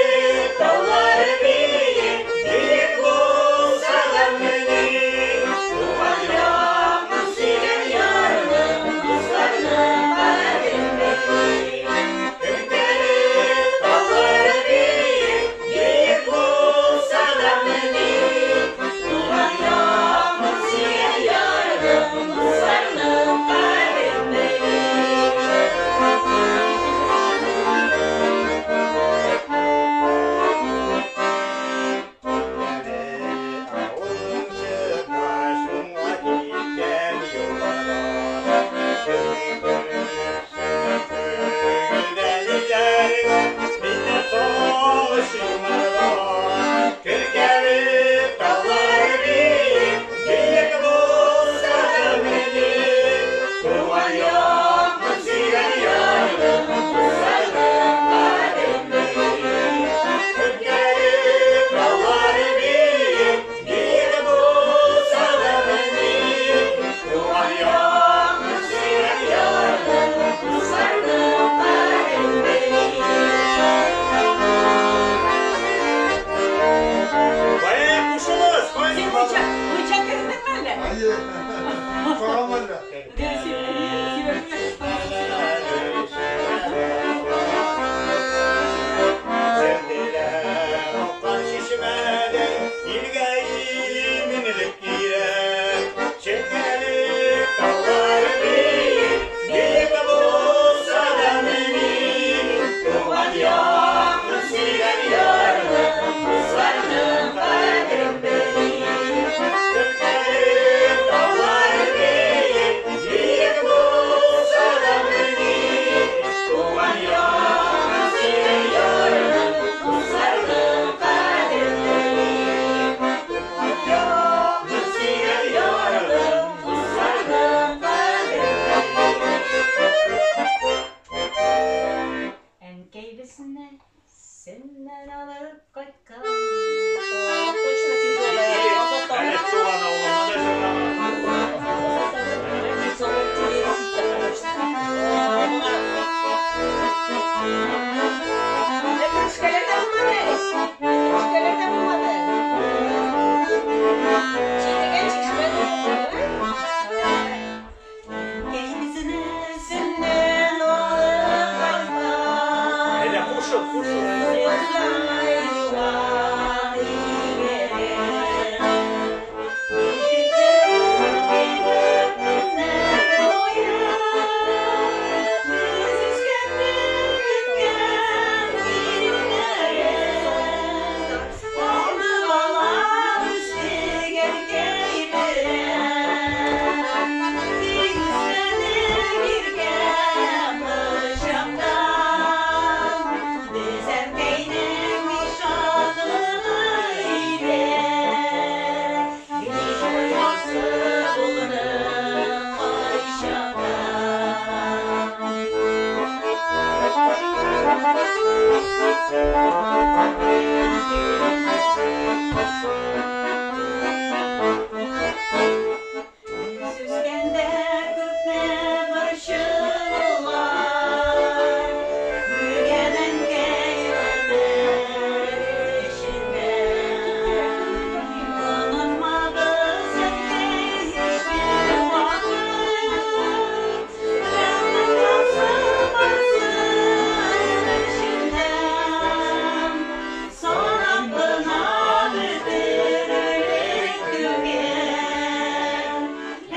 Сөннән алып кайткан. Точно тяжелая. Әле туган авылымда да җырламадым. Мәтрүшкәләр дә булмады әле. Мәтрүшкәләр дә булмады. Чиләгән чишмә дә булмады. Кәйбезне сөннән алып кайткан. Әйдә, кушыл, кушыл. Сүзгәндә күпме борчылулар, Күргән әнкәй гомер эчендә. Онытмабыз әнкәй һичбер вакыт, Рәхмәт яусын барсын эченнән. Санап кына бетерерлек түгел,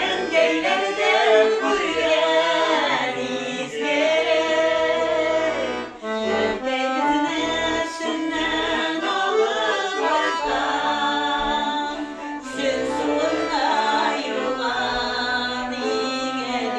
Әнкәйләрдән күргән изгелек. Әнкәй безне сөннән алып кайткан, Сөт суында юган иң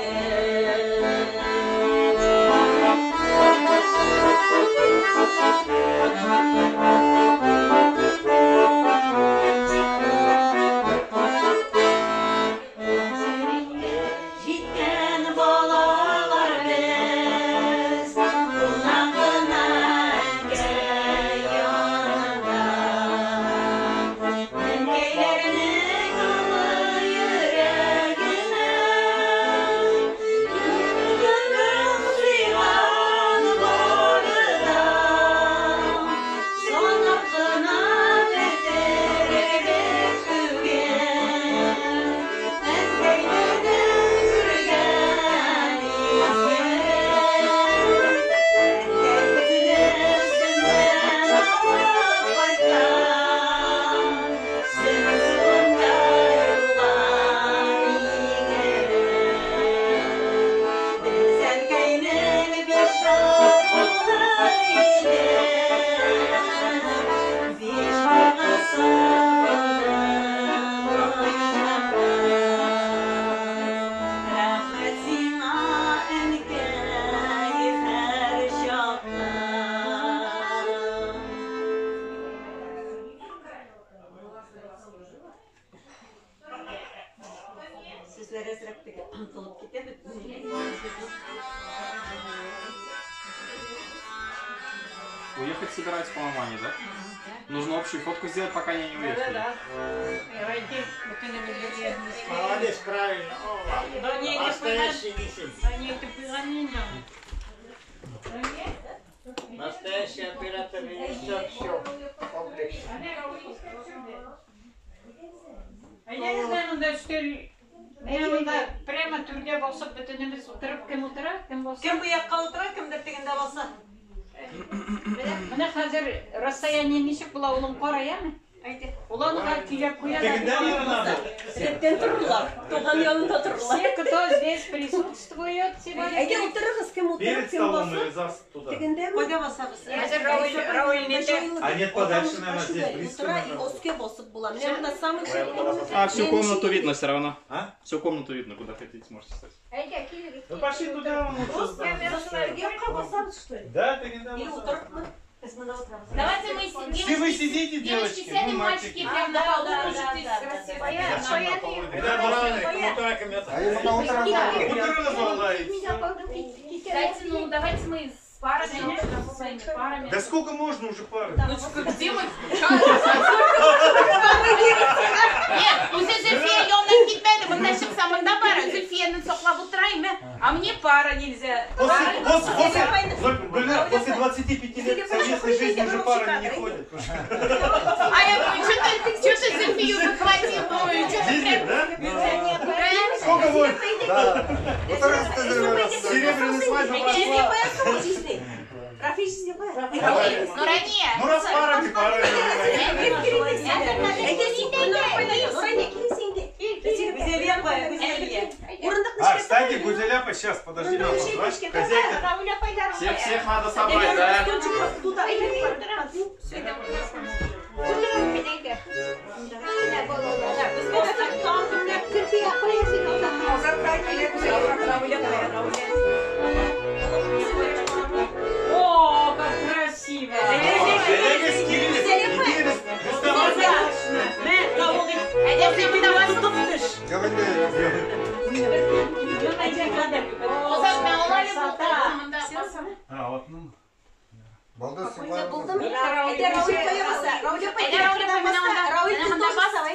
Җиткән балалар без, кунак кына әнкәй янында. Әнкәйләрнең олы йөрәгенә Гөлнең сыйган бары да. Санап кына бетерерлек түгел, Әнкәйләрдән күргән изгелек. Әнкәй безне сөннән алып кайткан, Сөт суында юган иң элек. Без әнкәйнең биш улы идек, Биш кайгысы булды кайчакта. Рәхмәт сиңа, әнкәй, һәр чакта. Сүзләр әзрәк теге онытылып китә бит. Уехать собираются, по-моему, они, да? Нужно общую фотку сделать, пока они не уехали. Да-да-да. Давайте, бөтенебез бергә. Молодец, правильно. Да не, не Настоящий Нисин. Настоящий оператор, режиссер, все в комплексе. А я не знаю, монда өстәл. Менә монда прямо түргә басып бөтенебез утырып, кем утыра, кем баса. Кем бу якка утыра, кемдер тегендә баса. Менә хәзер расстояние ничек була, улым кара, яме? Улан көйләп куя. Тегендә надо. Рәттән торырлар. Туган янында торырлар. Все, кто здесь присутствует сегодня. Әйдә утырыгыз, кем утырып, Перед кем столом баса. или за туда? Тегендәме? Кайда басабыз? Хәзер Рауил нитә. А нет, подальше, наверное, здесь близко. Утыра и наверное. өскә басып була. Менә монда самый А, всю комнату видно все равно. А? Всю комнату видно, куда хотите, можете стать. Әйдә, килегез. Ну пошли туда, он лучше. Якка басабыз, что ли? Да, тегендә Или басабыз. утырыпмы? Без монда утырабыз. Давайте мы Все вы сидите, девочки девочки, сядем, ну, мальчики мальчики. прямо на Да, полу да, можете да, да, рассесть. Бая, Зачем на полу? Это главное, кем утыра, кем ята. Әйе, монда утырам. Утырыгыз, валлаһи. Дайте, ну, давайте мы с Парами, своими парами. Да сколько можно уже пары? Ну где мы? Нет, үзе Зөлфия янына китмәде, монда чыкса монда пара, Зөлфияне саклап утыра име, а мне пара нельзя. После 25 лет совместной жизни уже пара не ходит. А я думаю, что ты Зөлфию захватил, думаю, что ты прям... Сколько будет? Серебряная свадьба прошла. Нурания. Ну раз пара, не пара. А, кстати, Гузеляпа, сейчас, подожди, хозяйка. Всех надо собрать, да? О, как красиво!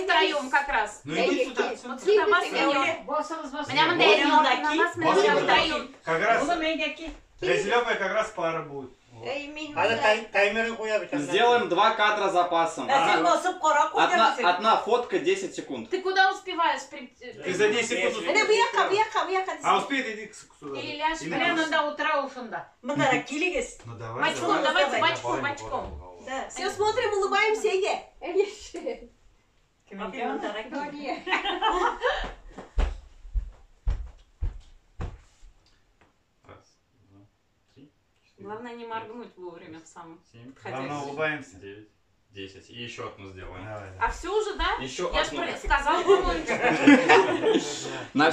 Втроем как раз. Ну иди сюда. Вот сюда втроем. Как раз. Резилёвая как раз пара будет. Сделаем 2 кадра запасом. Одна фотка 10 секунд. Ты куда успеваешь? Ты за 10 секунд успеешь. А успеет, иди сюда. Или ляжь прямо до утра ушунда. Ну давай. Бочком, давайте бочком, бочком. Все смотрим, улыбаемся, иди. Главное не моргнуть вовремя в самом подходящем. Главное улыбаемся. 9, 10. И еще одну сделаем. Давай, давай. А все уже, да? Еще я одну. же сказала, по-моему. На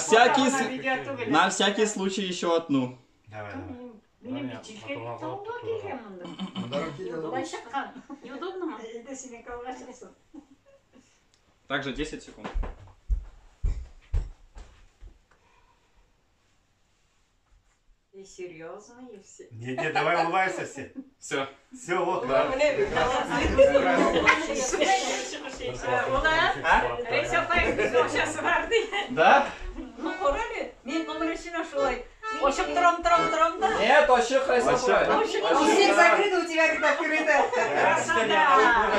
всякий случай еще одну. Давай, давай. Неудобно? Также 10 секунд. И серьезные все. Не, не, давай улыбайся все. Все. Все, вот. Да? Ну, корали. Мин гомер шулай. Ошып торам, торам, торам да. Нет, ошык, Райса. У всех закрыто, у тебя как открыто. Красота.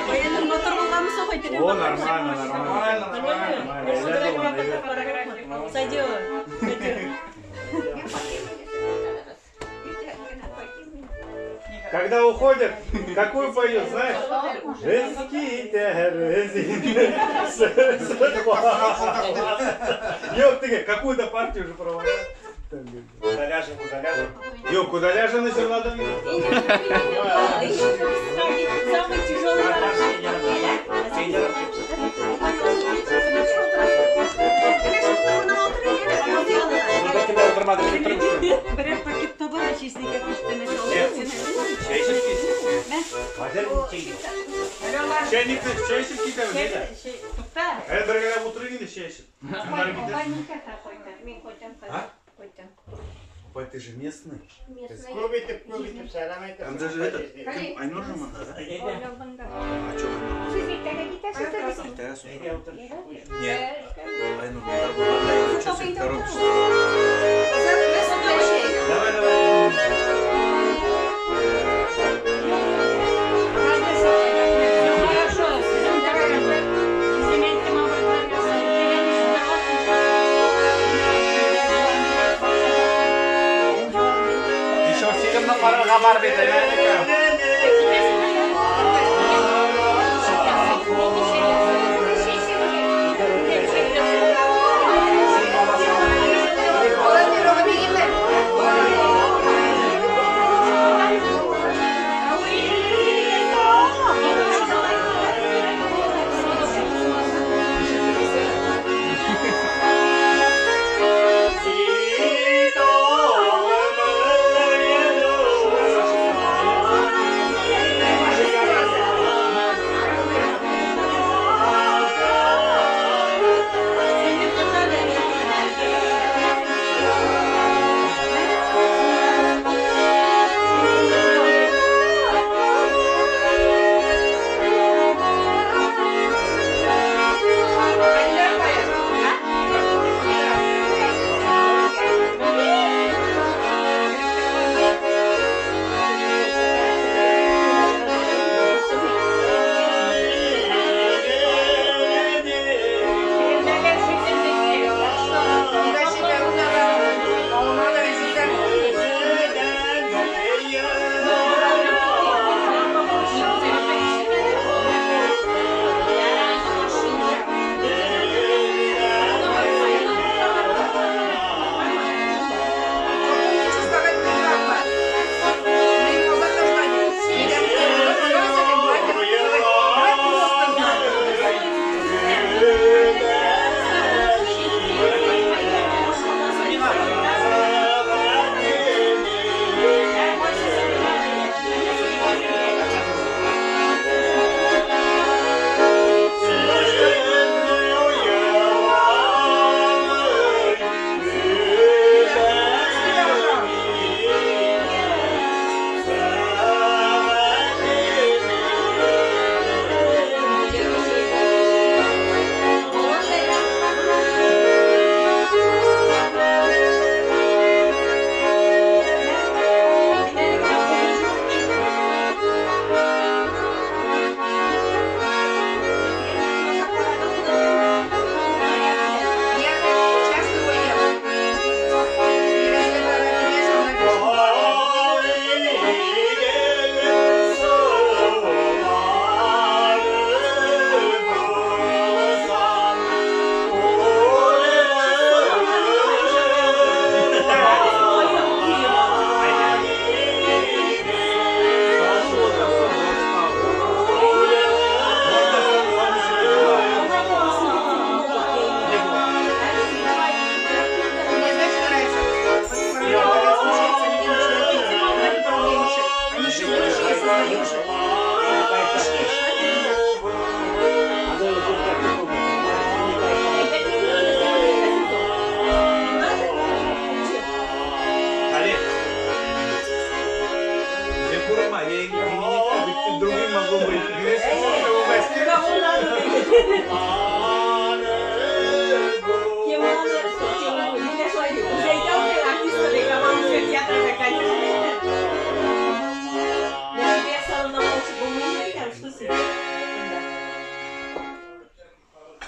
О, нормально, нормально. Нормально. Сойдет. Когда уходят, какую поют, знаешь? Ёп, ты какую-то партию уже проводил. Куда ляжем, куда ляжем. Ёп, куда ляжем на зернадом? Самый тяжелый. Берәр пакет таба, чистенький күчтәнәч алып. Чәй эчеп кит. Чәйникне чәй эчеп китәбез, әйдә. Тукта. Әйдә бергәләп утырыйк инде чәй эчеп. Мин кайтам. Кайтам. Апай, ты же местный. Местный. Күп итеп, күп итеп сәлам әйтеп. Там даже этот, Айнур же монда, да? А чё? Сез иртәгә китәсез дә бит. Нет. Айнур, что ты торопишься? Давай, давай. Хорошо, Еще фильмны карарга бар бит, наверняка. Thank you.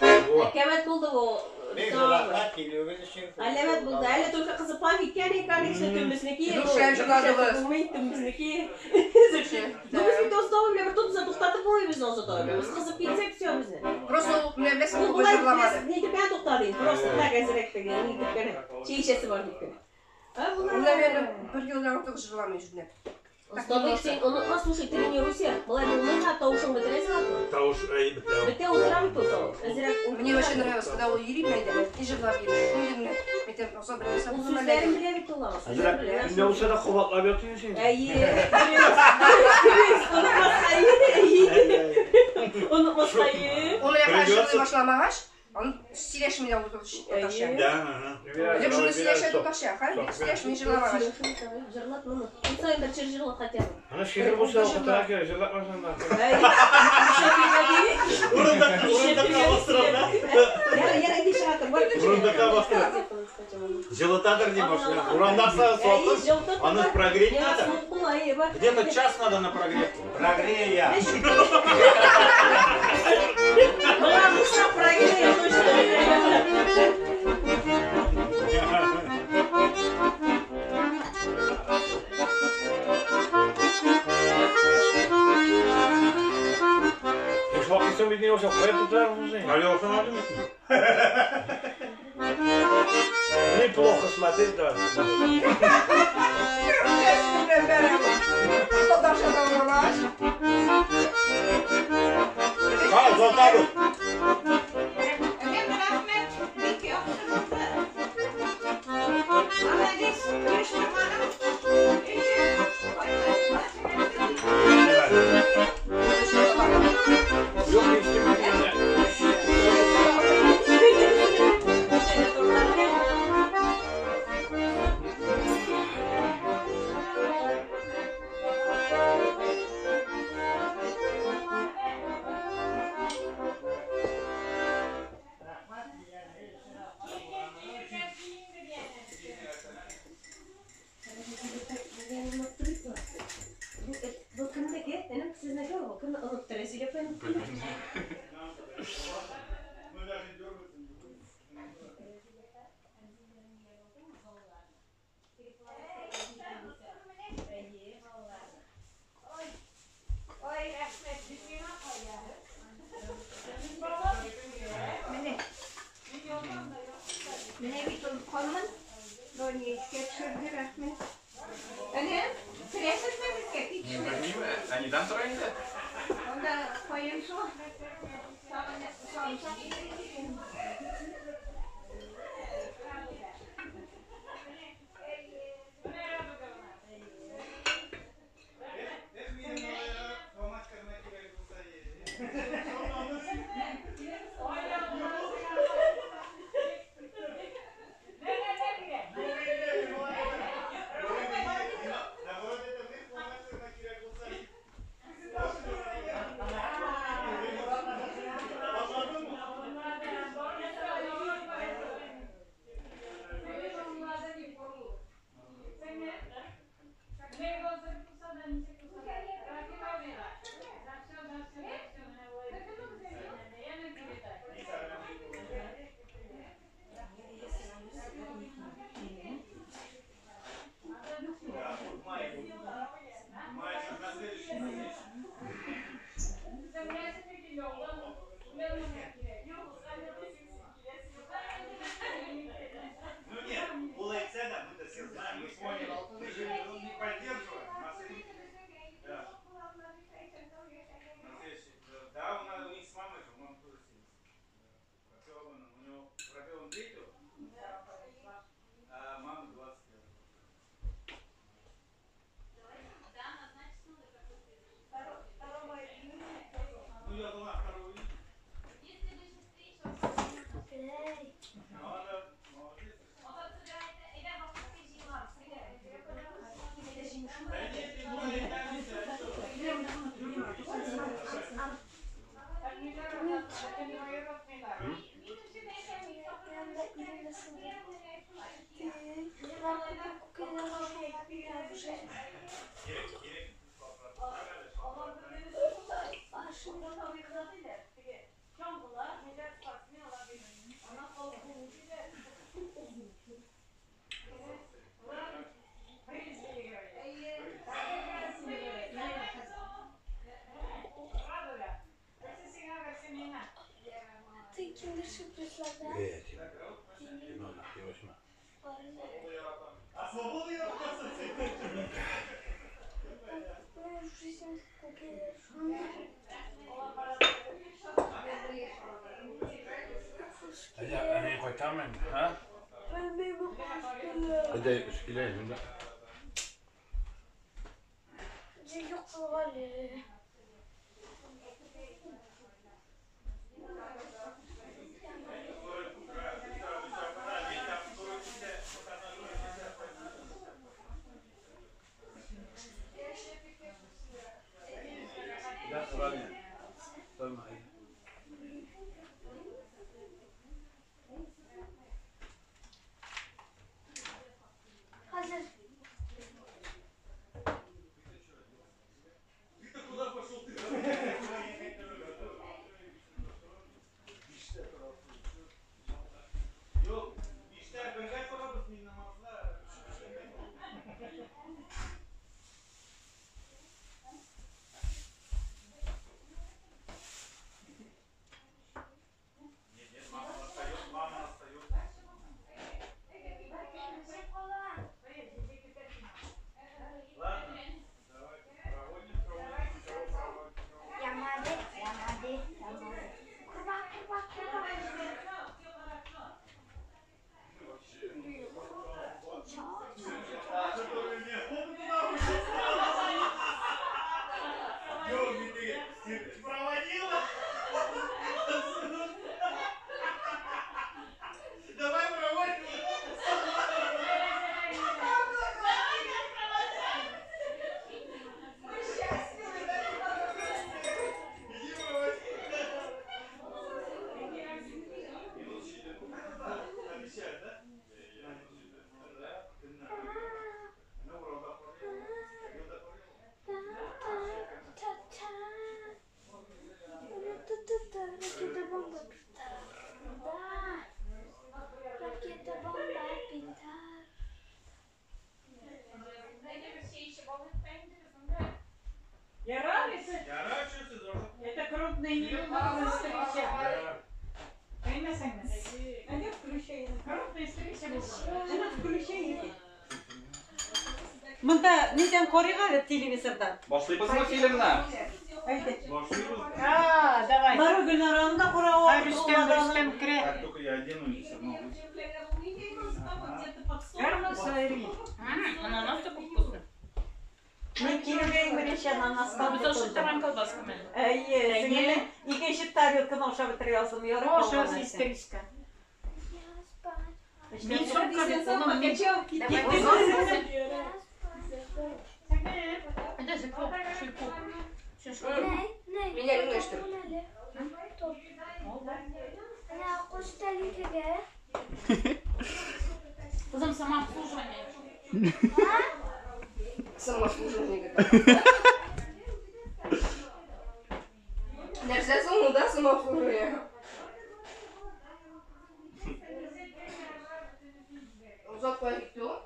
Әкәмәт булды ул. Әләмәт булды. Әле только кызыплап киткән икән, икесе төнбезнеке. Булмый, төнбезнеке. Ну, без бит Азат белән бер тотса туктатып булмый безне Азат белән. Без кызып китсәк, все безне. Просто ул менә беләсең, Ул ул болай җырламады. ни дип кенә туктады инде. Просто так әзрәк теге, ни дип кенә. Чәй эчәсе бар дип кенә. Ә Ул болай. наверное, бер елдан артык җырламый җүнләп. Остабык, син онытма, слушай, тренируйся. Болай булмый, ха, тавышың бетерәсең атны. Тавыш әй бетә. Бетә утыра бит ул тавыш. Әзрәк Мне вообще нравилось, когда ул йөри менә и җырлап йөри. Шундый менә, әйтәм, Азат бер нәрсә Ул булсын әле. сүзләрен белә бит ул аңа. Әзрәк, көндә булса да кабатлап ятыйм син. Әйе. Дөрес, онытмаска, әйе. Онытмаска, әйе. Ул менә хәзер җырлый башламагач, аны сөйләшми дә ул татарча. Да, ага. Юк, шуны сөйләшә татарча, хәзер бит сөйләшми җырламагач. Җырлат моны. Көн саен бер җыр җырлат хотя бы. Ана шигырь булса укытырга кирәк, җырлатмасаң да. Урындыкка, урындыкка бастырам да. Яра, яра, иди чыга тор. Бар. Урындыкка бастырам. Җылытадыр дип башлыйм. Урамда салкын, аны прогреть надо. Где-то час надо на прогрев. Прогрея. Моңа булса прогрея точно. Эш вакытсың бит ни булса, кая тотарсың син? Әле охламадым бит. Неплохо смотреть, да. Татарча җырламагач. Ха, Золотару. Энем, рәхмәт, бик яхшы булды. Молодец, оештырганың өчен. Юк, ишетмәдем. Бу кемнеке? Энем, сезнеке бу? Кемне оныттыр? Сөйләп куйын. Ой, рәхмәт, миңа кая. Менә. Менә бит ул калмын. Доня искә төшерде, рәхмәт. Энем, керәсезме безгә? Белмим, әнидән тора инде. Анда куям шул. Сарымсак. Ты киндер пришла, да? Әни кайтамын, ха? Әйдә, киләйем. Hazır. Это крупный не нужно встреча. Крупная встреча. Включай. Монда нидән карыйк әле телевизордан? Башлыйбызмы фильмны? Әйдә. Башлыйбыз. А, давай. Бары Гөлнараны да карау. Рөстәм, Рөстәм керә. Как только я оденусь, все равно. Ананас такой вкусный. Мин килүгә иң беренче ананастан Без ашап торган колбаска менә. Әйе, сеңелем, икенче тарелканы ашап бетерә яздым. Ярый Аша, калган нәрсә. сестричка. Мин сумка бит, улым, мин. Меня аңлаштыр. Кызым, самообслуживание. Самообслуживание. Нәрсә соң ул да самообслуживание? Озак кая китте ул?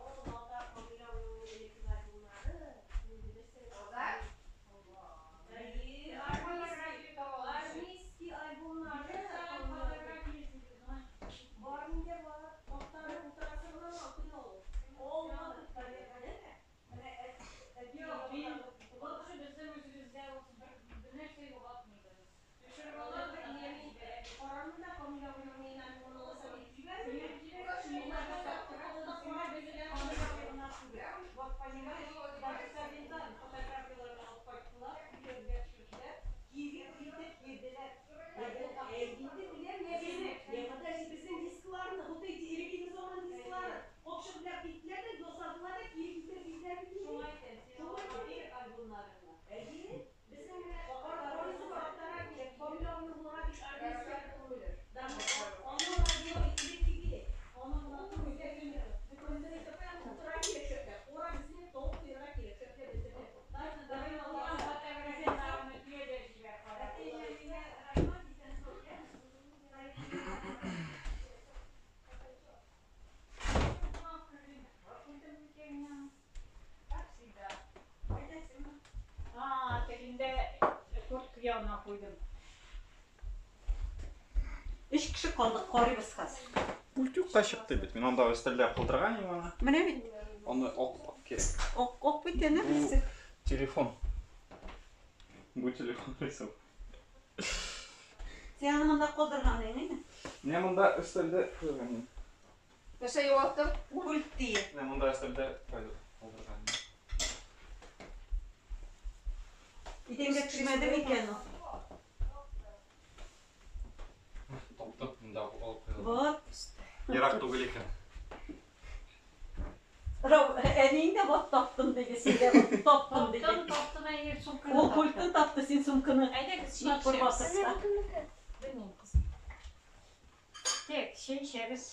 А, тегендә куртка янына куйдым. Өч кеше калдык, карыйбыз хәзер. Пульт юкка чыкты бит. Мин анда өстәлдә калдырган идем аны. Менә бит. Аны ак ак кирәк. Ак ак бит әнә Бу берсе. телефон. Бу телефон рисов. Син аны монда калдырган идеңме? Менә монда өстәлдә куйган идем. Нәрсә югалттың? Пульт дие. Менә монда өстәлдә калдырган идем. Идәнгә төшмәде микән ул? Таптым, монда алып куйдым. Вот. Ерак түгел икән. Рау, әниең дә вот таптым диде, син дә вот таптым диде. Таптым, таптым, әйе, сумканы Ул пультны тапты, син сумканы. Әйдәгез, чәй Напор эчәбез. басып та. Белмим, кызым. Так, чәй эчәбез.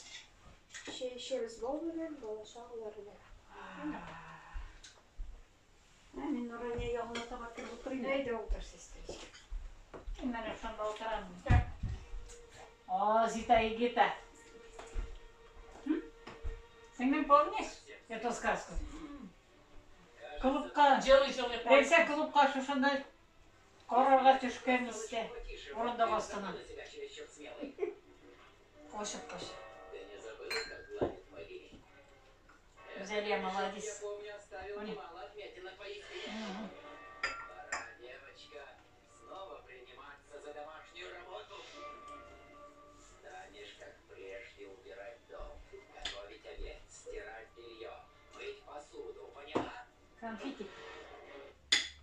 Чәй эчәбез бал белән, бала чагалар белән. Ә, мин Нурания ягына таба кереп утырыйм. Әйдә утыр, сестричка. Мин менә шунда утырам. О, Зита и Гита. Сеңлем, помнишь эту сказку? Клубка, Җылый-җылый Рәйсә клубка шушында карарга төшкән истә, урындык астына. Кочып-кочып. Гүзәлия, молодец. Мгм. Конфетики.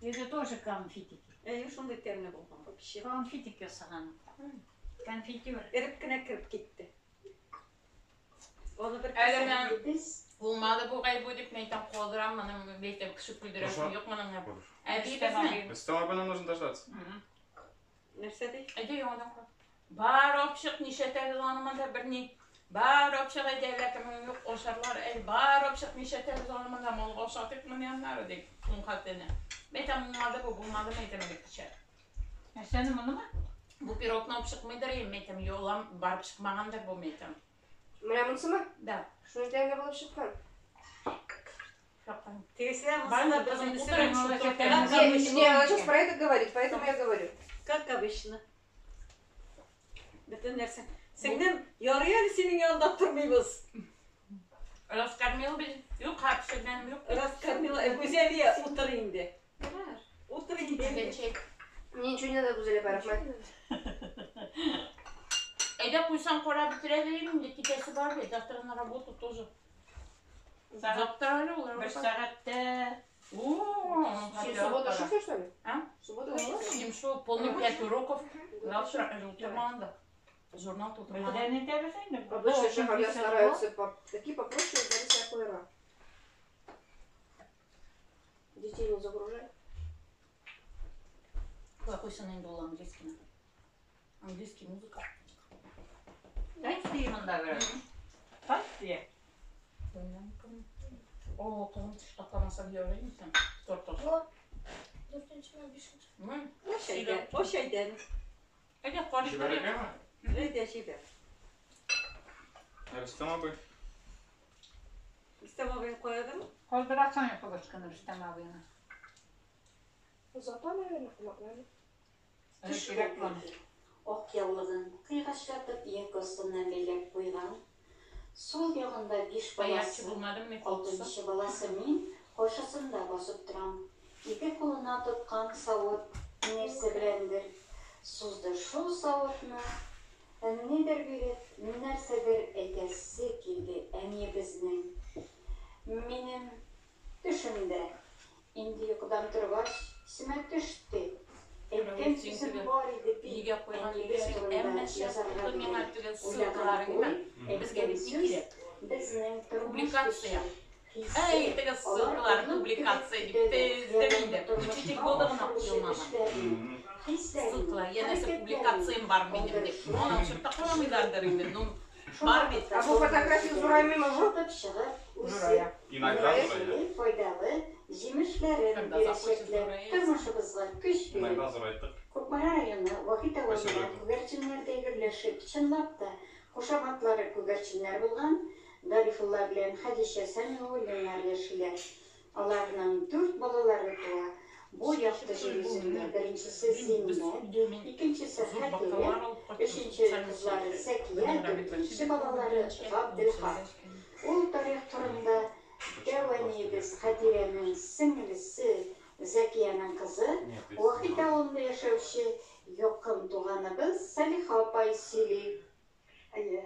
Это тоже конфетики. Әйе, шундый тәмле булган вообще. Конфетик ясаган. Конфитюр. Эреп кенә кереп китте. Аны бер Әле кисәк менә булмады бугай бу дип мин әйтәм, калдырам моны, әйтәм, кеше көлдерәсем юк моның. Әби безне. Рөстәм абыйны нужно дождаться. Нәрсә ди? Әйдә яңадан кара. Бар общык нишләтәбез аны монда берни. Бар общык әйдә әллә кемнең юк ашарлар, әй бар общык нишләтәбез аны монда малга ашатыйк моны аннары ди уң хатыны. Мин әйтәм, булмады бу, булмады мин әйтәм элеккечә. Нәрсәне монымы? Бу пирогны алып чыкмыйдыр инде, мин әйтәм, юлам барып чыкмагандыр бу мин әйтәм. Менә монысымы? Да. Шуны тәмле булып чыккан. Тегесе Бар, монысы да кызым, безнең утырың, утырың. утырың. Как Не, обычно. не, она сейчас про это говорит, поэтому я говорю. Как обычно. Бөтен нәрсә. Сеңлем, ярый әле синең янында тормыйбыз. Раскормил без. Юк, хәпшергәнем юк. Раскормила. Гүзәлия, утыр инде. Утыр инде. Чәй. Мне ничего не надо, Гузеля, рәхмәт. Әйдә куйсаң карап бетерә дим инде, китәсе бар бит, завтра на работу тоже. Завтра әле ул. Бер сәгатьтә. О, Син суббота эшлисең, что ли? А? Суббота эшлисең? Им шо, полный пять уроков. Завтра әле утырмаган да. Журнал тутырмаган. Бердән итәбез инде. Обычно шәһәрләр стараются по... такие попроще, Лариса Акуэра. Детей не загружай. Куя куйсын инде ул английскийны. Английский музыка. Әйт монда бер. Так дия. О, кызым теш такламасаң ярый икән. Торт Бу дүртенчеме, бишенче. Ош әйдә, ош әйдә. Әйдә, карыйк. Җибәрергәме? Әйдә, җибәр. Рөстәм абый. Рөстәм абыйны куядымы? Калдырасың кыбырчкыны Рөстәм абыйны. Зато, наверное, кунаклар. Кирәк моны. Ак яулыгын кыйгачлатып ияк астына бәйләп куйган. Сул ягында биш Баягы баласы, булмадымы? алтынчы баласы мин каршысында басып торам. Ике кулына тоткан савыт нәрсә беләндер. Сузды шул савытны. Нидер биреп, нәрсәдер әйтәсе килде әниебезнең. Минем төшемдә. Инде йокыдан торгач, исемә төште. Әйткән сүзем бар иде бит. Нигә куйган Әниебез дисең, турында әмма шәп язарга булды миңа дигән теге уйлаган ссылкаларың уй, ме? Безгә әйткән бит ни сүз кирәк? безнең тормыш Публикация. көче, хисе, Әй, теге алар ссылкалар, онык публикация кебек дип көтәләр, тездем хыялларны инде. тормышка Учитель года гына ашыручы куелмаган. эшләрен, хисләрен, Ссылкалар, янәсе хәрәкәтләрен публикациям бар минем дип. Моны чыгып та карамыйлардыр инде. Ну, бар бит. А бу фотография зураймыймы бу? Шытып чыгып, үсеп, Зурая. Иногда зурая. нәтиҗәле, файдалы җимешләрен Когда захочешь, бирәчәкләр, зурая. тормышыбызга көч биреп, Иногда зурайттык. Кукмара районы Вахит авылында Спасибо. күгәрченнәрдәй гөрләшеп, чынлап та кушаматлары күгәрченнәр булган Гарифулла белән Хәдичә Сәмигуллиннар яшиләр. Аларның дүрт балалары туа. Бу якты җир йөзендә беренчесе Зиннәт, икенчесе Хәтирә, өченче кызлары Зәкия, дүртенче балалары Габделхак. Ул тарих турында дәү әниебез Хәтирәнең сеңелесе Зәкиянең кызы, Вахит авылында яшәүче якын туганыбыз Салиха апай сөйли. Әйе,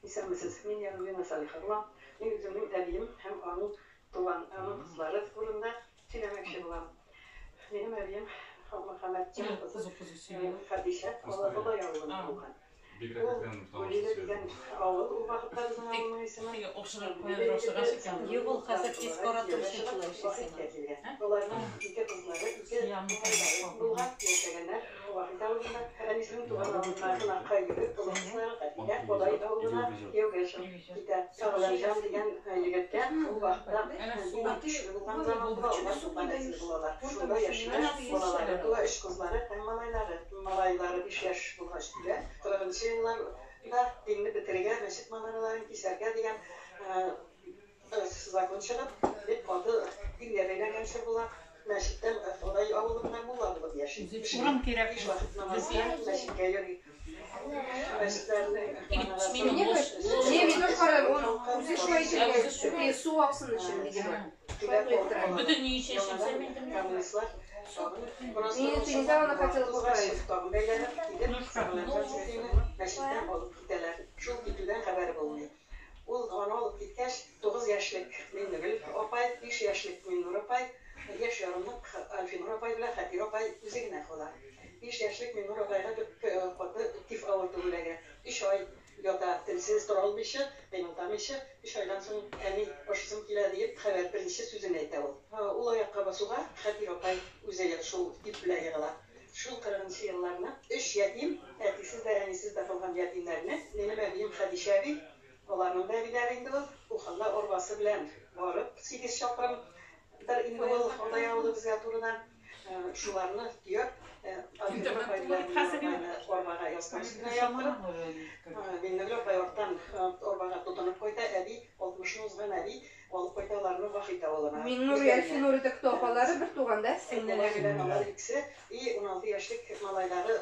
исәнмесез. Мин Яруллина Салиха булам. Мин үземнең әбием һәм аның туган, аның кызлары турында сөйләмәкче булам. Минем әбием Мөхәммәтҗан кызы Хәдичә Алабуга авылында туган. Ул Гүлиле дигән авыл ул вакытта безнең авылның исеме. Юк, ул хәзер тиз каратыр өчен шулай эшли сиңа. Аларның ике кызлары, ике малайлары булган, яшәгәннәр. Вахит авылында, әнисенең туган авылына кунакка йөреп, олы кызлары Хәтирә Бодай авылына кияүгә чыгып китә. Сәгъләмҗан дигән егеткә ул вакытта дин көчле булган заман була, алар туган нәсел булалар. Шунда яшиләр, балалары туа, өч кызлары һәм малайлары. Малайлары биш яшь булгач үлә. Кырыгынчы елларда динне бетерергә, мәчет манараларын кисәргә дигән Закон чыгып, бик каты дингә бәйләнгән чор була. Мәчеттән Ходай авылында мулла булып яши. Урын кирәк. Биш вакыт намазга мәчеткә йөри. Мәчетләрнең манарасы Мне кажется, не, мин тоже карадым, он үзе шулай итеп, су аксын өчен, видимо. Шулай куеп тора. Бөтен өй чәчелсә мин Коммунистлар Мин это недавно хотела поправить. Тагын бәйләнеп килеп, мәчеттән алып китәләр. Шул китүдән хәбәре булмый. Ул аны алып киткәч, 9 яшьлек Миңнегөл апай, 5 яшьлек Миңнур апай, яшь ярымлык Альфинур апай белән Хәтирә апай үзе генә кала. 5 яшьлек Миңнур апайга бик каты тиф авыртуы эләгә. Өч ай ята, телсез, тора алмыйча, кыймылдамыйча. Өч айдан соң, әни, ашыйсым килә, диеп, хәбәр, беренче сүзен әйтә ул. Ул аякка басуга, Хәтирә апай үзе шул тиф белән егыла. Шул кырыгынчы елларны өч ятим, әтисез дә, әнисез дә калган ятимнәрне минем әбием Хәдичә әби, аларның да әбиләре инде ул, уханла арбасы белән барып, сигез чакрымдыр инде ул Адай авылы безгә турыдан, шуларны төяп, Альфинур апай белән Миннур апайны арбага ястык өстенә яткырып, Миннегөл апай арттан арбага тотынып кайта, әби, алтмышны узган әби, алып кайта аларны Вахит авылына. Миннур и Альфинур это кто, апалары бер туган, да? Сеңлеләре белән алар икесе и 16 яшьлек малайлары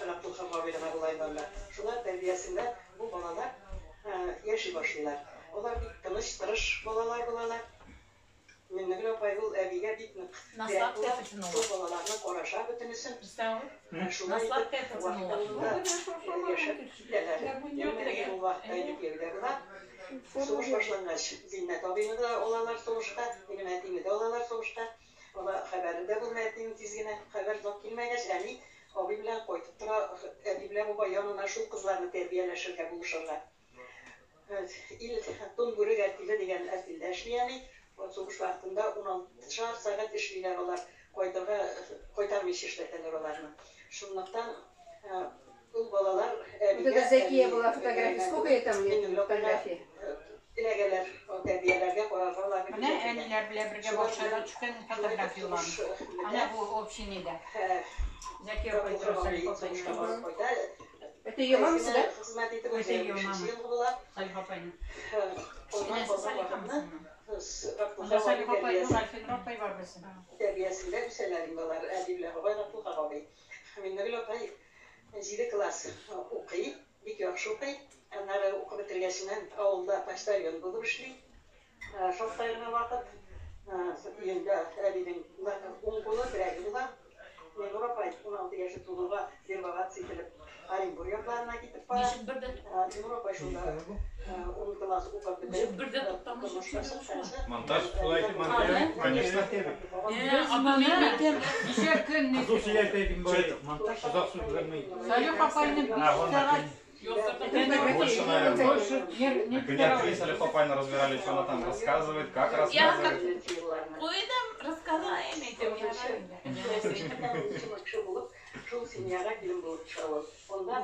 Габдулхак абый гына була инде анда. Шулар тәрбиясендә бу балалар яши башлыйлар. Алар бик тыныч, тырыш балалар булалар. Миннегөл апай ул әбигә бик нык терәк була. Шул балаларны караша бөтенесен. Шулай итеп Вахит авылында яшәп китәләр. Минем әби ул вакытта инде кияүдә була. Сугыш башлангач, Зиннәт абыйны да алалар сугышка, минем әтине дә алалар сугышка. Ала хәбәре дә булмый әтинең тиз генә. Хәбәр озак килмәгәч, әни абый белән кайтып тора, әби белән бабай янына шул кызларны тәрбияләшергә, булышырга. Ил Тун бүрек әртиле дигән әртилдә эшли әни. Сугыш вакытында уналтышар сәгать эшлиләр алар. Кайтырга, кайтармыйча эшләтәләр аларны. Шунлыктан ул балалар Вот это Зәкия была фотография. Сколько ей там лет на фотографии? Эләгәләр, тәрбияләргә, карарга аларны. Менә әниләр белән бергә бакчада төшкән фотографияләр. Әнә бу общий нидә. Зәкия апай тора, Салих апай. Это ее мамасы, да? Хезмәт итеп Это ее мама. Була. Салих апайның. Энесе Салихамы? Анда Салих апай, Альфинур апай бар безнең. Тәрбиясендә үсәләр инде алар, әби белән бабай, Габдулхак абый. Миннегөл апай җиде класс укый, бик яхшы укый. Аннары укып бетергәченнән авылда почтальон булып эшли. Шактый гына вакыт өендә әбинең уң кулы, терәге була. Миннур апай 16 яше тулуга вербоваться ителеп Оренбур якларына китеп бара. Миннур апай шунда ун класс укып бетереп, тормышка чыкканчы. Монтаж. Шулай итеп монтаж. Конечно. Ничә көн Кызу сөйләтә идем бай. Монтаж озак сүз Салих апайны 5 сәгать Больше, наверное. Дня три Салих апайны разбирали, что она там рассказывает, как Я как рассказывает. куйдым, рассказала әйтем. Шул семьяга килен булып төшә ул. Онда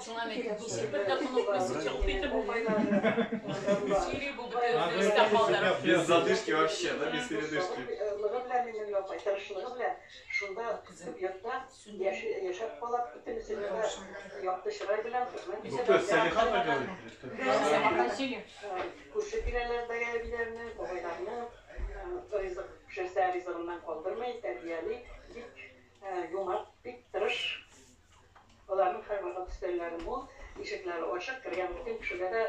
Без задышки вообще, да, без передышки. Лыгы белән минем апай, тырышлыгы белән шунда төп йортта яшәп кала, бөтенесе дә якты чырай белән хезмәт Бу кто, Салиха апа говорит или что? Күрше тирәләрдәге әбиләрне, бабайларны ризык пешерсә ризыгыннан калдырмый, тәрбияли, бик Ишекләре ачык, кергән бөтен кешегә дә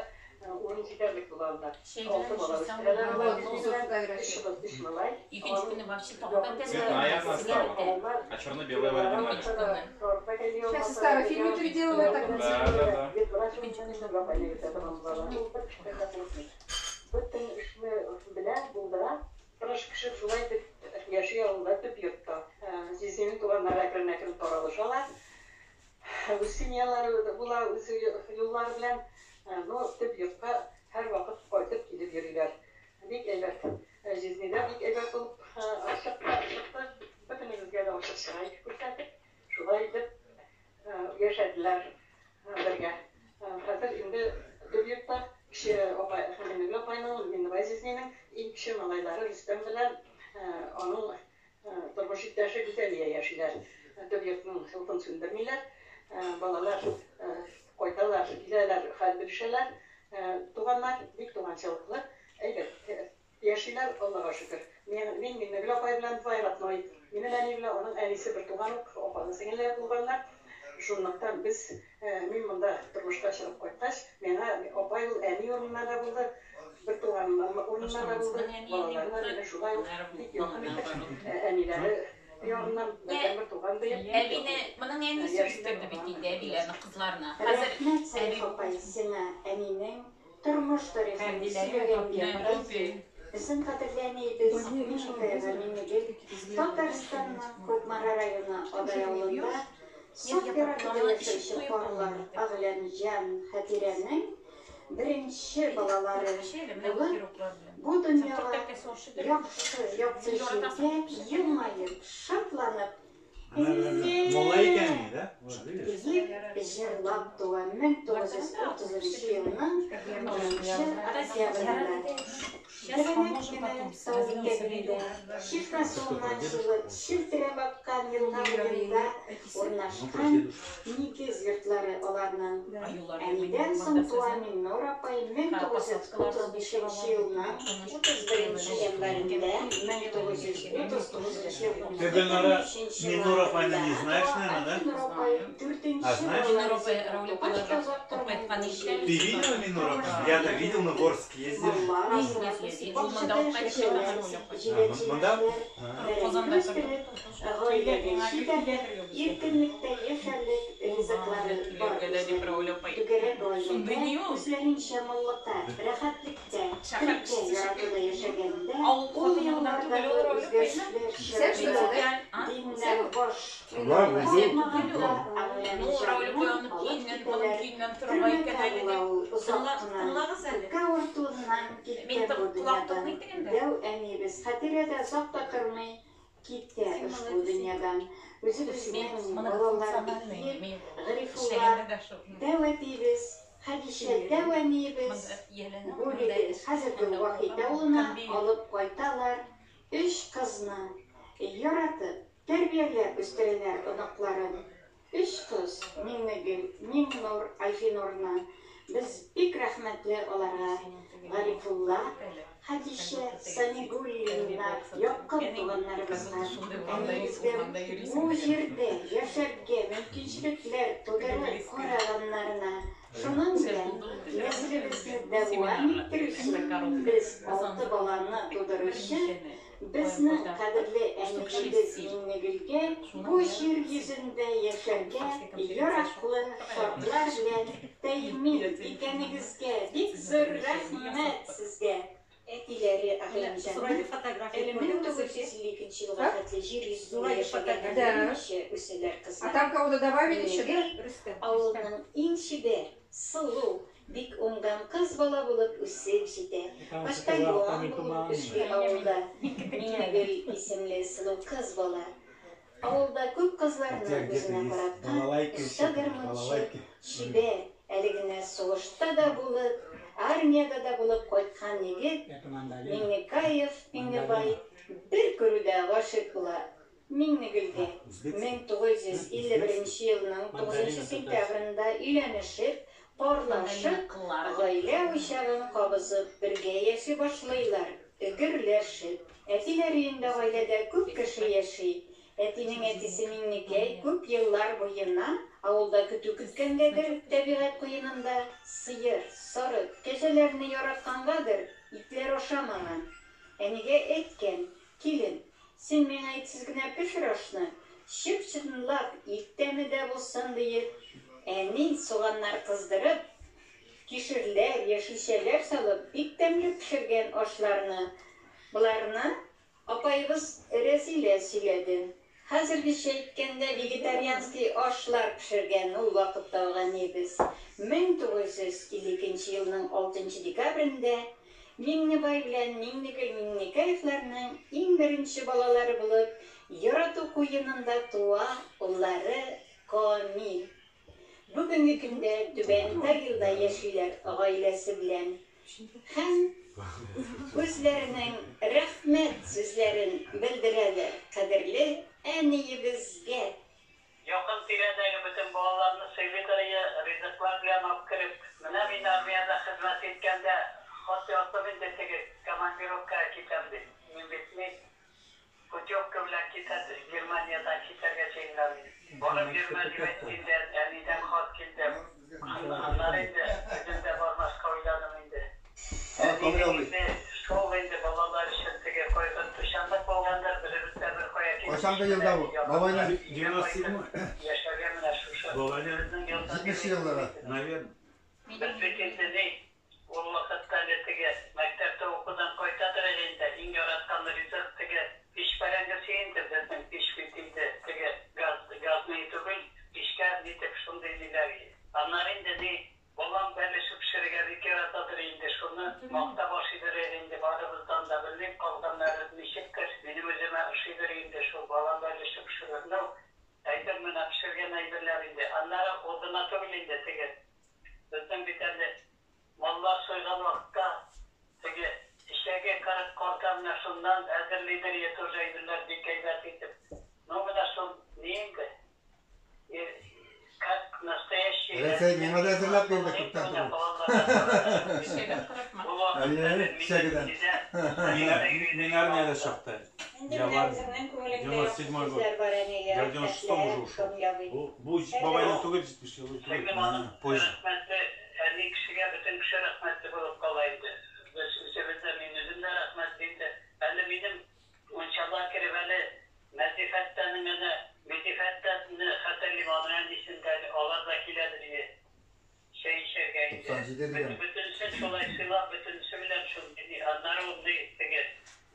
урын җитәрлек була анда. Чәй белән Алты бала эчсәң, үстерәләр алар булмый. җизни белән, өч кыз, өч малай. Икенче көнне вообще тагын да Цветная одна стала, а черно-белая в оригинале. Сейчас старые фильмы переделывают так. Да, да, да. Бөтен эшне белә, булдыра. Тырыш кеше шулай итеп яши авылда төп йортта. Җизнинең туганнары әкрен-әкрен таралышалар. Үз семьялары була, үз юллары белән. Но төп йортка һәрвакыт кайтып килеп йөриләр. Бик әйбәт. Җизни дә бик әйбәт булып чыкты, чыкты. Бөтенебезгә дә ачык чырай күрсәтеп, шулай итеп яшәделәр бергә. Хәзер инде төп йортта кече апай, Миннегөл апайның, Миннебай җизнинең иң кече малайлары Рөстәм белән аның тормыш иптәше Гүзәлия яшиләр. Төп йортның утын сүндермиләр. Балалар кайталар, киләләр, хәл белешәләр. Туганнар бик туганчылыклы, әйбәт яшиләр, Аллага шөкер. Мин Миннегөл апай белән двоюродной. Минем әни белән аның әнисе бер туган ук, апалы-сеңелле булганнар. Шунлыктан без, мин монда тормышка чыгып кайткач, миңа апай ул әни урынына да булды, бер туган урынына да булды. Балалары да мине шулай ук бик якын итеп, әниләре ягыннан бердәнбер туган диеп, бик Әбине, якын моның әнисе яшиләр үстерде бит алар. инде әбиләрне, кызларны. Хәзер Рәхмәт, әби Сәлих апай, сиңа әнинең тормыш тарихын сөйләгәнгә. Безнең кадерле әниебез Миннекаева Миннегөл Татарстанның Кукмара районы Адай авылында саф яратуда яшәүче парлар Әгъләмҗан, Хәтирәнең беренче балалары булып, бу дөньяга яхшы, якты җиргә елмаеп, шатланып, Мулла икән инде, да? Вот видишь? Диеп җырлап туа 1930 елның 10 октябрендә. Дәбәнәк кенә тау итәгендә, чишмә суыннан җылы челтерәп аккан елга буенда урнашкан нигез йортлары аларның. Әнидән соң туа Миңнур апай 1935 елның 31 январендә, 1939 елның Ты, Гөлнара, 23 Миннур апайны не знаешь, наверное, да? Миннур апай дүртенче А знаешь? Миннур апай Рауль апаларга кайткан икән. Ты видела Миннур апайны? Я-то видел, мы в Орск ездили. Маллар асрап, Ул монда бакчада ук кайтып яшәүчеләр, А, монда? җиләк-җимешләр, А. бәрәңге үстереп, гаиләгә җитәрлек, иркенлектә яшәрлек ризыклары бар үзләренең. Түгәрәк Шундый гаиләдә ни ул? үзләренчә муллыкта, рәхәтлектә, Шәһәр иркә кешесе яратуда шикелле. яшәгәндә, Авыл ул хатыны гына түгел еллардагы ул Рауль апайны. үзгәрешләр Исән что ли, чорында да? диннән баш Да, үзе. тартмаганга Ну, Рауль апай Әгъләмҗанны аны алып киенгән, аның китәләр. киеннән торырга Төрмәдә икән әле була дип. ул озак кына. Тыңлагыз әле. Үпкә авыртуыннан Мин киткән бу колак дөньядан. тотмый тегендә. Дәү әниебез Хәтирә дә озак та тормый, китә Син ошбу молодец. дөньядан. Мин Үзебезнең моны балалар функциональный, диеп, мин Гарифулла, эшләгәндә дә шул. дәү әтиебез, Хәдичә дәү әниебез Монда ияләнә, бу монда хәзерге монда Вахит булган авылына конвейер. алып кайталар өч кызны яратып, тәрбияләп үстерәләр оныкларын. Өч кыз, Миңнегөл, Миңнур, Альфинурны. Без бик рәхмәтле аларга. Гарифулла, Хәдичә, Самигуллиннар якын туганнарыбызга, әниебезгә бу җирдә яшәргә мөмкинчелекләр тудырып караганнарына, шуның белән нәселебезне дәвам иттерүче, без алты баланы тудыручы, безнең кадерле әниебез Миңнегөлгә бу җир йөзендә яшәргә яраклы шартлар белән тәэмин иткәнегезгә бик зур рәхмәт сезгә. Әтиләре Әгъләмҗанның Зурайды фотография әле күрдеңме, Зөлфия? 1952 елга хәтле җир йөзендә Зурайды яшәгән фотография. Да. берничә үсәләр А кызлар. там кого-то добавили еще, да, Миңнегөл Рөстәм? авылның иң чибәр, сылу, бик уңган кыз бала булып үсеп җитә. Почтальон булып эшли авылда. Миңнегөл исемле сылу кыз бала. Авылда күп У тебя кызларны где-то үзенә есть караткан балалайка оста еще, гармунчы, балалайки. чибәр, әле генә сугышта да булып, армиядә дә булып кайткан егет Это мандолина. Миңнекаев Миңнебай бер күрүдә гашыйк була Миңнегөлгә. Узбекский? 1951 елның 9 сентябрендә өйләнешеп, парлашып, гаилә учагын кабызып, бергә яши башлыйлар, гөрләшеп. Әтиләр өендә гаиләдә күп кеше яши. Әтинең әтисе Миңнекәй күп еллар буена авылда көтү көткәнгәдер, табигать куенында сыер, сарык, кәҗәләрне яраткангадыр, итләр ашамаган. Әнигә әйткән, Килен, син миңа итсез генә пешер ашны, чып-чынлап ит тәме дә булсын, диеп, әни суганнар кыздырып, кишерләр, яшелчәләр салып бик тәмле пешергән ашларны. Боларны Апаебыз Рәзилә сөйләде. Хәзергечә әйткәндә, вегетарианский ашлар пешергән ул вакыттагы әниебез. 1952 нче елның алтынчы декабрендә Миңнебай белән Миңнегөл Миңнекаевларның иң беренче балалары булып, ярату куенында туа уллары Камил. Бүгенге көндә Түбән Тагилда яшиләр гаиләсе белән һәм үзләренең рәхмәт сүзләрен белдерәләр кадерле әниебезгә. Якын тирәдәге бөтен балаларны сыйлыйдыр ие, ризыклар белән алып кереп. Менә мин армиядә хезмәт иткәндә хат яздым инде теге командировкага китәм дип. Мин бит ни Путевка белән китә, Германиядән китәргә җыенган идем. Барып йөрмә дип әйтте инде, әнидән хат килде. Аннары инде үзем дә бармаска уйладым инде. Әнинең инде шул инде балалар өчен теге кайгыртучанлык булгандыр, беребез дә беркая китмичә Кайчангы елда бу? Бабайның яшәргә менә шушы үзебезнең язган 70 еллыгы. Наверное. Без бит инде ни, Ул вакытта әле теге мәктәптә укудан кайтадыр әле инде, иң яраткан ризык теге пич бәрәңгесе инде, безнең пич бит инде теге газ, газный түгел, пичкә нитеп шундый ниләр. Аннары инде ни, балам бәлеше пешерергә бик яратадыр инде, шуны мактап ашыйдыр әле инде барыбыздан да, белмим, калганнары ничектер, минем үземә ошыйдыр инде шул балам бәлеше пешерү. Ну, әйбер менә пешергән әйберләр инде. Аннары ул гына түгел инде, теге Безнең бит әле маллар суйган вакытта теге эчәге 40 карта менә шуннан әзерлидер е тоже әйберләр бик әйбәт итеп. Ну менә шул ни инде и как настоящий Рәсәй миңа да әзерләп бирде күптән түгел. Әйе, кичәгедән. Мин армиядә чакта. Инде Я менә в армии. үзеңнең күңелеңдә 97 яхшы год. сүзләр бар әнигә, Я в 96 уже рәхмәтләр, ушел. Камил абый. Бу, бу бабайның түгел 70 еллык түгел. Сеңлем аның Позже. рәхмәтле, әни кешегә бөтен кеше рәхмәтле булып кала инде. Без үзебез дә, мин үзем дә рәхмәтле инде. Әле минем мунчалар кереп әле Нәзифәттәнең әнә Мидифәттәне хәтерлим, аның әнисен дә әле, алар да киләдер иде чәй эчәргә инде. 97 дигән. Бөтенесен шулай сыйлап, бөтенесе белән шундый ни. Аннары ул ни, теге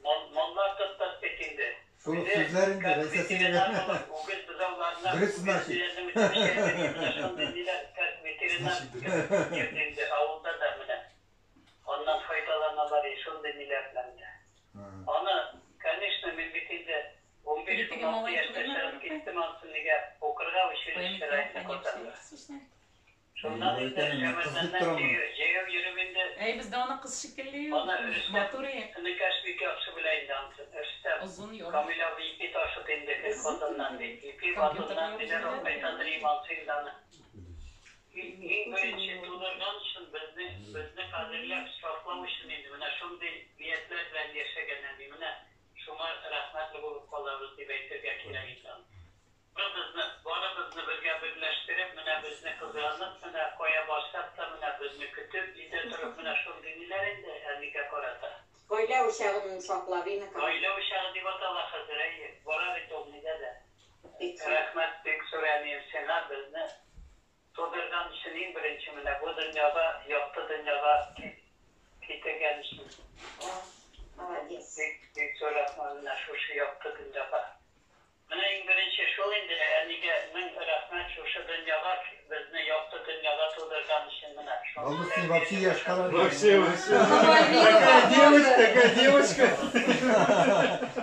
мал, маллар тоттык бит инде. Шул ук Үзе сүзләр инде, как Рәйсә ветеринар сөйләгән. булып, үгез бозауларына, Дөрес үгез значит. биянең үтеп эчә иде, менә шундый ниләр, как ветеринар кебек йөрде инде авылда да менә. Аннан файдаланалар и шундый ниләр белән дә. Аны, конечно, мин бит инде Теге 15-16 малай яшьтә түгелме чыгып Рәфкать? киттем ансы нигә укырга училищега Поймите, инде они Казанга. все слышно. Шуннан инде Кыз дип Шәмәрдәннән торам. җәяү йөреп инде Әй, бездә аны кыз шикелле аны Рөстәм матур е. энекәш бик яхшы белә инде анысын. Рөстәм Озын йорт. Камил абый ипи ташыды инде гел Казаннан ди. Ипи Компьютерны батоннан диләр үзендә. ул кайтадыр им ансы инде аны. Иң беренче тудырган өчен безне безне кадерләп саклау өчен инде менә шундый ниятләр белән яшәгән әни. Менә шуңа рәхмәтле булып калабыз дип әйтергә кирәк инде аны. Барыбызны, барыбызны бергә берләштереп, менә безне кызганып, менә кая барсак та, менә безне көтеп, өйдә торып, менә шундый ниләр инде әнигә карата. Гаилә учагын саклап, инде. Гаилә учагы дип атала хәзер, әйе. Бара бит ул нидә дә. Рәхмәт бик зур әнием сиңа, безне тудырган өчен иң беренче менә бу дөньяга, якты дөньяга китергән өчен. Молодец. Бик, бик зур рәхмәт менә шушы якты дөньяга. Менә иң беренче шул инде әнигә мең рәхмәт шушы дөньяга, безне якты дөньяга тудырган өчен менә. Алмаз, син вообще яшь кала. Вообще, вообще. Такая девочка, такая девочка.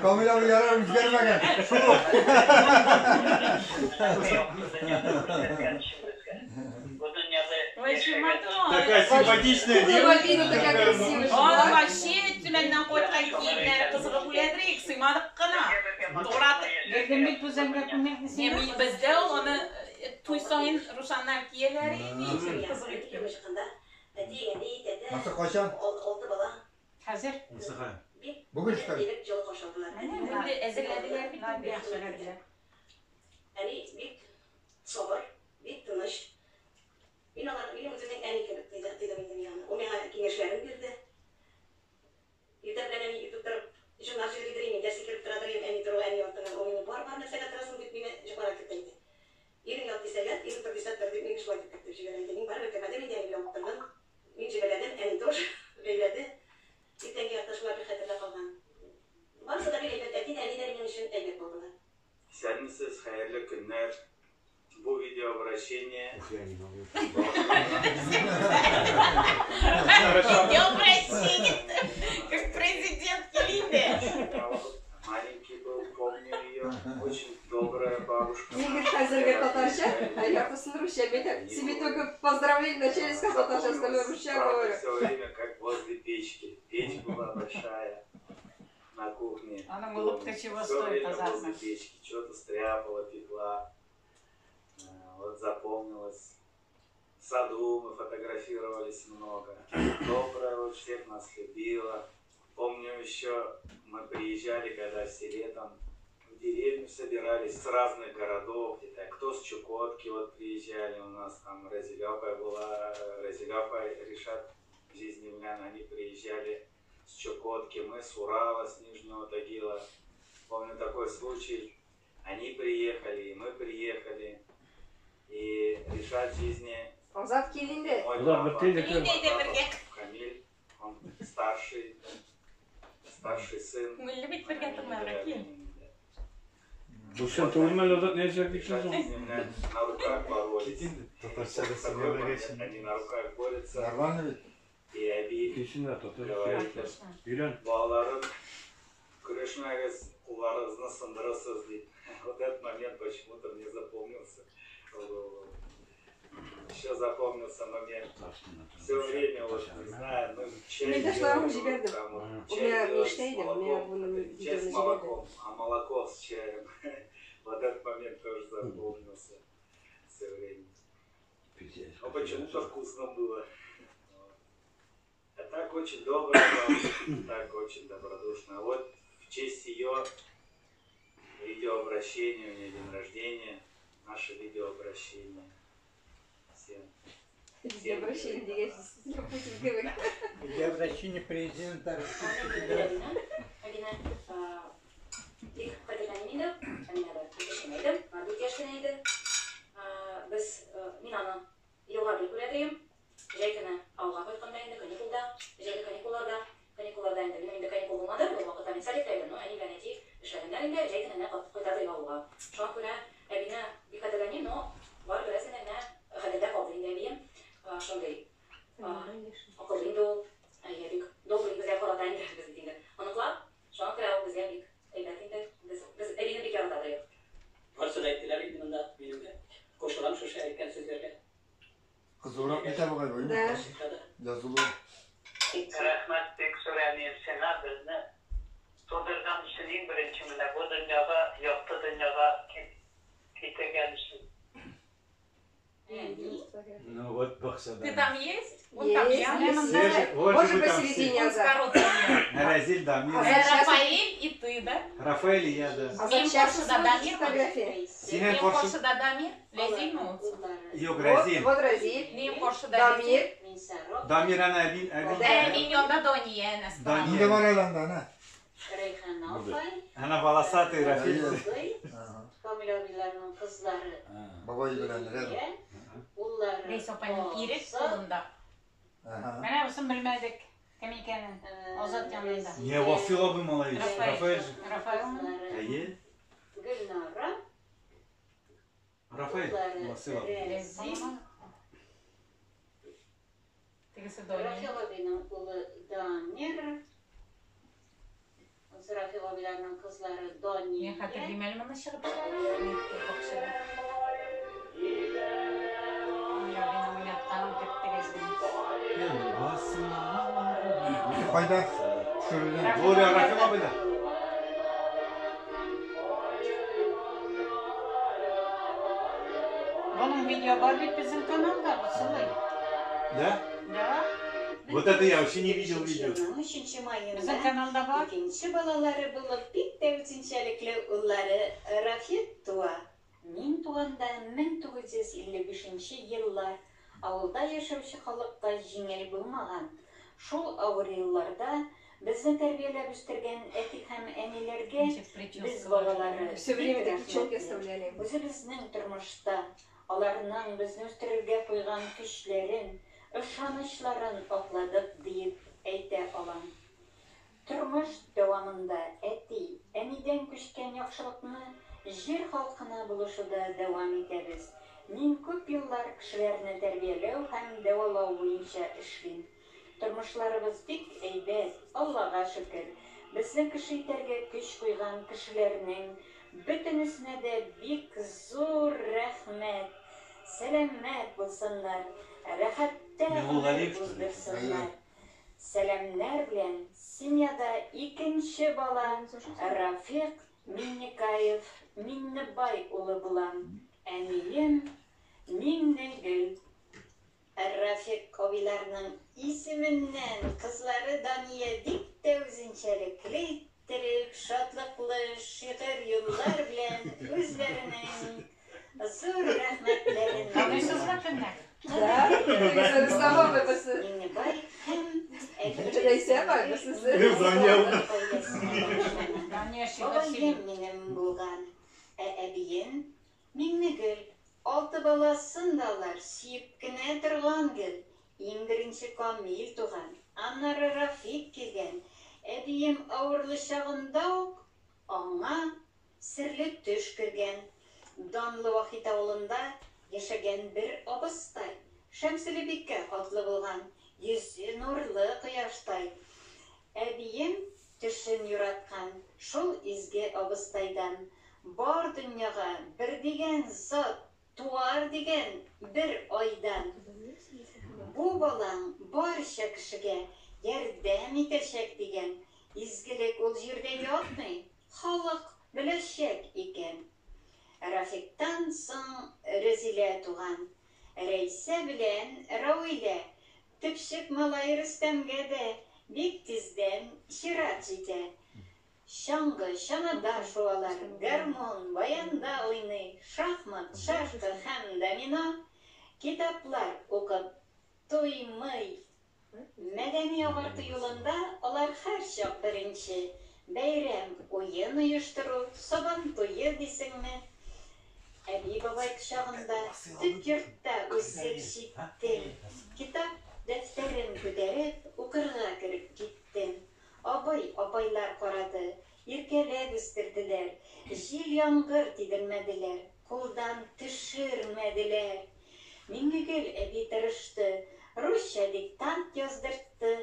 Камил абый ярар үзгәрмәгән. Шул ук. Вообще матур. Такая симпатичная Кукла девочка. Бабина такая красивая. Аны вообще Төмәннән кайткан киемнәре кызыгып үләдер, сыймадык кына. Тугратып. Бирдем бит бу зәңгәр күлмәкне сиңа. Ями бездә ул аны туй саен Рушаннар кияләр иде, кызык итеп. Маса кайчан? Хәзер. Бүген что ли? Инде әзерләделәр бит. Әзерләделәр. Хәерле көннәр. Бу видеообращение Видеообращение, как президент килде. Маленький был, помню ее. Очень добрая бабушка. Игорь хәзерге татарча, ә яртысын русча. Мин себе только поздравление вначале сказал татарча, остальное русча говорю. Все время как возле печки. Печь была большая на кухне. Аның улыбка чего Все стоит, время азартно. возле печки. Что-то стряпала, пекла. Вот запомнилось. В саду мы фотографировались много. Добрая, вот всех нас любила. Помню еще, мы приезжали, когда все летом в деревню собирались с разных городов, где-то кто с Чукотки вот приезжали у нас, там Разиляпая была, Разиляпа Решат Жизневлян, они приезжали с Чукотки, мы с Урала, с Нижнего Тагила. Помню такой случай, они приехали, и мы приехали, и Решат Жизни Азат кил инде. мой Ulan папа, bir tane Камиль, он старший, старший сын. Күңелле бит бергә тыңларга кил. Бу сен түгелме әле Азат нәрсә дисең соң? На руках боролись. Татарча да Такой сөйләмәгәч момент, инде. Они на руках борются. Нормально бит. И әби Килсеннәр татарча. говорит, Өйрән. балаларым көрәшмәгез, кулларыгызны сындырырсыз дип. Вот этот момент почему-то мне запомнился. Еще запомнился момент. Все время, вот, не знаю, ну, чай Мин ташларым делали, вот җибәрдем. там вот, У чай меня делали мечта с иде, у меня молоком, буны чай с видеоны җибәрде. молоком, а молоко с чаем. Вот этот момент тоже запомнился все время. Но почему-то вкусно было. Вот. А так очень добрая бабушка, так очень добродушная. Вот в честь ее видеообращение, у нее день рождения, наше видеообращение. Всем. Видеообращение дигәч, сезгә Путин кебек. Видеообращение президента Российской Федерации. Әбине бик кадерләним инде. Әминә дә кечкенә иде, 4 яшь кенә иде. Без мин аны елга бер күрә идем. Җәй көне авылга кайтканда инде каникулда, җәйге каникулларда, каникулларда инде минем инде каникул булмады, ул вакытта мин садикта идем, но әни белән әти эшләгәннәр инде, җәй көне кайта идек авылга. Шуңа күрә әбине бик кадерләним, но барыбер әзгенә генә хәтердә калды инде әбием. Шундый акыллы инде ул, әйе, бик добрый безгә карата инде, без бит инде оныклар, шуңа күрә ул безгә бик әйбәт инде. Без әбине бик ярата идек. Барысы да әйттеләр инде монда минем дә. Кушылам шушы әйткән сүзләргә. Кызурак китә бугай бу. Да. Язылу. Рәхмәт бик зур әнием сиңа безне тудырган өчен иң беренче менә бу дөньяга, якты дөньяга китергән өчен. Ну вот бакчада. Ты там есть? Вон там Есть, я. есть. Все же- вот Вот же же вы там посередине Он с Азат. короткими. Разиль, Дамир. Азат сейчас- Рафаэль и ты, да? Рафаэль и я, да. Азат Мин сейчас каршыда смотрит Дамир. фотографии. Синең Мин каршы- каршыда Дамир. Ләзилме ул? Юк, Вот, Разиль. вот Разиль. Мин каршыда Дамир. Дамир ана әби, әби. Ә, мин янда Дания әнә Дания. Инде бар әле анда, әнә. Рәйхан апай, Ана волосатый Рафаэль. абый, Камил абыйларның кызлары Бабай белән рядом. Лилия, уллары Рәйс апайның ире Азат, кулында. Ага. Менә бусын белмәдек. Кем икәнен. Азат янында. Не, Васил абый малаевич. Рафаэль. Рафаэль же. Рафаэльме? кызлары Әйе. Гөлнара, Рафаэль. уллары Васил абый. Рәзил, Тегесе Дания. Рафил абыйның улы Дамир, Рафил абыйларның кызлары Мин Дания, хәтерлим әле моны чыгып. Бакчада. Камил абыйның уйнатканын көттегез. Кайда? Төшерелгән. Боря Рафил абый да. Буның видео бар бит безнең каналда, бусы. Да? Да. Вот это я вообще не видел видео. Елның 3 маенда Безнең каналда бар. икенче балалары булып бик тә үзенчәлекле уллары Рафит туа. Мин туганда 1955 еллар авылда яшәүче халыкка җиңел булмаган. Шул авыр елларда безне тәрбияләп үстергән әти һәм әниләргә Ничек прическа без балалары Все время бик такие челки рәхмәтле. оставляли. Үзебезнең тормышта аларның безне үстерергә куйган көчләрен, ышанычларын акладык диеп әйтә алам. Тормыш дәвамында әти, әнидән күчкән яхшылыкны Җир халкына булышуда дәвам итәбез. Мин күп еллар кешеләрне тәрбияләү һәм дәвалау буенча эшлим. Тормышларыбыз бик әйбәт, Аллага шөкер. Безне кеше итәргә көч куйган кешеләрнең бөтенесенә дә бик зур рәхмәт. Сәламәт булсыннар, рәхәттә гомер уздырсыннар. Сәламнәр белән, семьяда икенче бала Рафик Миннекаев Миннебай улы булам. Әнием Миңнегөл. Рафик абыйларның исеменнән кызлары Дания бик тә үзенчәлекле иттереп, шатлыклы шигырь юллар белән үзләренең зур рәхмәтләрен Таныйсызмы кемнәр? Да. Рөстәм абый берсе. Миңнебай һәм Рәйсә апай берсесе. Дания шигырь сөйли. Бабаем минем булган, ә әбием Миңнегөл. Алты баласын да алар сөеп кенә торган гел. Иң беренче Камил туган, аннары Рафик килгән. Әбием авырлы чагында ук аңа серле төш кергән. Данлы Вахит авылында яшәгән бер абыстай, Шәмселебикә атлы булган, йөзе нурлы кояштай. Әбием төшен юраткан шул изге абыстайдан. Бар дөньяга бер дигән зат туар дигән бер айдан. Бу балаң барча кешегә ярдәм итәчәк дигән. Изгелек ул җирдә ятмый, халык беләчәк икән. Рафиктан соң Рәзилә туган. Рәйсә белән Рауилә, төпчек малай Рөстәмгә дә бик тиздән чират җитә. Чаңгы, чанада шуалар, гармун, баянда уйный, шахмат, шашка һәм домино, китаплар укып туймый. Мәдәни-агарту юлында алар һәрчак беренче. Бәйрәм, уен оештыру, Сабан туе дисеңме? Әби-бабай кочагында, төп йортта үсеп җиттем. Китап, дәфтәрем күтәреп, укырга кереп киттем. Абый, апайлар карады, иркәләп үстерделәр, җил-яңгыр тидермәделәр, кулдан төшермәделәр. Миңлегөл әби тырышты, русча диктант яздыртты,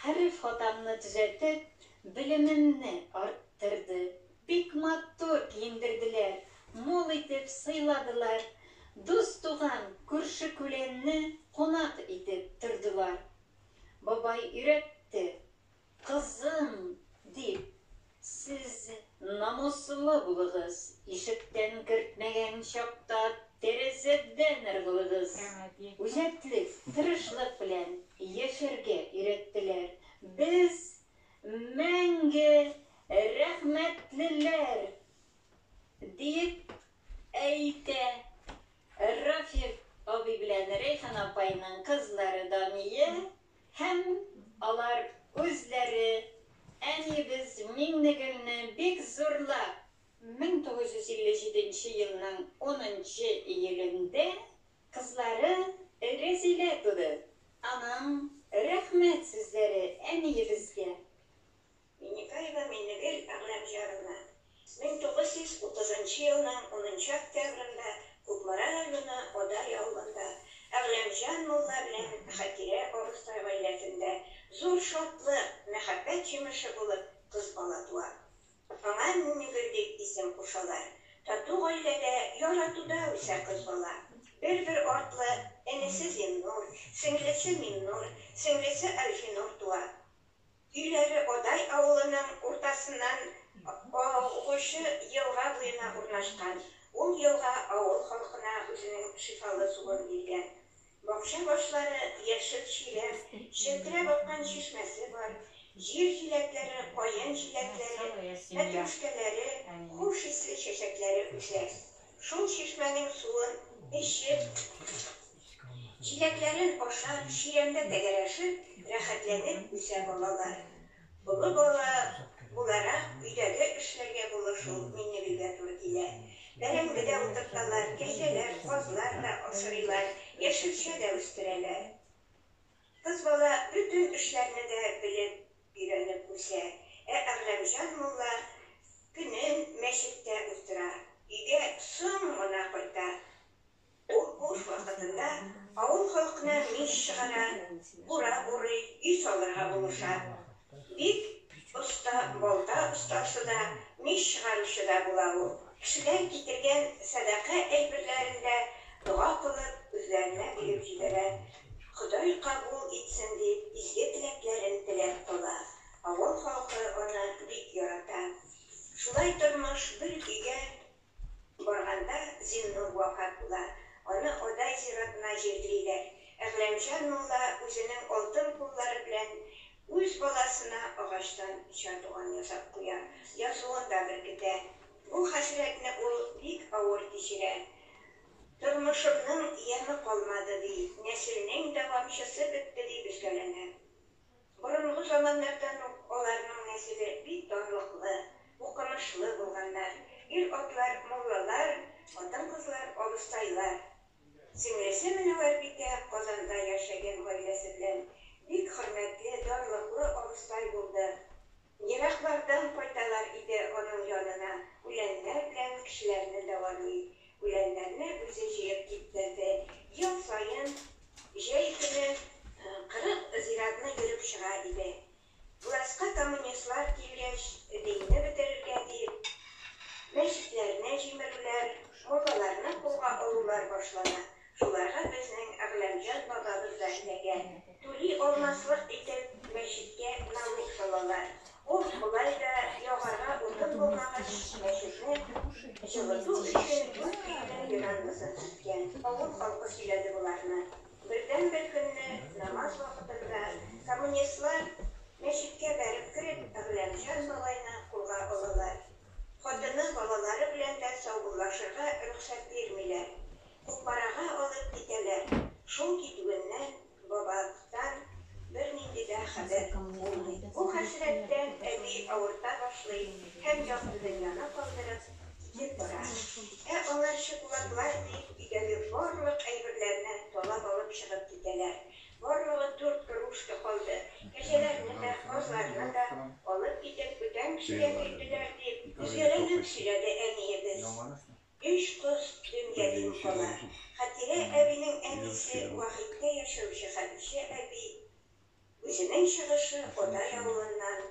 хәреф хатамны төзәтеп, белемемне арттырды. Бик матур киендерделәр, мул итеп сыйладылар, дус-туган, күрше-күләнне кунак итеп тордылар. Бабай өйрәтте, Кызым, дип, сез намуслы булыгыз, ишектән кертмәгән чакта тәрәзәдән ыргылыгыз. Үҗәтлек, тырышлык белән яшәргә өйрәттеләр. Без мәңге рәхмәтлеләр, диеп әйтә Рафик абый белән Рәйхан апайның кызлары Дания һәм алар үзләре әниебез Миңнегөлне бик зурлап 1957 нче елның унынчы июлендә кызлары Рәзилә туды. Аның рәхмәт сүзләре әниебезгә. Миннекаева Миннегөл Әгъләмҗановна, 1930 нчы елның унынчы октябрендә Кукмара районы Адай авылында Әгъләмҗан мулла белән Хәтирә абыстай гаиләсендә зур шатлык, мәхәббәт җимеше булып кыз бала туа. Аңа Миннегөл дип исем кушалар. Тату гаиләдә, яратуда үсә кыз бала. Бер-бер артлы энесе Зиннур, сеңлесе Миннур, сеңлесе Әлфинур туа. Өйләре Адай авылының уртасыннан агучы елга буена урнашкан. Ул елга авыл халкына үзенең шифалы суын биргән. Бакча башлары яшел чирәм, челтерәп аккан чишмәсе бар. Җир җиләкләре, каен җиләкләре, мәтрүшкәләре, хуш исле чәчәкләре үсә. Шул чишмәнең суын эчеп, Җиләкләрен ашап, чирәмдә тәгәрәшеп, рәхәтләнеп үсә балалар. Олы бала буларак, өйдәге эшләргә булышу Миннегөлгә туры килә. Бәрәңге дә утырталар, кәҗәләр, казлар да асрыйлар, яшелчә дә үстерәләр. Кыз бала бөтен эшләрне дә белеп, өйрәнеп үсә. Ә Әгъләмҗан мулла көнен мәчеттә уздыра. Өйгә соң гына кайта. Ул буш вакытында авыл халкына мич чыгара, бура бурый, өй салырга булыша. Бик оста балта остасы да, мич чыгаручы да була ул. Кешеләр китергән сәдака әйберләрен дә дога кылып, үзләренә биреп җибәрә. Ходай кабул итсен дип, изге теләкләрен теләп кала. Авыл халкы аны бик ярата. Шулай тормыш бер көйгә барганда Зиннур вафат була. Аны Адай зиратына җирлиләр. Әгъләмҗан мулла үзенең алтын куллары белән үз баласына агачтан чардуган ясап куя, язуын да беркетә. Бу хәсрәтне ул бик авыр кичерә. Тормышымның яме калмады, ди, нәселнең дәвамчысы бетте, дип өзгәләнә. Борынгы заманнардан ук аларның нәселе бик данлыклы, укымышлы булганнар. Ир-атлар, муллалар, хатын-кызлар, абыстайлар. Сеңлесе Мөнәвәрбикә Казанда яшәгән гаиләсе белән бик хөрмәтле, данлыклы абыстай булды. Ераклардан кайталар иде аның янына, үләннәр белән кешеләрне дәвалый. Үләннәрне үзе җыеп киптерде. Ел саен җәй көне 40 зиратны йөреп чыга иде. Властька коммунистлар килгәч, динне бетерергә дип, мәчетләрне җимерүләр, муллаларны кулга алулар башлана. Шуларга безнең Әгъләмҗан бабабыз да эләгә. Түли алмаслык итеп, мәчеткә налог салалар. Ул болай да ягарга утын булмагач, мәчетне җылыту өчен үз өенең верандасын сүткән. Авыл халкы сөйләде боларны. Бердәнбер көнне намаз вакытында коммунистлар мәчеткә бәреп кереп, Әгъләмҗан бабайны кулга алалар. Хатыны, балалары белән дә саубуллашырга рөхсәт бирмиләр. Кукмарага алып китәләр. Шул китүеннән бабадан бернинди дә хәбәр булмый. Бу хәсрәттән әби авырта башлый һәм якты дөньяны калдырып китеп бара. Ә аңарчы кулаклар дип өйдәге барлык әйберләрне талап алып чыгып китәләр. Барлыгы дүрт кружка калды. Кәҗәләрне дә, казларны да алып китеп бүтән кешегә бирделәр, дип өзгәләнеп сөйләде әниебез. Өч кыз дөнья дин кала. Хәтирә әбинең әнисе Вахиттә яшәүче Хәдичә әби үзенең чыгышы Адай авылыннан,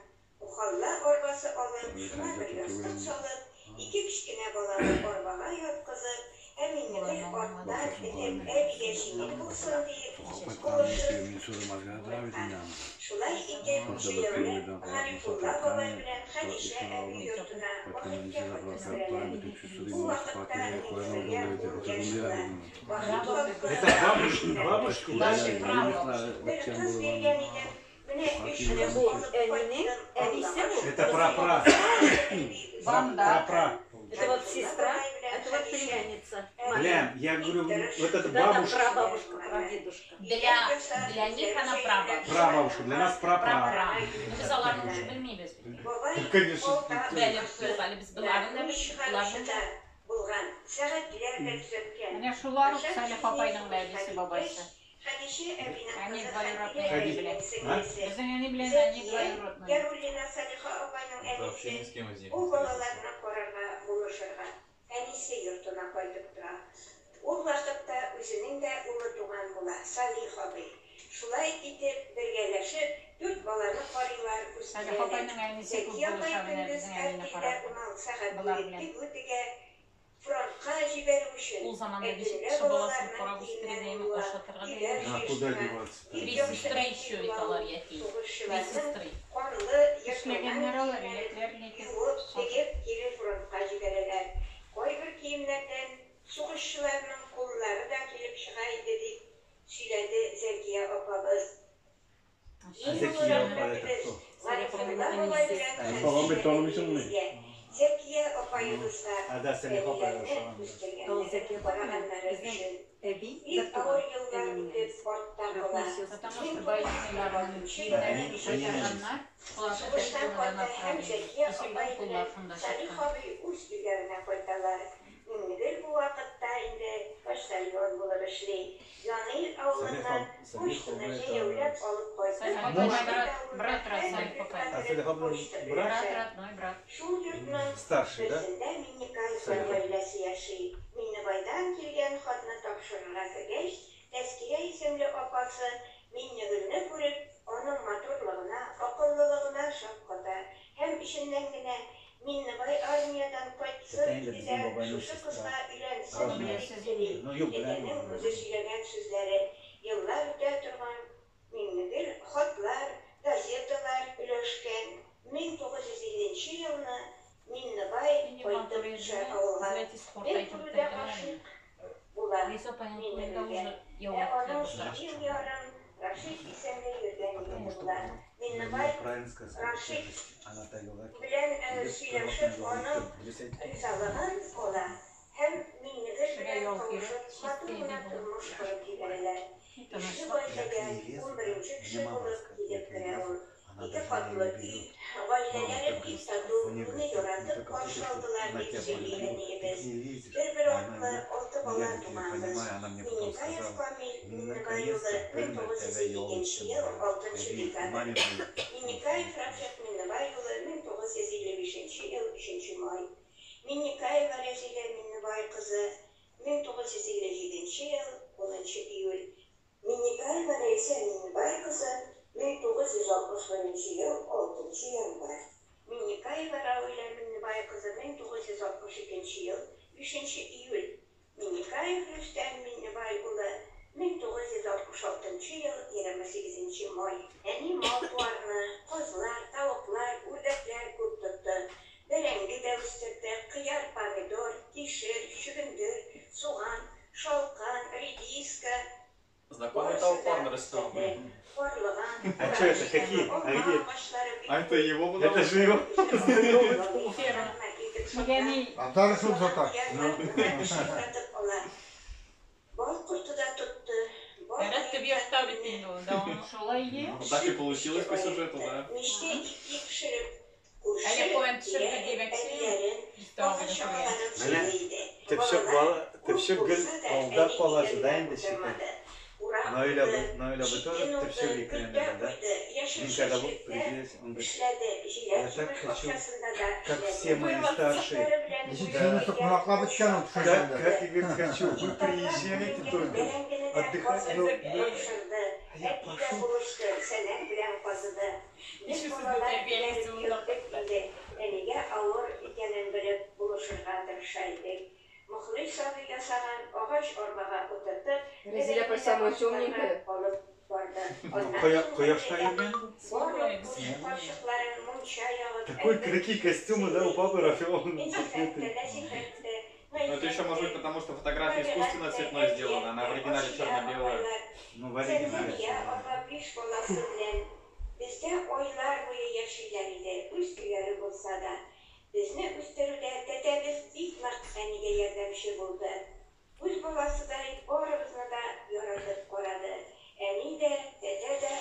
мухалла арбасы алып, шуңа бер ястык салып, ике кечкенә баланы арбага яткызып, ә Миңнегөл арттан этеп, әбигә җиңел булсын диеп, булышып кайткан. Шулай итеп, җәяүләп Гарифулла бабай белән Хәдичә әби йортына Вахиткә кайтып керәләр. Бу вакытта Миңнегөлгә ун яшь була. Вахит халкы Бабушки, Бер кыз биргән идем, менә өч Менә кыз бу алып әнинең кайттым, әнисе Аллага бу. Это шөкер, прапра. Банда. Прапра. Это вот Гарифулла сестра, бабай белән это вот Хәдичә племянница. әби Бля, я бик говорю, тырыш, вот это Да, там бабушка. прабабушка, прадедушка. Для, для них она прабабушка. Прабабушка, для нас прапра. Прапра. Ну, без аларны уже белмибез бит. Бабай Конечно. балта Бәле, остасы, юк, әле без боларны да мич белмибез, чыгаручы боларны да да. булган, сәгатьләр дә төзәткән. Менә шулар ук Кайчан Салих сүзне апайның сугышка әбисе киткәч, бабайсы. Хәдичә әбинең Әни кызы двоюродный Хәтирә әби әбинең белән. сеңлесе Безнең әни белән әни Зәкия двоюродный. Яруллина Салиха апайның Вообще әнисе ни с кем из них ул не встретиться. балаларны карарга, булышырга әнисе йортына кайтып тора. Ул вакытта үзенең дә улы туган була, Салих абый. Шулай итеп, бергәләшеп, дүрт баланы карыйлар, Салих үстерәләр. апайның әнисе күп Зәкия апай булыша менә көндез безнең әнине артельдә карап. 16 сәгать Болар буе белән. тегү тегә, фронтка җибәрү өчен, Ул ә заманда ничек төнлә кеше баласын балаларның карап киемнәрен үстерә, юа, ашатырга өйләр бәйле. А куда җыештыра. деваться-то? Бик Три яхшы сестры әти еще була ведь ул, алар яки. Три сугышчыларның сестры. канлы, ертылган Эшләгәннәр алар, киемнәрен иләкләр нитеп юып, сатып. тегеп, кире фронтка җибәрәләр. Кайбер киемнәрдән сугышчыларның куллары да килеп чыга иде, дип сөйләде Зәкия апабыз. А Иң олы Зәкия апа это рәхмәтебез кто? Гарифулла бабай белән Апаган Хәдичә бит танымыйсыңмыни? әбиебезгә, Зәкия апаебызга А, да, Салих апа әниләрне ошаган, да. Ул үстергәннәре, Зәкия апа белән караганнары безнең өчен. әби Бик бер туган авыр еллар әнинең үтеп әнисе. артта кала. Родной сестры. Потому что больницаларның Да, киемнәрен әни, әнинең әнисе. кайтарганнар, шуларны Сугыштан тәкъдимәдән кайта һәм отправили. Зәкия Киселгән апай куллар белән шунда Салих чыккан. абый үз өйләренә кайталар. Миңнегөл бу вакытта инде почтальон булып эшли. Янил авылыннан Салих почтаны абый это җәяүләп алып кайтып, Салих муж. абый брат, брат хәзер Салих папай. А Салих абый почта брат? Брат өләшә. родной, брат. Шул йортның Старший, да? берсендә Миннекаевлар Салих абый. гаиләсе яши. Миннебайдан килгән хатны тапшырырга кергәч, Тәскирә исемле апасы Миннегөлне күреп, аның матурлыгына, акыллылыгына шакката һәм эченнән генә Миннебай армиядән Тәтә кайтсын инде иде безнең дә бабайның шушы сестра. кызга өйләнсен иде Родная. дип тели. Ну, юк, беләм Тәтәнең мин үзе сөйләгән сүзләре. Еллар үтә торган Миңнегөл хатлар, газеталар өләшкән. 1950 нче елны Миннебай Минем кайтып матур төшә иде. авылга. Зәтис Бер хортайтып күрүдә тәтәләр. гашыйк була Лиса апаның туенда Миннегөлгә. уже Ә аның яулык җиде тора. ел ярым Рашид исемле йөргән Потому егете что була. он Миннебай мне правильно сказал, Рашид она та юлаки. белән Дип сөйләшеп торган аның дөрес әйтте. ризалыгын ала һәм Миңнегөл Кешегә белән ял кавышып кирәк, матур чиста гына иде бу. тормыш корып җибәрәләр. Ишле Тынычлык. Я к гаиләгә ней лезу, да? 11 Мне кеше мама булып сказала, я килеп к ней керә лезу, ул. она Ике даже катлы меня не өй, берет. Мама гаиләләре потом бик говорит, тату, у нее, мине говорит, ты яратып только каршы хочешь, вот алдылар, на дип тебя сөйли полюблю, ты к әниебез. ней лезешь, Бер-бер а она артлы нет. алты Ну, я, бала говорит, ее туганбыз. понимаю, она мне потом Миннекаев сказала, Камил ну, Миннебай улы наконец-то бер мәртәбә ял 1952 иттем, ел говорит. 6 Әби, декабрь. маме моей. Миннекаев Рафик Миннебай улы 1955 ел 3 май. Миннекаева Рәзилә Миннебай кызы 1957 ел 10 июль. Миннекаева Рәйсә Миннебай кызы 1961 ел 6 январь. Миннекаева Равилә Миннебай кызы 1962 ел 5 июль. Миннекаев Рөстәм Миннебай улы 1966 ел 28 май. Әни мал-туарны, казлар, тавыклар, үрдәкләр күп тотты. Бәрәңге дә үстерде, кыяр, помидор, кишер, чөгендер, суган, шалкан, редиска, Знакомый барысы да толпан растет. үстерде. Карлыган, А что это, кура какие? җиләге, А алма где? агачлары бик А это күп. его Это потому? же его знакомый. Ферма. Янына илтеп сата. Ягъни Абдары шул Суган, сата. кыярлар күмәк сатып ала. Бал корты да тотты. Бал Рәт төп җыеп яшьтә бит мине инде ул, дәвамы. шулай е. Ну, так и сөт получилось ите по сюжету, аертты. да. Мичтә ипи пешереп, Әле күрше куән тирә төшерде димәкче, әбиләрен, Рөстәм абыйның күргән. бала-чагаларын Менә сыйлый иде. төпчек Балалар бала, күп төпчек гел булса да, алда әни кала өйдә да генә инде считай. утырмады. Урак Наиля, урды, Наиля бы тоже читен урды, төпчек көлтә икән, да? куйды, яшел Мин когда вот чәчлектә приезжаешь, он говорит, эшләде, я так җиләк-җимеш хочу, бакчасында да как эшләде. все мои старшие. Оныклары белән Ничек Да. сине бергә кунаклап беткән ул мунча Как, төшергәндә. как я, говорит, яндырды. хочу, вы Итаклап приезжаете менгән только, бәрәңгене дә отдыхать, казып ну, ну, тапшырды. а я Әти дә пошел. булышты, сәнәк белән казыды. Без Ничек сезне балалар тәрбиялисе ияреп монда йөрдек кайтты. инде. Әнигә авыр икәнен белеп булышырга тырыша идек. Мөхлис абый ясаган агач арбага утыртып, Резеля бәрәңгене самая бакчага темненькая. алып барды. Ну, Аннан соң кояшта гаиләгә йөргән. барлык күрше карчыкларын мунча ягып Такой, әйбәт какие костюмы, да, у сыйлый папы иде. Рафиона. Нәсихәт тә, нәсихәт тә, Ну, это еще гайфәт может тә, быть потому, что фотография Табигать искусственно тә, цветной Әлфия сделана, она тә, в оригинале Асия черно-белая. апайлар, Ну, в оригинале Зәмзәмия черно-белая. апа биш баласы белән бездә айлар буе яшиләр иде, үз өйләре булса да. Безне үстерүдә тәтәбез бик нык әнигә ярдәмче булды. Үз баласыдай барыбызны да яратып карады. Әни дә, тәтә дә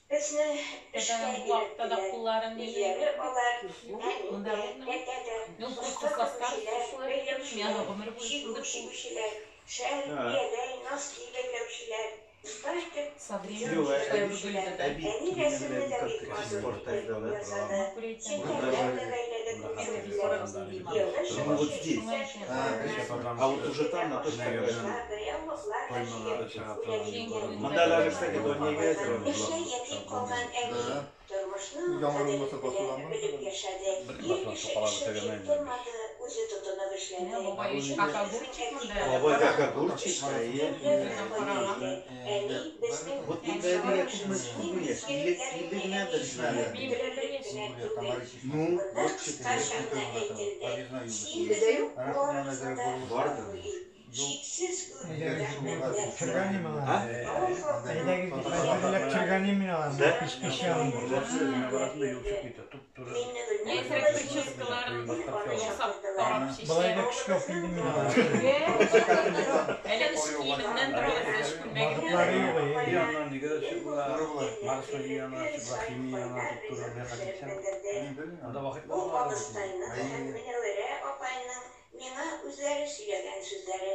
безне эшкә Тәтәнең бу вакытта да өйрәттеләр. кулларын Үзләре алар, Юк, әни монда дә, ровно. тәтә дә Ну, оста просто состав тегүчеләр, шулай бит, мин аны бәйләүчеләр, гомер буе чигү шундый кул. чигүчеләр, шәл, Да. бияләй, носки бәйләүчеләр, оста итеп Со кием временем Юк, шулай әби, выглядит, да. әби Әни минем рәсемне белән дә бик как-то матур спортта итеп да? ясады. Матур әйтәм. Он Челтәрләр даже, дә бәйләде Это күчүчеләр. висоров дим. Елны ну вот чыгучы здесь. иптәш А, кызларына А вот уже там на той Наверное. фотографии. агачлар да, яулыклар да Коймалары җыеп чыга бүләк торган иткән. Киң Монда даже, кстати, Донья Апайлар. Гәзерова Эштә была. ятим калган әни Да. тормышның Яңгыр кадерен булмаса белә, басыламы? белеп яшәде. Бер Ир басма кеше сукалап эше бетергәннән дип инде. тормады, үзе тотынып Менә эшләде. бабай Бу еще инде как Безнең огурчик әти монда. Бабай как караган огурчик, эшкә а я... төнлә генә Күзен кайта караган. иде. Әни безнең Вот үткән инде әбигә күпме синең күпме яшь? 50 изгелекләреңне 50 генәдер әни наверное. Мин белән бер белерлек яшь. кенә түгел. Ну, Монда вот кыскача четыре. гына әйтелде. Син Илдә безнең юк. барыбызны да Бардыр. гафу ит. Чиксез күп Әйдәгез, рәхмәтләр чыргани сиңа. мин А? аларны. Авыл халкының Әйдәгез, хәзерләп чыргани мин аларны. Да? Пич пич янында. Менә барасың да юл чыгып китә. Туп-туры. Миннегөлнең Нәзрәк улы прическаларын гел аны ясап чакырдылар. тарап Болай чәчләр. да көчкә алып килдем мин аларны. Әле эш киеменнән торабыз, эш күлмәгеннән. Вакытлары юк, И әй. аннан нигә дә чыгыла, Туры була. Марсо янына чыгыла, химия янына туп-туры миңа китсәң. белдерде. Анда вакыт Бу булмады. абыстайның һәм Мөнәвәрә апайның миңа үзләре сөйләгән сүзләре.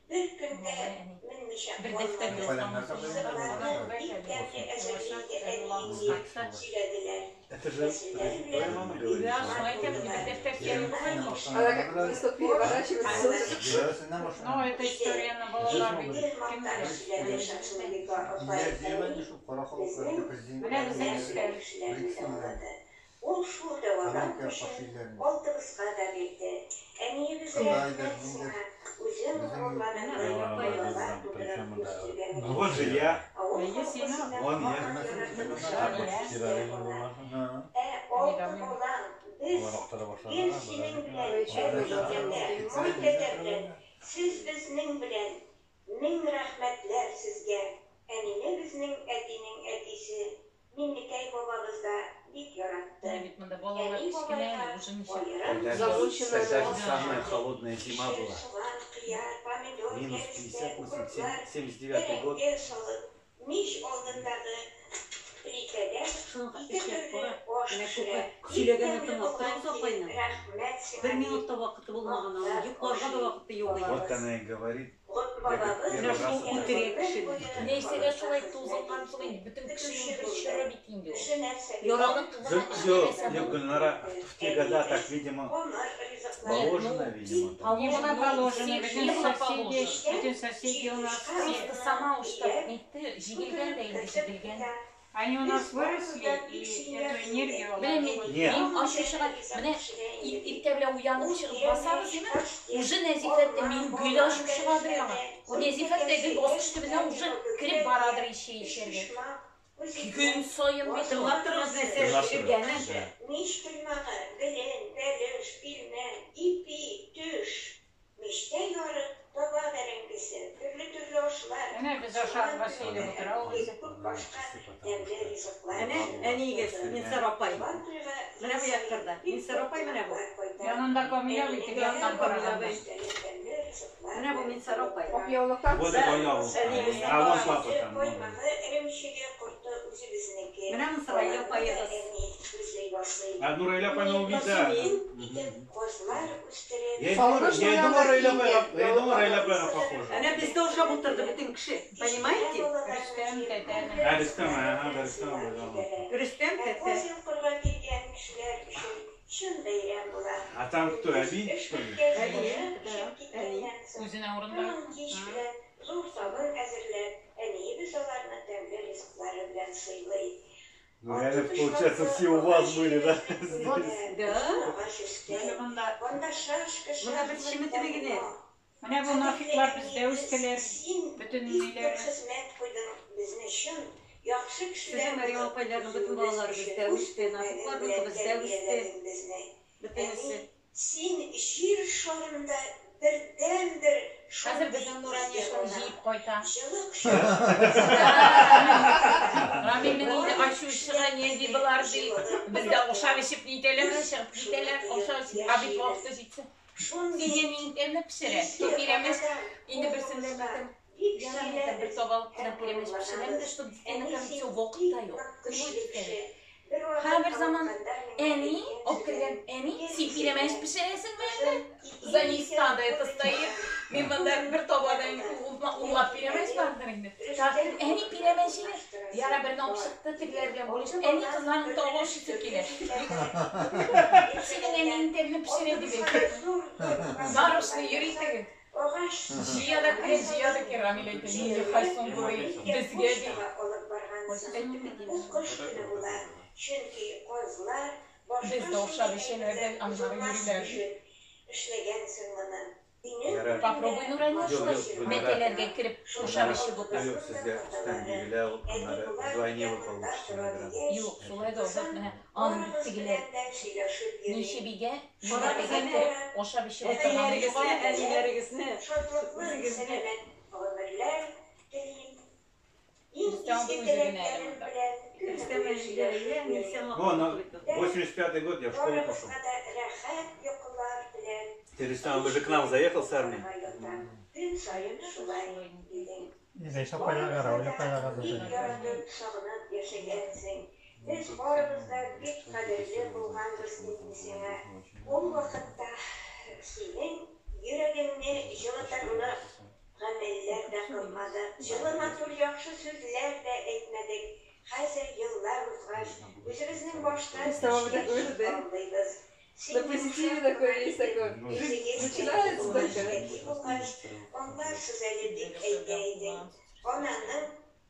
Бер көндә Бабай, әни. менмичә бирмичә Бер дәфтәр калмады. язсаң, Ризыкларны бик тәмле әзерли иде әниең дип сөйләделәр. Это же Нәселләре твоя белән мама бик говорит. Да, шулай әйтәм, бер дәфтәр кирәк була. Она как листок переворачивается. Ну, это историяны балалар бит Гел кем мактап белә. сөйләде Шатлыбикә апай әни безнең Менә безнең өстәл. кешеләрне дәвалады. Ул шул дәвалау көчен алтыбызга да бирде. Әниебез рәхмәт сиңа, үзең горурланырдай балалар тудырып үстергән Ну вот же я. Авыл Әйе, халкы син сине Вон я. һаман яратып ышанып кала. Ә алты балаң без гел синең белән, әни тәтә, ой тәтә белән, сез безнең белән. Мең рәхмәтләр сезгә. Әнине безнең әтинең әтисе, Миннекәй бабабыз да бик яратты. Менә бит монда балалар Әни кечкенә бабайга әле, уже ничек. аерым Тогда же, Замученная тогда же мама. самая холодная зима Пешер была. суган, кыяр, помидор, Минус кәбестә, 50, укроплар, 79 год. бәрәңге салып, мич алдындагы плитәдә Шуны ике эшләп төрле кара. аш Менә пешерә. күпме Бик сөйләгәнне тәмле тыңлап булган торабыз дип, апайның. рәхмәт сиңа Бер дип, минут та вакыты булмаган аның. мактап Йокларга да ашый вакыты юк иде. Вот бабабыз. она и говорит. Гот Я бабабыз говорит, Менә первый шул раз үтерә это. кешене. Нәрсәгә шулай тузылган соң инде, бөтен кешенең бер чоры бит инде ул. Кеше нәрсәгә Яраныкы гына Юк, эшләмәсә юк, булмый. Гульнара, в те года так, видимо, Камыр ризыклары. Нет, положено, ну, видимо, там. Не было положено, ну, положено, всех бөтен не было соседи, положено. бөтен соседи у нас все. Просто сама уж так нитте, җигелгән дә инде, җигелгән. Они у нас выросли, и эту энергию Менә мин, Нет. мин ачу чыга, менә иртә белән уянып чыгып басабыз, димме? Уже Нәзифәт тә мин гел ачу чыгадыр яңа. Нәзифәт тә гел баскыч төбенә уже кереп барадыр ишә ишәргә. Көн саен бит ул. Тыңлап торыгыз нәрсә Тыңлап торыгыз, пешергәнен. да. Мич коймагы, белен, бәлеш, пилмән, ипи, төш. Мичтә ярык таба бәрәңгесе, төрле-төрле ашлар, Менә без суган ашап сөйләп белән утыра ул. бик күп башка тәмле ризыклар Әнә әниегез Минсар апай. Сабан туйга Менә ел бу саен яктырда. бик Минсар күп апай менә бу. кунаклар кайта. Янында Камил абый теге Янында яктан Камил караганда. абый. Өстәле тәмле ризыклар Менә бу белән Минсар тулып апай. тора. Ак яулыктан. Вот Да. это яулык. Әниегезне А вон карагыз. папа Сөте, там. ну. каймагы, эремчеге, корты үзебезнеке. Менә монысы Раилә Аларны да апаегыз. әни үзе ясый. А ну Раиля апайны убить, да. Күп итеп казлар үстереп, Я и думаю, Салкын я и думаю, шулай Раиля киенгән, апайга, я и думаю, Раиля апайга яулыклар. похожа. Әнә бездә ашап утырды бөтен кеше. Понимаете? Рөстәм тәтәнең. А, Рөстәм, ага, да, Рөстәм, да. Рөстәм Ә тәтә. каз йолкырга килгән кешеләр өчен чын бәйрәм була. А там кто, Көндез әби, эш что ли? беткәч, Әни, ашап да, эчеп әни. киткәннән соң, Үзенә урын бар. тагын кич белән зур табын әзерләп, әниебез аларны тәмле ризыклары белән сыйлый. Ну Алты реально, получается, почмаклы все у вас агач были, да? өебезнең Здесь. түрендә Да. озын агач өстәл. Әле монда Анда шашка, Монда бер шахмат чеметеме та генә. була. Менә бу Кадерле Нафиклар бездә әниебез, үстеләр, син бөтен бик күп ниләре. хезмәт куйдың безне чын, яхшы Сезнең кешеләр Мәрьям булып апайларның бөтен үсүебез балалары өчен бездә үз үсте. күлмәгең Нафикларныкы белән бездә үсте. тәрбияләдең безне. Әни, Бөтенесе. син җир шарында бердәнбер Хәзер шундый безнең Нурания изге шуны ана. җыеп кайта. Җылы кочагыңда Рамилнең инде барлык ачуы чыга, кешеләр не ди безне болар ди. җылылык Бездә тоеп, ашап эчеп нитәләр, без чыгып шуны китәләр, тоеп ашап эчеп, обед яшибез. вакыты җитсә. Шундый Синең ниң тәмле пешерә. изге Пирәмәч, анадан инде берсендә кулыбызга мәтәм, бик ярар мәтәм, бер сөенәбез таба алып кына һәм пирәмәч пешерәм дә, горурланабыз. чтоб детей Әни, накормить, син все, вакыт бик та юк. нык Көн буе көчле китә кеше. бит. Бервакыт Һәрбер заман онытканда миңа әни, әйткән алып кергән сүзләрең әни, гел син пирәмәч исемдә. пешерәсеңме әллә? Кызым, ипи За икән неста это кулыңда. стоит. Мин монда бер табада Күңелем унлап ята. пирәмәч Әни, бардыр инде. Так, Рөстәм әни улыңны пирәмәч иде. Яра урнаштырасың берне алып бар. чыкты, тегеләр белән Алты бүлеште. Әни балаң кызларның төрле тавы ашыйсы төрле килә. җирләрдә, Синең ил әниең тәмле пешерә дип Алтыбызга да әйтә. зур йорт Нарочно казып йөри ясап, теге. агач Җыя да керә, җыя да ясап, керә. Рамил әйтә, нинди җыелып хайсон булый бик тә безгә ди. почтага алып баргансың. Әйттем бит Бу инде. кыш көне була, чөнки казлар башка Без дә охшап шундый эчәләр дә, әйберләр аннары бозылмас йөриләр. өчен эшләгәнсең моны. Өйнең Ярар. түрендә Попробуй, Нурания, Юк, шулай юк, Гульнара. мәтәләргә кереп, ашап Гульнара, эчеп утыр. юк, сезгә өстән бирелә ул, Әни аннары болар вдвойне белән вы монда получите тора награду. дигәч, Юк, шулай да озак кызым, менә аның бит барыбыз тегеләр белән дә сөйләшеп йөри. ничебигә, Карагыз мәтәгә әнә. кереп, ашап эчеп утырганы юк Әтиләрегезне, аның. әниләрегезне, Шатлыклы, үзегезне. сәламәт гомерләр телим. Иң Рөстәм изге абый үзе генә әле теләкләрем монда. белән көне Рөстәм буе әниләрегә сөйләшеп йөрим. Нилсән Ну, вакыт на бит. 85-й год я в школу пошел. Барыбызга да рәхәт йокылар теләп, Ты, Рустам, кич вы же к нам белән заехал с армии? йокларга ятам. Көн саен шулай дидең. Зәйсә апайларга, Барыбызны Равил да апайларга да бик зәй. яратып, сагынып яшәгәнсең. Без барыбыз да бик кадерле булганбыз инде сиңа. Ул вакытта синең йөрәгеңне җылытырлык гамәлләр дә кылмадык, җылы матур яхшы сүзләр дә әйтмәдек. Хәзер еллар узгач, үзебезнең баштан Сама кичкәч такой же, да? аңлыйбыз. Син На позитиве йомшак такой кына весь итеп, такой. Жизнь үзегез дә начинается булгач, только. әти булгач, аңларсыз әле дип әйтә идең. Ананың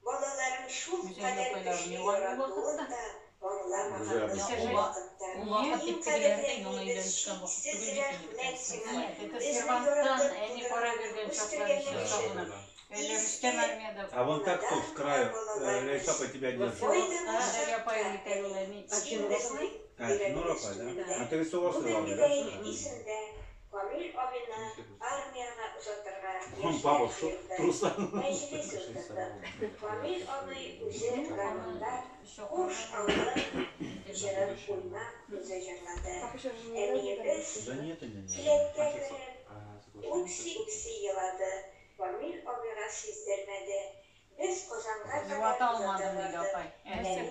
балаларын шул Гүзәл кадәр апайлар көчле не бар ул яратуын вакытта? да аңламаганбыз Ул ул вакытта. Ул вакыт Иң дип тегеләр кадерле дә яңа әниебез, өйләнешкән вакыт чиксез түгел бит инде рәхмәт бөтенесе. сиңа. Нет, это Безне серванттан яратып әни кара тудырган, биргән чаклар үстергәнең еще өчен. сагынам. Әле Рөстәм Изге армиядә. А вон так анадан тут, с туган краю, балалар Раиса без. апа тебя держит. Кайда Селоста булсак Әле та, апай әни, үтә ул әни. А син чем безнең А, Нур йөрәгебез апа, да? түрендә. А ты Весовского, да? Бүгенгедәй исемдә, Камил абыйны армиягә озатырга Он яшьләр папа в шо- җыелды. трусах. Мәҗлес утырдык. Камил абый үзе гармунда Еще Хуш авылым җырын уйнап үзе җырлады. Папа сейчас же не играет, да? Әниебез Да нет, не, не. келәткә кереп, үкси-үкси елады. Камил абыйга сиздермәде. Без Казанга кадәр Юата озата алмадым диде бардык. апай. Әни, әти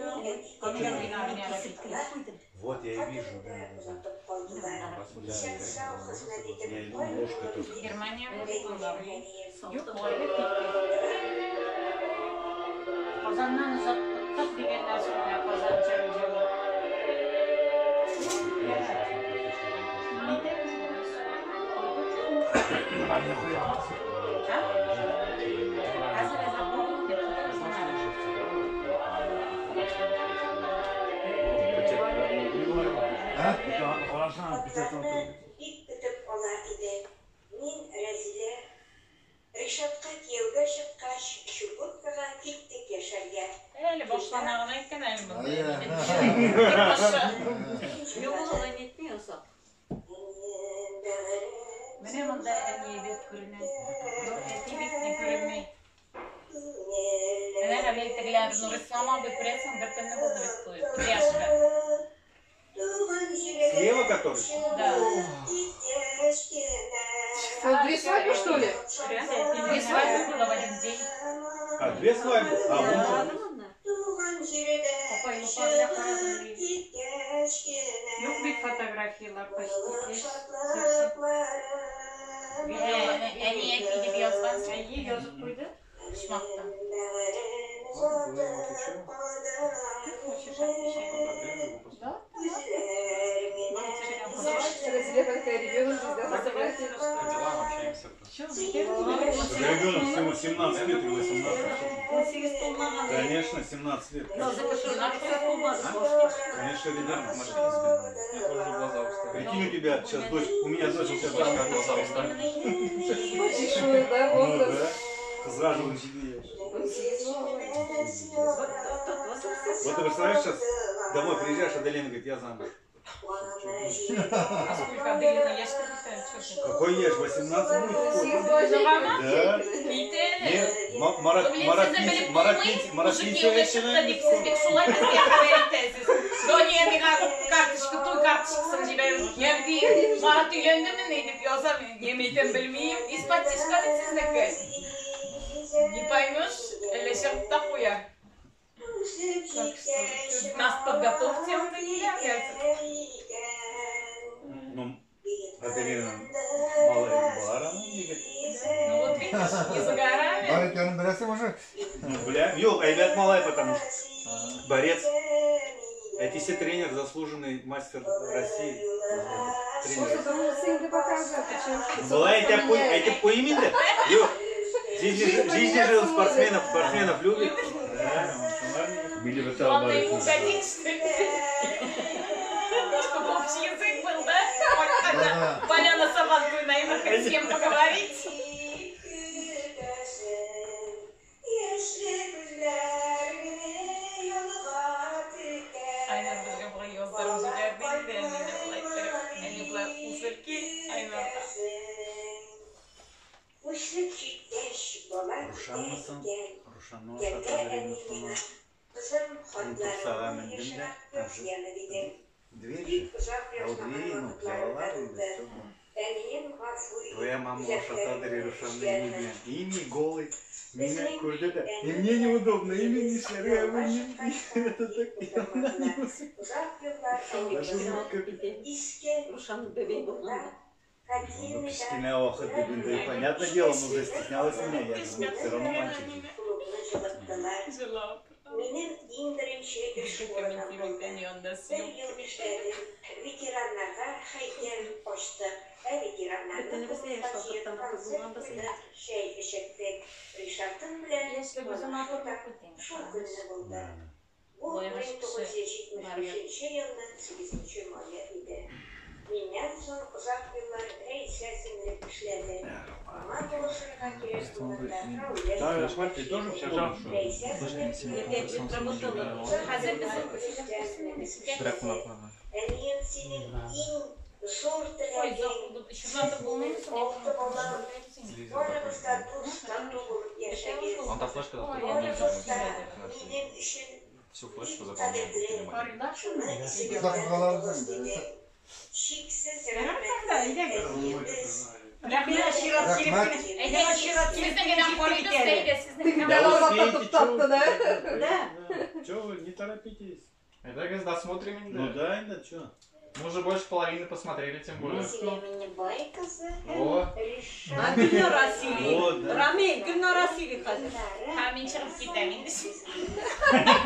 Камил кебек абыйны армиягә Кисеп китте. кенә куйдым. Вот я и вижу, хәтерендә да, да, да. озатып калдылар. Да, Исән-сау хезмәт итеп я иду кайт, ложка улым, тоже. дип Германия әйтте булганнар. әнием. Юк, гаилә китте. Казаннан озаттык дигәннән соң менә Казан җырын җырлап. Хәзер әзер булып китте. Хатларны бик көтеп ала иде. Мин, Рәзилә, Ришатка кияүгә чыккач, Чукоткага киттек яшәргә. Әле башлана гына икән әле монда. Әйе. Тормышы. Юк, ул алай нитми озак. Менә монда әниебез күренә. Юк, әти бит ни күренми. Менә Гамил тегеләр Нурислам абый күрәсең, бер көнне булды бит туй. Кудряшка. Слева который? Да. Что, две свадьбы, что ли? Две свадьбы было в один день. А, две свадьбы? А, вон же. Апай, лупа белән карадым ди. Юк бит фотографиялар почти. Совсем. Әни әти дип язган. Әйе, язып куйды. Почмакта. Да? Разилә такая ребенок здесь, да, фотографии. По делам общаемся. Чё, Ребенок всего 17 лет или 18. 18 тулмаган. Конечно, 17 лет. Конечно, ребенок. В машине спит. Я тоже глаза устали. Прикинь, у тебя сейчас дочь, у меня дочь сейчас Дочка глаза устали. Большой, да, Ну возраст. да. Кызга 17 яшь. 18 булган. Вот ты представляешь, сейчас домой приезжаешь, Аделина говорит, я замуж. А сколько Аделина яшь ты? Какой ешь? 18 будет? Сигез булачак. Да. Китте. Нет, Марат, Марат, Марат, Марат, Мужик кияүгә чыкты дип сез бик шулай безгә хәбәр итәсез. Дания миңа карточка, туй карточкасын җибәреп, я бит Марат өйләндеме дип язам, ни әйтәм белмим. Из-под тишка бит сезнеке. Не поймешь, әллә чыгып та куя. Так что нас подготовьте, он да Ну, Аделина малай бар аның егет. Ну вот видишь, не за горами. Бар икәнен беләсең уже. Ну, бля, юк, әйбәт малай, потому что борец. Әтисе тренер, заслуженный мастер России. Тренер. Слушай, ну сын ты показывай, почему? Болай әйтеп куй, әйтеп куйыйм инде. Юк. Жизни, жизни же он спортсменов, спортсменов любит. Да, он шулар. Главное ему угодить, что ли? Чтобы общий язык был, да? Хоть когда поляна Сабантуй наверное, хоть с кем поговорить. Айнар безгә болай яздырып җибәрде инде, әни дә болай иттереп, әни болай усырки, Айнарга. Үсеп җиткәч, бала Рушанмы соң? икән. Рушанны Дәдә ашаталар әни инде миңа, соңа. кызым, Мин тупсага хатларыңны мендем дә, ешрак там яз же яме дидем. дверь же. Бик озак А у язмаган двери, ну, вакытларым да взорвала инде, булды. всё. Әнием гафу ит, Твоя мама үзәкләремне ашатадыр и Рушанны эчкәрмен. не белән. Ими голый. Мине Безнең күрде дә. И әни мне белән неудобно, и мин әтиебез нишләргә ялга белмим. чыккач та Это бик так, и она не утырмадылар. успела. Озак еллар Син авылыбызның китте. иске Рушан бәбәй юлында булганда. Ну, кечкенә вакыт дип инде, понятное дело, он уже стеснялась меня, я думаю, все равно мальчик. Клубны җылыттылар. Минем иң беренче эш урыным булды. Бер ел эшләдем. Ветераннарга һәйкәл ачтык. Ә ветераннарны Бөтенебез дә клубка яшь җыеп вакытта матур концерт булганбыз инде. куйдык, чәй эчерттек. Ришатым белән Яшьлек үзе танышу матурлык да бит инде, шул кызганыч. көнне булды. Бу Байлык кеше барыбер. 1975 елның сигезенче мае иде. Миннән соң озак еллар Рәисә сеңлем эшләде. Аңа булышырга кирәк булганда Рәүлә Да, сеңлем Рәхмәт, ты тоже эшли. все хорошо. Рәисә сеңлем Я пять лет работала. Хәзер озак без еллар Рөстәм энесе Берәр эшләде. кунакларга. Әнием, синең иң зур Ой, теләгең, озак булды. Чырлатып сезнең булмыймы соң? алты балаң, Телевизор барыгыз да такой. дус, тату булып яшәгез. Анда флешкада Ой, только Барыгыз одну да тему. минем өчен Всю флешку бик заполняем кадерле. фильмами. Шуны исегездә Озак калабыз тотыгыз, инде. диде. Чиксез Ярар рәхмәтле анда, әйдәгез. әниебез. Миңа чират килеп Рәхмәт. кенә, Әйдә, миңа чират килеп сезнең кенә генә җитте бит карыйбыз да, әле. әйдә, сезнең генә Тегендә Да Азат та успеете, чё туктатты, вы? да? Да. Чё вы, не торопитесь. Әйдәгез, досмотрим Ну инде. да, инде, чё? Мы уже больше половины посмотрели, тем более. Вәсилә Миннебай кызы һәм О. А Ришат Гөлнара сөйли. Вот, да. Рамил, Гөлнара сөйли хәзер. Гөлнара Һәм мин чыгып китәм инде. Расул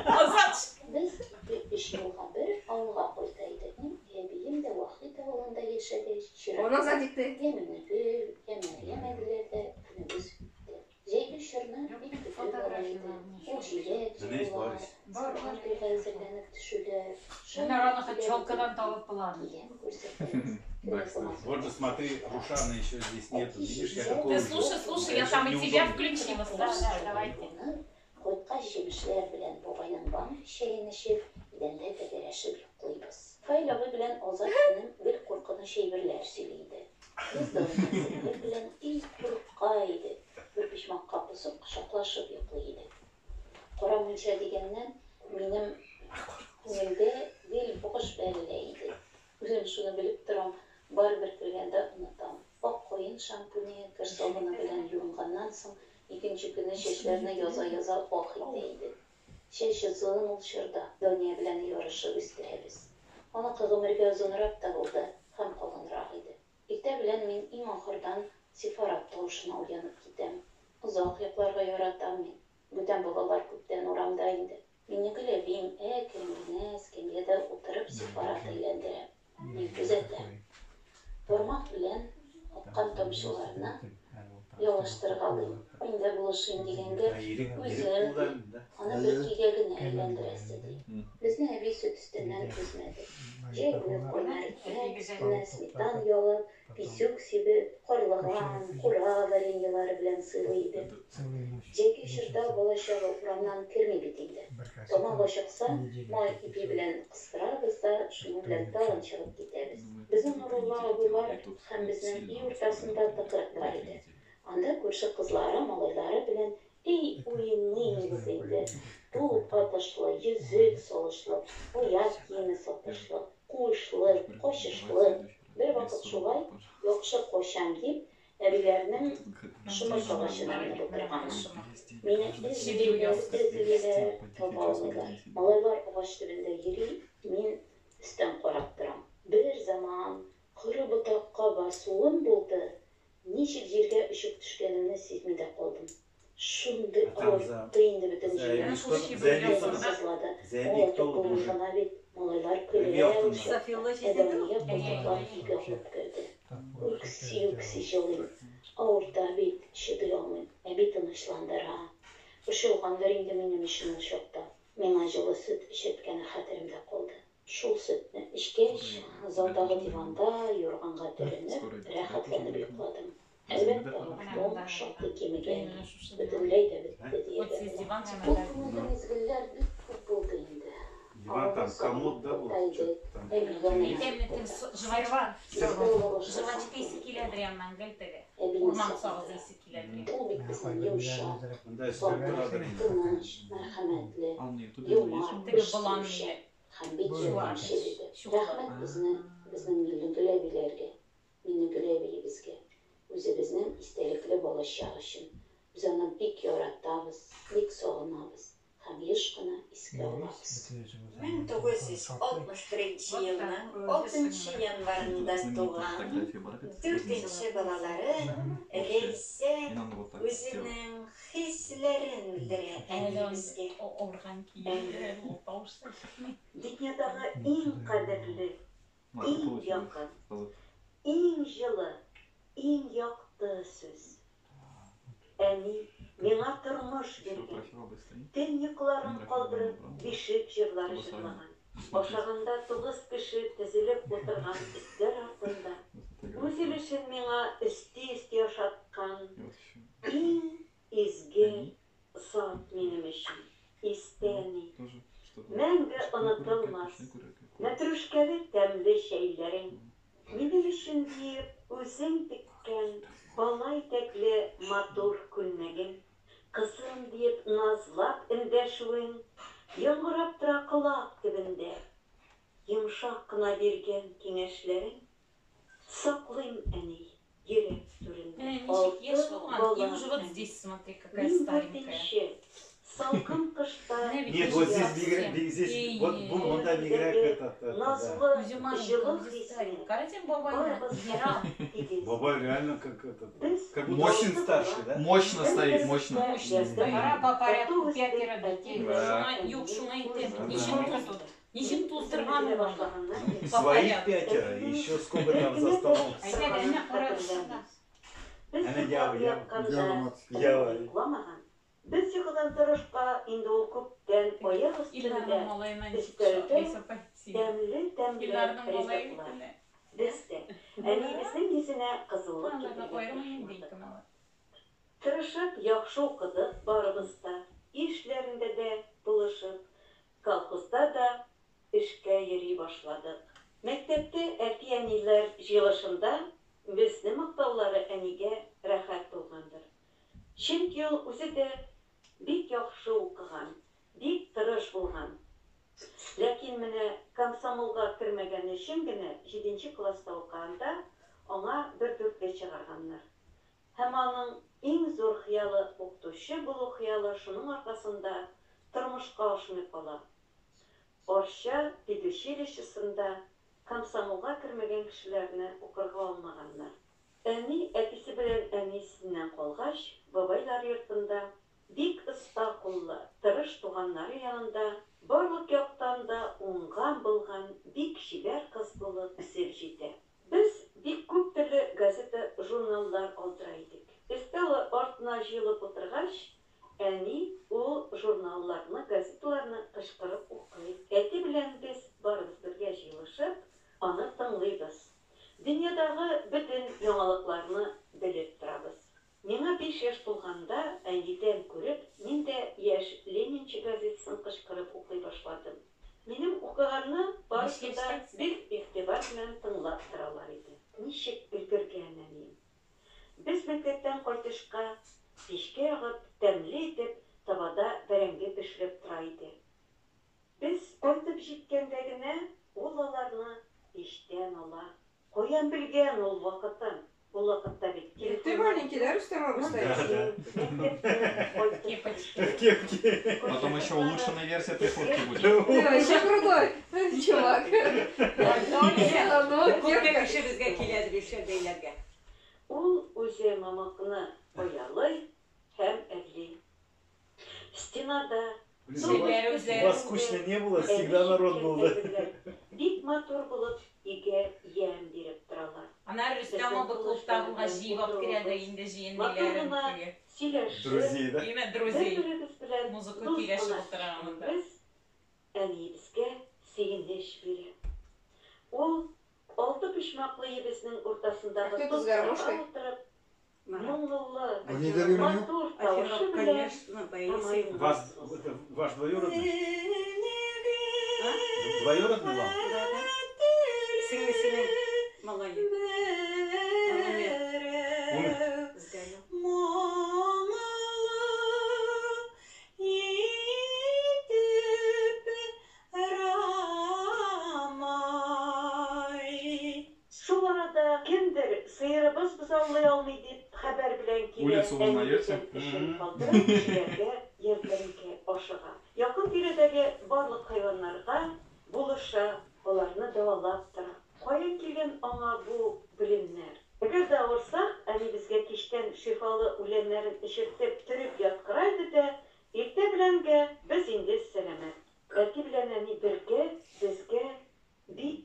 Азат. Без өч елга бер авылга кайта идек. Минем әбием дә Вахит авылында яшәгәч, Он чиратта Азатик ты. я Миннегөл, я Мәрьям әбиләрдә көнебез үтте. Җәйге чорны бик көтеп ала иде. Ул җиләк Менә есть җыюлар, Борис. Бар, бар. Сабан туйга әзерләнеп төшүләр, шау Менә аны килә челкадан бит. табып була. Киләм күрсәтәбез. Да, Көнебез кстати. матур Вот же смотри, Рушана еще здесь нету. Әти Видишь, я җизә какой Ты уже. слушай, слушай, Я я еще там и тебя неудобно. включила, Да, слушай. да, давайте. Юынып, кайткач җимешләр белән бабайның банк чәен эчеп, идәндә тәгәрәшеп йоклыйбыз. Фаил абый белән Азат энем гел куркыныч әйберләр сөйли иде. Без Дания сеңлем белән и курка идек. Бер почмакка посып, кочаклашып йоклый идек. Кара мунча дигәннән минем күңелдә гел баш бәрелә иде. Үзем шуны белеп торам, барыбер кергәндә онытам. Ак каен шампуне, кер сабыны белән юынганнан соң, икенче көнне чәчләрне яза-яза ак итә иде. Чәч озын ул чорда, Дания белән ярышып үстерәбез. Аныкы гомергә озынрак та булды һәм калынрак иде. Иртә белән мин иң ахырдан сефарат тавышына уянып китәм. Озак йокларга яратам мин. Бүтән балалар күптән урамда инде. Миннегөл әбием әкрен генә эскәмиядә утырып сефарат әйләндерә. Мин күзәтәм. Бармак белән аккан тамчыларны ялаштыргалыйм. Мин дә булышыйм дигәнгә, Ә ирең, ирек үзем кулда ди, инде, да? аны бер көйгә генә әйләндерәсе ди. Безне әби сөт өстеннән өзмәде. Җәй буе кайнар икмәк өстенә сметана ялып, писүк сибеп, карлыган, кура вареньелары белән сыйлый иде. Җәйге чорда бала-чага урамнан керми бит инде. Тамак ачыкса, май ипи белән кыстырабыз да, шуның белән тагын чыгып китәбез. Безнең Нурулла абыйлар һәм безнең өй уртасында тыкрык бар иде. Анда күрше кызлары, малайлары белән эй уйныйбыз инде. Туп атышлы, йөзек салышлы, аяк киеме сатышлы, куышлы, качышлы. Бервакыт шулай, яхшы качам дип, әбиләрнең шомырт агачына менеп утырганмын. Мине эзлиләр, эзлиләр, таба алмыйлар. Малайлар агач төбендә йөри, мин өстән карап торам. Бер заман коры ботакка басуым булды, ничек җиргә очып төшкәнемне сизми дә калдым. Шундый А там за... авыртты инде бөтен За җирем. әби кто? Шул За әби Җаным кто? сызлады. За әби Алаты кто вот күңел мужик? гына бит, малайлар Әби көлә ул артыннан. чакта. Сафиулла Ә җизнәдеме? Дания култыклап өйгә алып керде. Үкси-үкси җылыйм. Авырта бит, чыдый алмыйм. Әби тынычландыра. Борчылгандыр инде минем өчен ул чакта. Миңа җылы сөт эчерткәне хәтеремдә калды. Шул сөтне эчкәч, залдагы диванда юрганга төренеп, рәхәтләнеп йокладым. Әлбәттә, авыртуым шактый кимегән, бөтенләй дә бетте дияргә була. Ул күңелле мизгелләр бик күп булды инде. Диван Авылны там, комод, сагынып да, был? кайта идек, Что-то там. әби янына Әйтәм, кайта. жвачка, Сездә олылашасың жвачка исе килде. киләдер яннан гел теге. Әбине Урман сагызы сагындыра. исе киләдер. Ул бит безнең йомшак, Монда өстәл сабыр, торадыр инде. тыныч, мәрхәмәтле, А на ютубе он есть? юмарт, Теге эш болан сөючән мие. һәм бик Чуар, ярдәмчел иде. чуклы. Рәхмәт безне, безнең Миңлегөл әбиләргә, Миңлегөл әбиебезгә, үзебезнең истәлекле балачак өчен. Без аны бик яратабыз, бик сагынабыз. һәм еш кына искә алабыз. 1961 елның 6 январында туган дүртенче балалары Ләйсә үзенең хисләрен белдерә әниебезгә. Әни, дөньядагы иң кадерле, иң якын, иң җылы, иң якты сүз. Әни миңа тормыш биргән, төн йокыларын калдырып, бишек җырлары җырлаган, ашаганда тугыз кеше тезелеп утырган өстәл артында үз өлешен миңа өсти-өсти ашаткан иң изге зат минем өчен. Истә, әни, мәңге онытылмас мәтрүшкәле тәмле чәйләрең, минем өчен диеп үзең теккән бала итәкле матур күлмәгең, кызым диеп назлап эндәшүең яңгырап тора колак төбендә. Йомшак кына биргән киңәшләрең саклыйм, әни, йөрәк түрендә. Менә ничек Алты яшь булган, и балам, уже вот әни. здесь смотри, какая Мин старенькая. дүртенче, салкын кышта Менә бит Нет, ничек вот здесь совсем. бигрәк, здесь, вот бу монда бигрәк Күңелдәге этот, это, да. назлы Үзе маленькая, җылы үзе хисне старенькая. Кара син бабайны, барыбызга генерал. тигез. Бабай реально как этот, Без как будто Мощно, сын старший, да? Мощно стоит, мощно. Мощно стоит. Пора по порядку Тату үстек пятеро әти детей. белән Шуңа, әни юк, шуңа әйтәм. үз Ничек балалары. туз, ничек туздырган ул аны? По Своих порядку. пятеро, и еще сколько там за столом. Әйдә, әнә кара төшсен. Без Әнә йоклап Ява, Ява. ятканда Ява. йокламаган. Без йокыдан торышка инде ул күптән аяк өстендә Илнарның малаена ничек өстәлдә Ләйсә апай син. тәмле-тәмле Илнарның малае бит ризыклар. менә. Без дә әниебезнең йөзенә кызыллык Аларны китерергә аермый инде тырышмадык. ике малай. Тырышып яхшы укыдык барыбыз да, өй эшләрендә дә булышып, колхозда да эшкә йөри башладык. Мәктәптә әти-әниләр җыелышында безне мактаулары әнигә рәхәт булгандыр. Чөнки ул үзе дә бик яхшы укыган, бик тырыш булган. Ләкин менә комсомолга кермәгәне өчен генә җиденче класста укыганда аңа бер дүртле чыгарганнар. Һәм аның иң зур хыялы укытучы булу хыялы шуның аркасында тормышка ашмый кала. Арча педучилищесында комсомолга кермәгән кешеләрне укырга алмаганнар. Әни әтисе белән әнисеннән калгач, бабайлар йортында, бик оста куллы, тырыш туганнары янында, барлык яктан да уңган-булган бик чибәр кыз булып үсеп җитә. Без бик күп төрле газета-журналлар алдыра идек. Өстәл артына җыелып утыргач, әни ул журналларны, газеталарны кычкырып укый. Әти белән без барыбыз бергә җыелышып, аны тыңлыйбыз. Дөньядагы бөтен яңалыкларны белеп торабыз. Миңа биш яшь тулганда, әнидән күреп, мин дә Яшь ленинчы газетасын кычкырып укый башладым. Минем укыганны Биш барысы да яшьтә син. бик игътибар белән тыңлап торалар иде. Ничек өлгергән әнием! Без мәктәптән кайтышка, мичкә ягып, тәмле итеп табада бәрәңге пешереп тора иде. Без кайтып җиткәндә генә ул аларны мичтән ала. Каян белгән ул вакытын? Ул вакытта бит Ты телефоннар маленький, да, Рустам абый Мондый стоишь? син мәктәптән кайтып Кепочки. төшкәч, Кепки. Потом еще күрше кызлары улучшенная версия этой безгә фотки будет. Ты вообще крутой, чувак. Дания, Ну, күпме кепка. кеше безгә килә дип бәйләргә. Ул үзе мамыкны оялый һәм эрли. Стенада Блин, сугыш у вас, Үзләре, у үзләре. вас көннәрендә скучно не было, әни всегда народ чиккән был, да? әйберләр бик матур булып өйгә ямь биреп торалар. Аннары Рөстәм Безнең абый кул клубта эшләре булгач белән җыеп алып керә дә утыруыбыз, инде җыен матур ниләрен гына теге. сөйләшеп, Друзей, да? Именно друзей. бер-беребез белән Музыка дус көйләшеп кына утыра монда. төшүебез әниебезгә сөенеч бирә. Ул алты почмаклы өебезнең А уртасындагы кто это с тактага гармошкой? утырып, Марат. моңлы, Они дали мне? матур Аферов, тавышы белән конечно, боится его. Вас, это ваш двоюродный? А? Двоюродный вам? Да, да. Сеңлесенең малае. Он умер. Умер? Сгорел. Шул арада кемдер сыерыбыз бозаулый алмый дип хәбәр белән килә, Улицу узнаете? әни бөтен эшен калдырып, кешеләргә ярдәмгә ашыга. Бакчадагы барлык хайваннарга булыша, аларны дәвалап тора. Каян килгән аңа бу белемнәр? Әгәр дә авырсак, әни безгә кичтән шифалы үләннәрен эчертеп, төреп яткыра иде дә, иртә беләнгә без инде сәламәт. Әти белән әни бергә безгә бик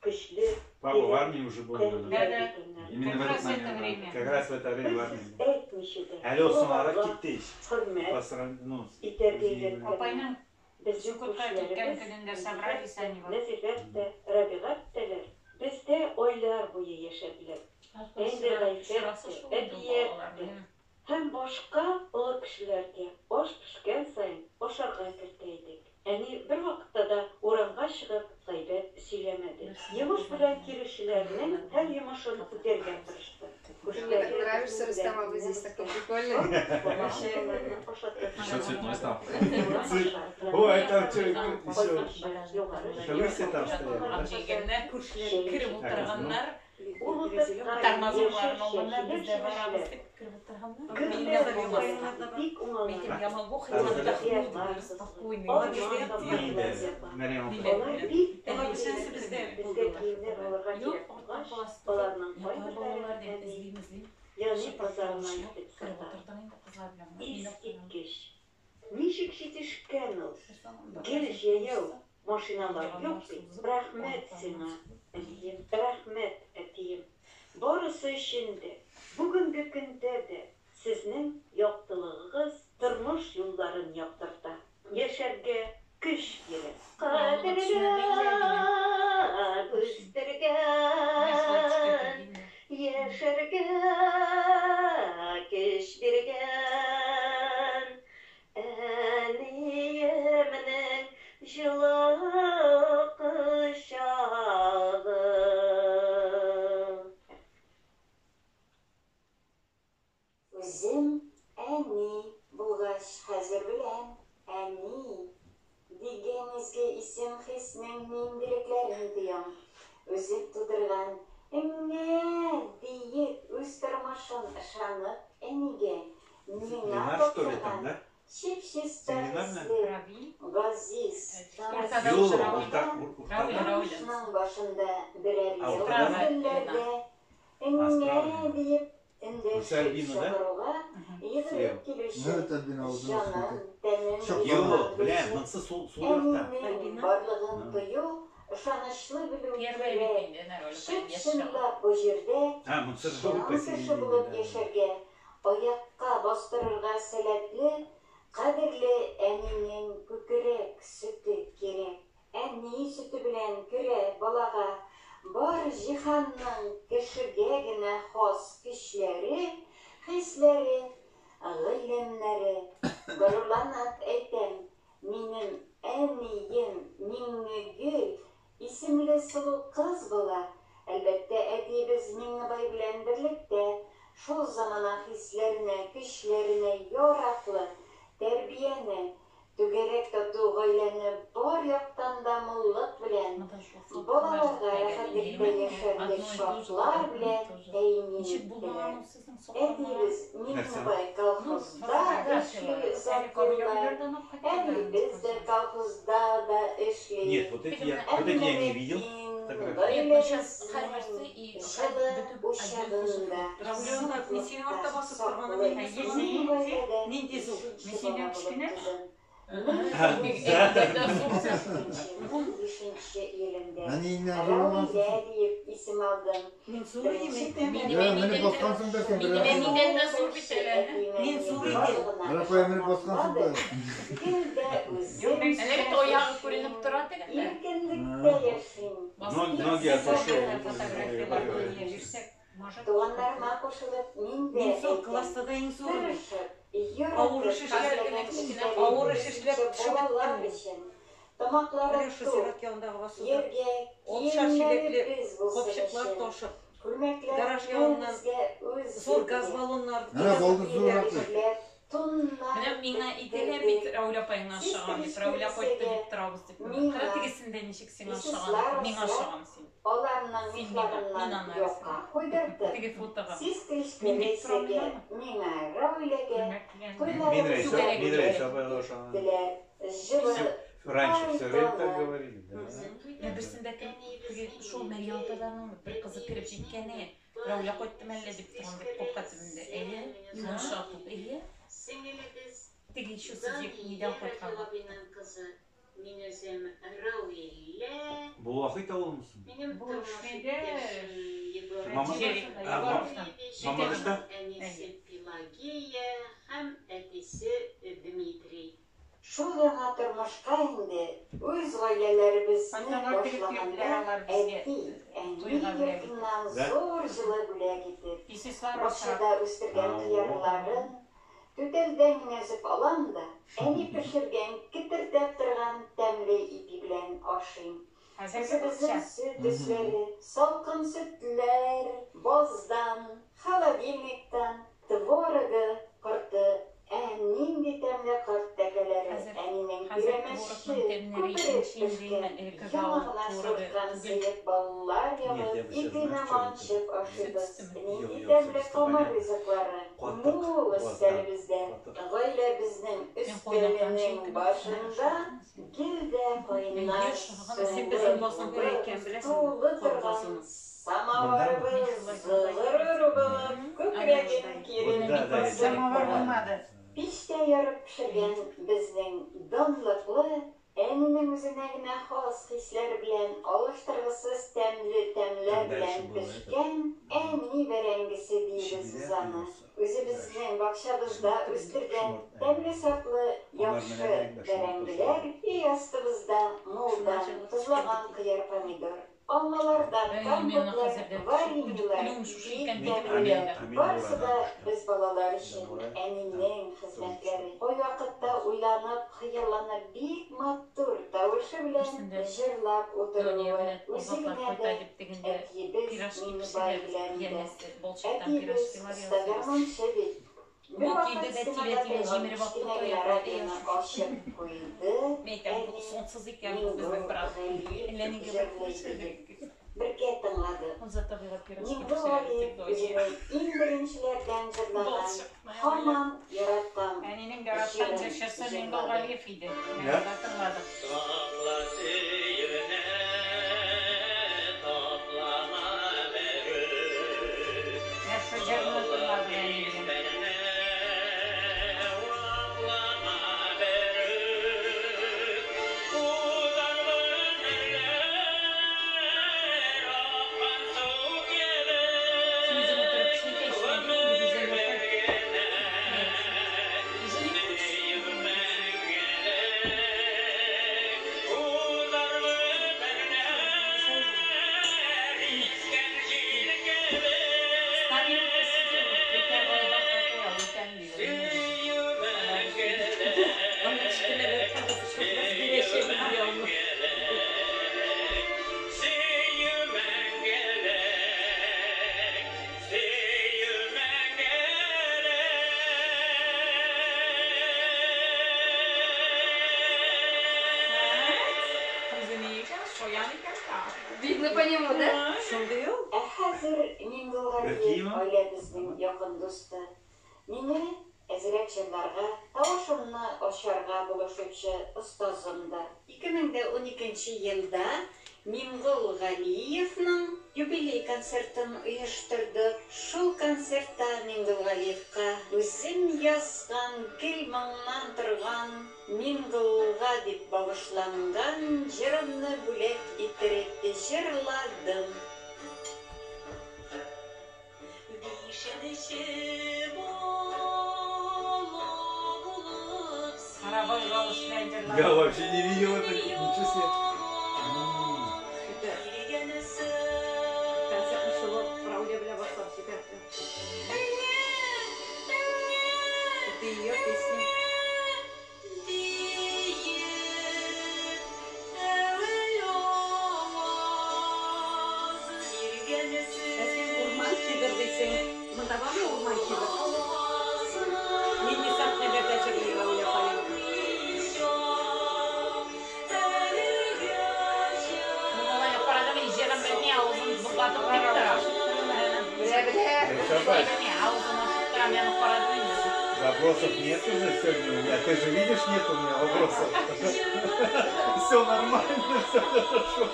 көчле Папа в армии уже был, тәрбия наверное. биргәннәр. Именно в Как этот раз это момент, да. время. Как раз в это время в Бер армии сүз был. әйтмичә дә, Әле ул соңарак балага китте ич. хөрмәт По сравнению, ну, с итәргә үзенең белән. өйрәткәннәр. Апайның Безнең Чукотка киткән күршеләребез көнендә Нәзифәт собрались тә, они вот. Нәзифәт тә, Рәбигать тәләр бездә айлар буе яшәделәр. Ә инде Гайфәт Чырасы тә, шул инде ул Әдият балалар. тә һәм башка олы кешеләргә аш пешкән саен ашарга кертә идек. Әни бервакытта да урамга чыгып гайбәт сөйләмәде. Йомыш белән килүчеләрнең һәр йомышын үтәргә тырышты. Мне так нравишься, Рустам, а вы здесь такой прикольный. Еще цветной стал. О, это что, еще... Это вы все там стояли, да? Җигәннәр, кереп утырганнар. Ул утырткан Тормозокларын яшел алганнар, без дә чәчәк барабыз чәчләр. дип кереп утырганнар. Гөлләр Мин дә уңалар, бик уңалар. Мин я могу хоть Там отдохнуть, Алар спокойно. Инде, Мәрьям апа. Алар бик Алар тәмле бөтенесе бездә безгә булдылар. киемнәр алырга Юк, кирәк артка булгач, каласы. аларның Япа балалар кайберләрен дип әни эзлим, эзлим. Яни базарына илтеп Кереп сата. утырдың инде кызлар белән. Мин Искиткеч. Ничек җитешкән ул? Гел җәяү, машиналар юк бит. Рәхмәт сиңа, әнием, рәхмәт, әтием. Барысы өчен дә, бүгенге көндә дә сезнең яктылыгыгыз тормыш юлларын яктырта. Яшәргә көч бирә. Кадерле үстергән, яшәргә көч биргән. Әниемнең җылы кочагы. Үзем әни булгач, хәзер беләм, әни дигән изге исем хиснең ниндилекләрен тоям. Үзем тудырган әңгә диеп үз тормышын ышанып әнигә миңа Ленар, что ли, там, тапшырган да? чип-чиста Син Ленар хисле, газиз, Уртада Юк, утыра. урта, уртада. тормышның башында берәр А, ел уртада? мизгелләрдә А, справа. әңгә диеп Муса эндәшеп Альбина, да? чакыруга йөгереп Слева. килүче Ну, это Альбина аузына җанын, смотрит. тәнен Чок. Юк, беләм, монысы сул, сул якта. Әнинең барлыгын тою, ышанычлы белү Первая кирәк. бит инде, Рәүлә апай, яшь чагы. Чып-чынлап бу җирдә А, монысы чын кеше посередине, булып да. яшәргә, аякка бастырырга сәләтле, кадерле әнинең күкрәк сөте кирәк. Әни сөте белән керә балага бар җиһанның кешегә генә хас көчләре, хисләре, гыйлемнәре. Горурланып әйтәм, минем әнием Миңнегөл исемле сылу кыз була. Әлбәттә, әтиебез Миңнебай белән берлектә шул замана хисләренә, көчләренә яраклы тәрбияне, түгәрәк тату гаиләне бар яктан да муллык белән, балаларга рәхәтлектә яшәрлек шартлар белән тәэмин Ничек иттеләр. булмаган ул сезнең сакаллар? Әтиебез Миңнебай колхозда эшли озак еллар, әниебез дә колхозда да эшли. Нет, вот эти я, вот эти я не видел. Фотографии. Нет, ну сейчас һәрберсе и Җылы бөтен учагында Равлёнда мин синең артта басып торганым саклы инде. гаиләдә Нинди зур. Мин синнән кечкенә. Да. Бишенче июлендә Әниеңнән зур булмансың. Рәүлә диеп исем алдым. Мин зур идем әйтәм. Я, менеп баскансың да син Минем берәр. әнидән дә зур бит әле. Мин зур идем. Бер апай менеп баскансың да. Гел дә үзем Әле бит аягы күренеп тора тегендә. Иркенлектә яшим. Ноги отошел. Фотографияләргә йөрсәк, может, Туганнарыма кушылып, мин дә Мин зур, әйтәм, класста да иң зур. Тырышып, Авыр эш эшләп, авыр эш эшләп төшеп балалар беттем. өчен тамаклары Менә шул тук, зират янындагы басуда. Ергә Алтышар чиләкле киемнәребез булсын капчыклар өчен. ташып, Күлмәкләр гараж яныннан безгә үз зур газ баллоннар Менә балдыз зуррак бит. Туннар Менә миңа әйтәләр бит Рәүлә апайыңа ошаган дип, Рәүлә кайтты дип торабыз дип. Кара тегесендә ничек сиңа ошаган, миңа ошаган син. Аларның Син миңа, мин михларыннан аны яка куйдыртып, Теге фотога. сез Мин кечкенә дип торам Рәйсәгә, миңа Рәүләгә Мин Рәйсә, мин Рәйсә апайга ошаган. Теләр, җылы Раньше Ай, все время так талант! говорили, да. Менә берсендә кем теге шул Мәрьям апаның бер кызы кереп җиткән иде. Раулә кайтты мәллә дип торган дип капка төбендә. Әйе, мунча атып, әйе. Сеңелебез Теге еще сез Дания нидән кайткан. Рафил абыйның кызы. Мин үзем Рауилә. Бу Вахит авылымысың? Минем Бу тормыш нидә? иптәшем Егор Мама- Егорович, А, Мамадышта? әнисе Пелагея һәм әтисе Дмитрий. Шул яңа тормышка инде үз гаиләләребезне Кайтаннар кереп башлаганда йөрделәр алар безгә. әти, әни Туйга бүләк йортыннан Да? зур җылы бүләк итеп, Писеслар бакчада асрап. үстергән А, о. кыярларын түтәлдән генә өзеп алам да, әни пешергән, кетердәп торган тәмле ипи белән ашыйм. Хәзерге Үзебезнең бакча. сөт өсләре, салкын сөтләр, баздан, холодильниктан, творогы корты, ә нинди тәмле корт тәкәләре, Хәзер әнинең хәзер пирәмәче, творогның тәмнәре күпереп икенче инде пешкән, элеккеге яңа авыл гына творогы суырткан түгел. сыек баллар Нет, я ягып, бы сейчас, ипине знаешь, что это? манчып Сөт ашыйбыз. өстеме? Юк, Нинди юк, тәмле сөт камыр понятно. ризыклары, Катык, мул баздан өстәлебездә. катык. Гаиләбезнең Мин кайнатам өстәленең чәй кебек башында гел дә кайнар Әйе, шагын Син сулы безнең басны булып, күрә икән, беләсеңме? тулы Кар торган басуны. самавырыбыз горур булып, күкрәген Вот, да, киереп да, я басып Самовар тора. булмады. Пичтә ярып пешергән безнең данлыклы, әнинең үзенә генә хас хисләр белән алыштыргысыз тәмле тәмләр Там дальше белән было этот, пешкән әни бәрәңгесе диебез без щебеля аны. появился. Үзебезнең бакчабызда үстергән Шморт, тәмле сортлы Алар яхшы менә дә шморт бәрәңгеләр өй астыбызда мулдан тозлаган кыяр помидор, алмалардан Әй, мин аны компотлар, хәзер дә вареньелар, үлүем шушы бик икән Мин дип Амин, тәмлеләр. Амин Барысы да Бурадан төштем. без балалар өчен Бура, там әнинең тоже хезмәтләре. Кайвакытта уйланып, хыялланып бик матур тавышы белән Берсендә җырлап Дания утыруы, белән үзе Азатлар генә кайта дә дип тегендә әтиебез пирожки Миңнебай пешерәбез. белән дә. Янәсе, балчыктан Әтиебез пирожкилар оста ясыйбыз. гармунчы бит. Бу Бервакыт килде дә стенада тилә-тилә торган җимереп атты кечкенә генә таяк. Әй, радионы шушы. ачып куйды. Мин әйтәм, бу Әни сонсыз икән бу безнең Миңгол брат. Галиев Әллә нигә бер җырлый пешердек. диеп бергә тыңладык. Азат абыйга пирожки Миңгол пешерәбез дип Галиев Дания. үзенең иң беренчеләрдән җырлаган, Балчыкны һаман яраткан Әнинең яраткан җырын җырчысы Миңгол җырлады. Галиев иде. Менә Да? анда тыңладык. Тапла сөйгене, таплама берүк. Менә шул җырны тыңладык әни белән. Хисләрне ваклама берүк. Узар гомерләр аккан су кебек. Син үзең утырып пешерә эчмәдең инде Гүзәл Гомер апай. бер генә, Уже не хочешь? сөю мәңгелек. Узар гомерләр искән җил С тарелкой кебек. сидел, прикрывая такое, үтәм диде. Сөю Аны кечкенәләр мәңгелек, кызы чыкмас сөю бирәчәк диде аны. мәңгелек, сөю мәңгелек, сөю мәңгелек. Үзе ни икән? Шаян икән та. Видно по нему, да? Шундый ул. Ә хәзер Миңгол Галиев Какие? гаиләбезнең якын дусты. Мине әзрәк җырларга, тавышымны ачарга булышучы остазым да. 2012 елда Миңгол Галиевның юбилей концертын оештырдык. Шул концертта Миңгол Галиевка үзем язган гел моңнан торган Миңголга дип багышланган җырымны бүләк иттереп җырладым. Бишенче бала булып Карабай тавыш белән Я җырлады. вообще не видел это. Ничего себе. М. Это килгәнесе. концертны шулы Раулия белән башлап җибәрде. Это ее песня. Диеп әүвәл аваз биргәнесе. Ә син урман кидер дисең. Монда бармы урман кидер? Нинди сәхнәләрдә җырлый Раулия ханым? Мин алай карадым, җырын белми, авызын болгатып дип тора. Белә, белә. Шабаш. Белми, авызын ачып тора, мин аны карадым инде. Вопрос. Вопросов нет уже сегодня у меня. Ты же видишь, нет у меня вопросов. Все нормально, все хорошо.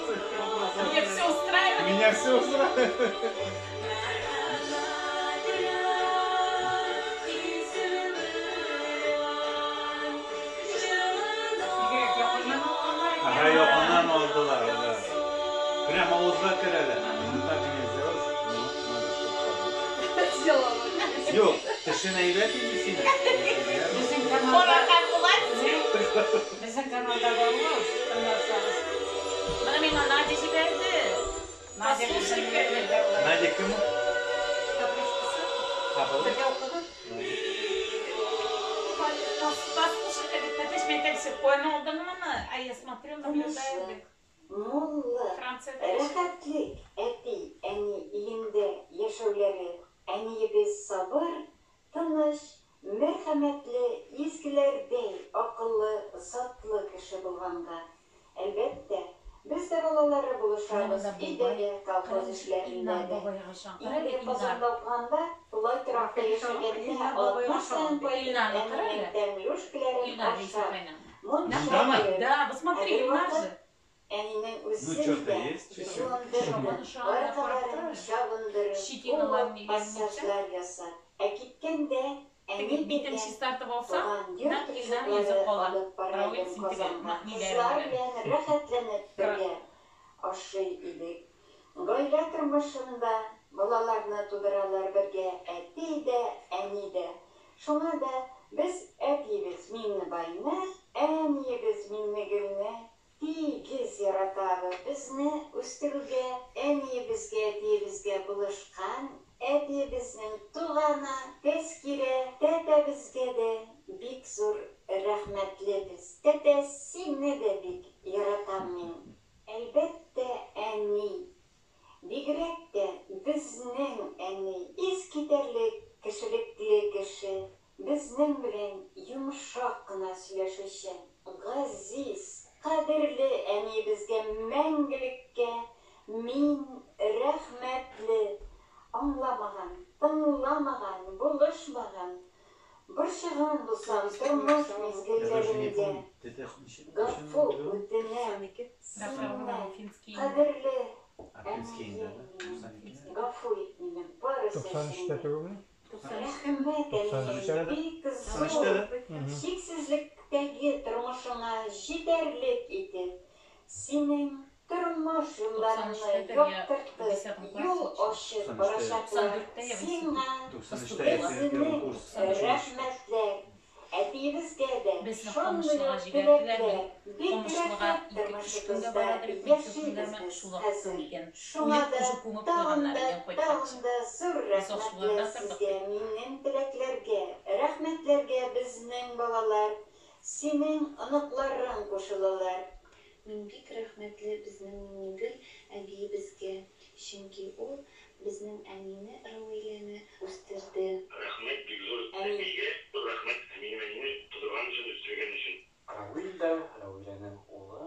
Меня все устраивает. Меня все устраивает. Бигрәк якыннан алганнар икән. Ага, якыннан алдылар, да. Прямо авызга керәләр. Ну так и не сделаешь. Ну, надо, чтобы побольше. Сделала. Юк, тешен әйбәт инде синең. Безнең каналда Караган була. Безнең каналда бар ул, тыңласагыз. Моны миңа Надя җибәрде. Надя Послушай, безнең белән бергә укыды. Надя кем ул? Капрышкысы. Апалы? Бергә укыды. Послушай, говорит, Наташ, мин әйтәм, син каян алдың моны? А я смотрю, наблюдаю, Тынычлык, говорит, муллык, Франциядә яши. рәхәтлек әти, әни өендә яшәүләре. Әниебез сабыр, тыныч, мәрхәмәтле, изгеләрдәй акыллы, затлы кеше булганга. Әлбәттә, без дә балалары Менә булышабыз монда өйдә бабай. дә, колхоз Карагыз, эшләрендә Илнар дә. бабайга ошаган. Кара әле, Инде Илнар. Казанда укыганда, тулай торакта яшәгәндә Илнар бабайга атна саен ошаган. кайтып Илнарны кара әнинең әле. тәмлүшкәләрен Илнар Рәисов ашап, айның. мунча Монда мы? кереп, Да, ә посмотри, Илнар бервакыт же. әнинең Ну, үзен что-то дә есть чуть-чуть. юындырып, Шаман ошаган, карап аркаларын тора. чабындырып, Щетиналар уып ниләрен массажлар ясап, ә киткәндә әни Теге битен биргән чистартып алсаң, туган йорт нәкъ Илнар ризыклары йөзе кала. алып бара Равил идем син теге Казанга. ниләре Кызлар белән. белән рәхәтләнеп бергә ашый идек. Гаилә тормышында балаларны тудыралар бергә әти дә, әни дә. Шуңа да без әтиебез Миңнебайны, әниебез Миңнегөлне тигез яратабыз. Безне үстерүгә әниебезгә, әтиебезгә булышкан әтиебезнең туганы Тәскирә тәтәбезгә дә бик зур рәхмәтлебез. Тәтә, сине дә бик яратам мин. Әлбәттә, әни. Бигрәк тә безнең әни искитәрлек кешелекле кеше. Безнең белән йомшак кына сөйләшүче, газиз, кадерле әниебезгә мәңгелеккә мин рәхмәтле. Аңламаган, тыңламаган, булышмаган, борчыган булсам тормыш Я даже не мизгелләрендә помню. Тетя ничә гафу ничә үтенәм Да, синнән, финский. кадерле А финский инде, әнием да? минем. 92. Гафу ит мине барысы 93-тә өчен дә. түгелме? Рәхмәт, әнием, 93-тә бик 93-тә зур, дә? чиксезлектәге тормышыңа җитәрлек итеп, синең тормыш юлларыңны 93-тә я в яктыртып, 10 юл классе ачып 93-тә. барачаклар 94-тә я в сиңа 93-тә я безнең первый курс. рәхмәтләр. Әтиебезгә дә Безне шундый Камышлыга ук җибәрделәр. теләкләр, Мин бик Камышлыга рәхәт 2-3 көнгә тормышыбызда барадыр идем, 2 яшибез көнгәме без шул вакытта хәзер. үлгән. Шуңа Үлеп да уже күмеп тагын куйганнар да, икән тагын кайтканчы. да зур Без Аксуларда рәхмәтләр тордык сезгә, бит. минем теләкләргә, рәхмәтләргә безнең балалар, синең оныкларың кушылалар. Мин бик рәхмәтле безнең Миңнегөл әбиебезгә, чөнки ул безнең әнине Равиләне үстерде. Рәхмәт бик зур Әмин. әбигә, зур рәхмәт минем әнине тудырган өчен, үстергән өчен. Равил дә, Равиләнең улы,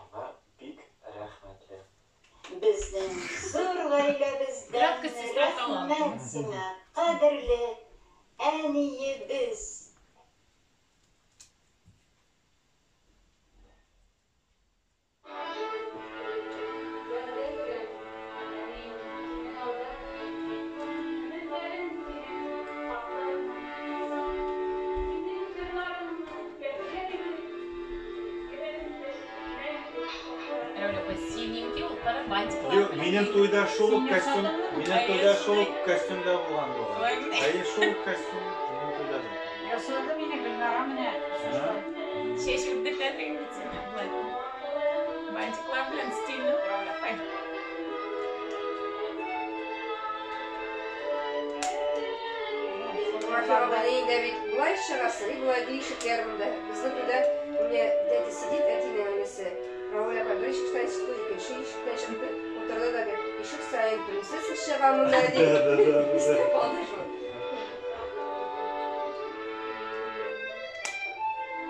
аңа бик рәхмәтле. Безнең зур гаиләбездән Градка сестра талант. рәхмәт сиңа, кадерле әниебез. Равил апай, синенький ул, кара бантиклар Юк, белән. минем туйда шул ук Син костюм, ясадыңмы? минем туйда шул ук костюмда булган бугай. Шулай мени? Әйе, шул ук костюм минем туйда да. Ясады мине Гөлнара менә. Чәч үрдертәдең бит син, болай. Бантиклар белән стильный Равил апай. Әни дә бит болай чыгасың, и болай гел ишек ярымда. Безнең туйда у меня дядя сидит, әтинең энесе. Равил апа бер ишектән чыкты, икенче ишектән чыкты. Утырды да говорит, ишек саен принцесса чыга монда ди. Да, да, да, да. Истәп алды шул.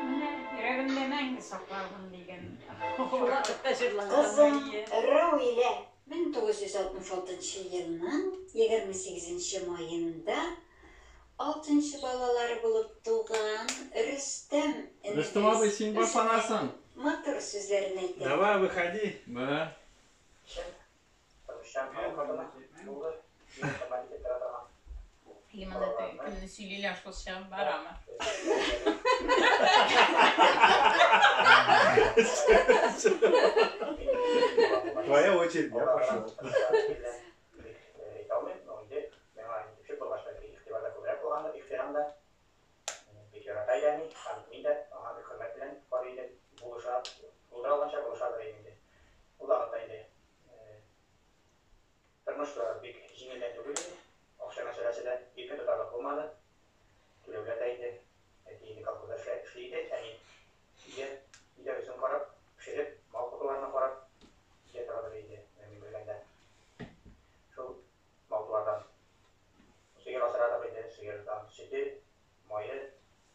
Менә йөрәгемдә мәңге саклармын дигән. Шул вакытта җырланган Кызым Мария. Рауилә 1966 елның 28 маенда Алтынчы балалары булып туган Рөстәм энебез Рөстәм абый, син башланасың. Матур сүзләрен әйтә. Давай, выходи. Да. Лимонад кемне сөйлиләр, шул чыгып барамы? Твоя очередь, я пошел. Тормыш та бик җиңелдән түгел иде. Акча мәсьәләсе дә иркен тотарлык булмады. Түләүләр дә инде. Әти инде колхозда эшли иде, әни өйдә, өйдә үзен карап, пешереп, мал тотуларны карап, өйдә торадыр иде, менә мин белгәндә. Шул мал-туардан сыер асрадык инде, сыердан сөте, мае,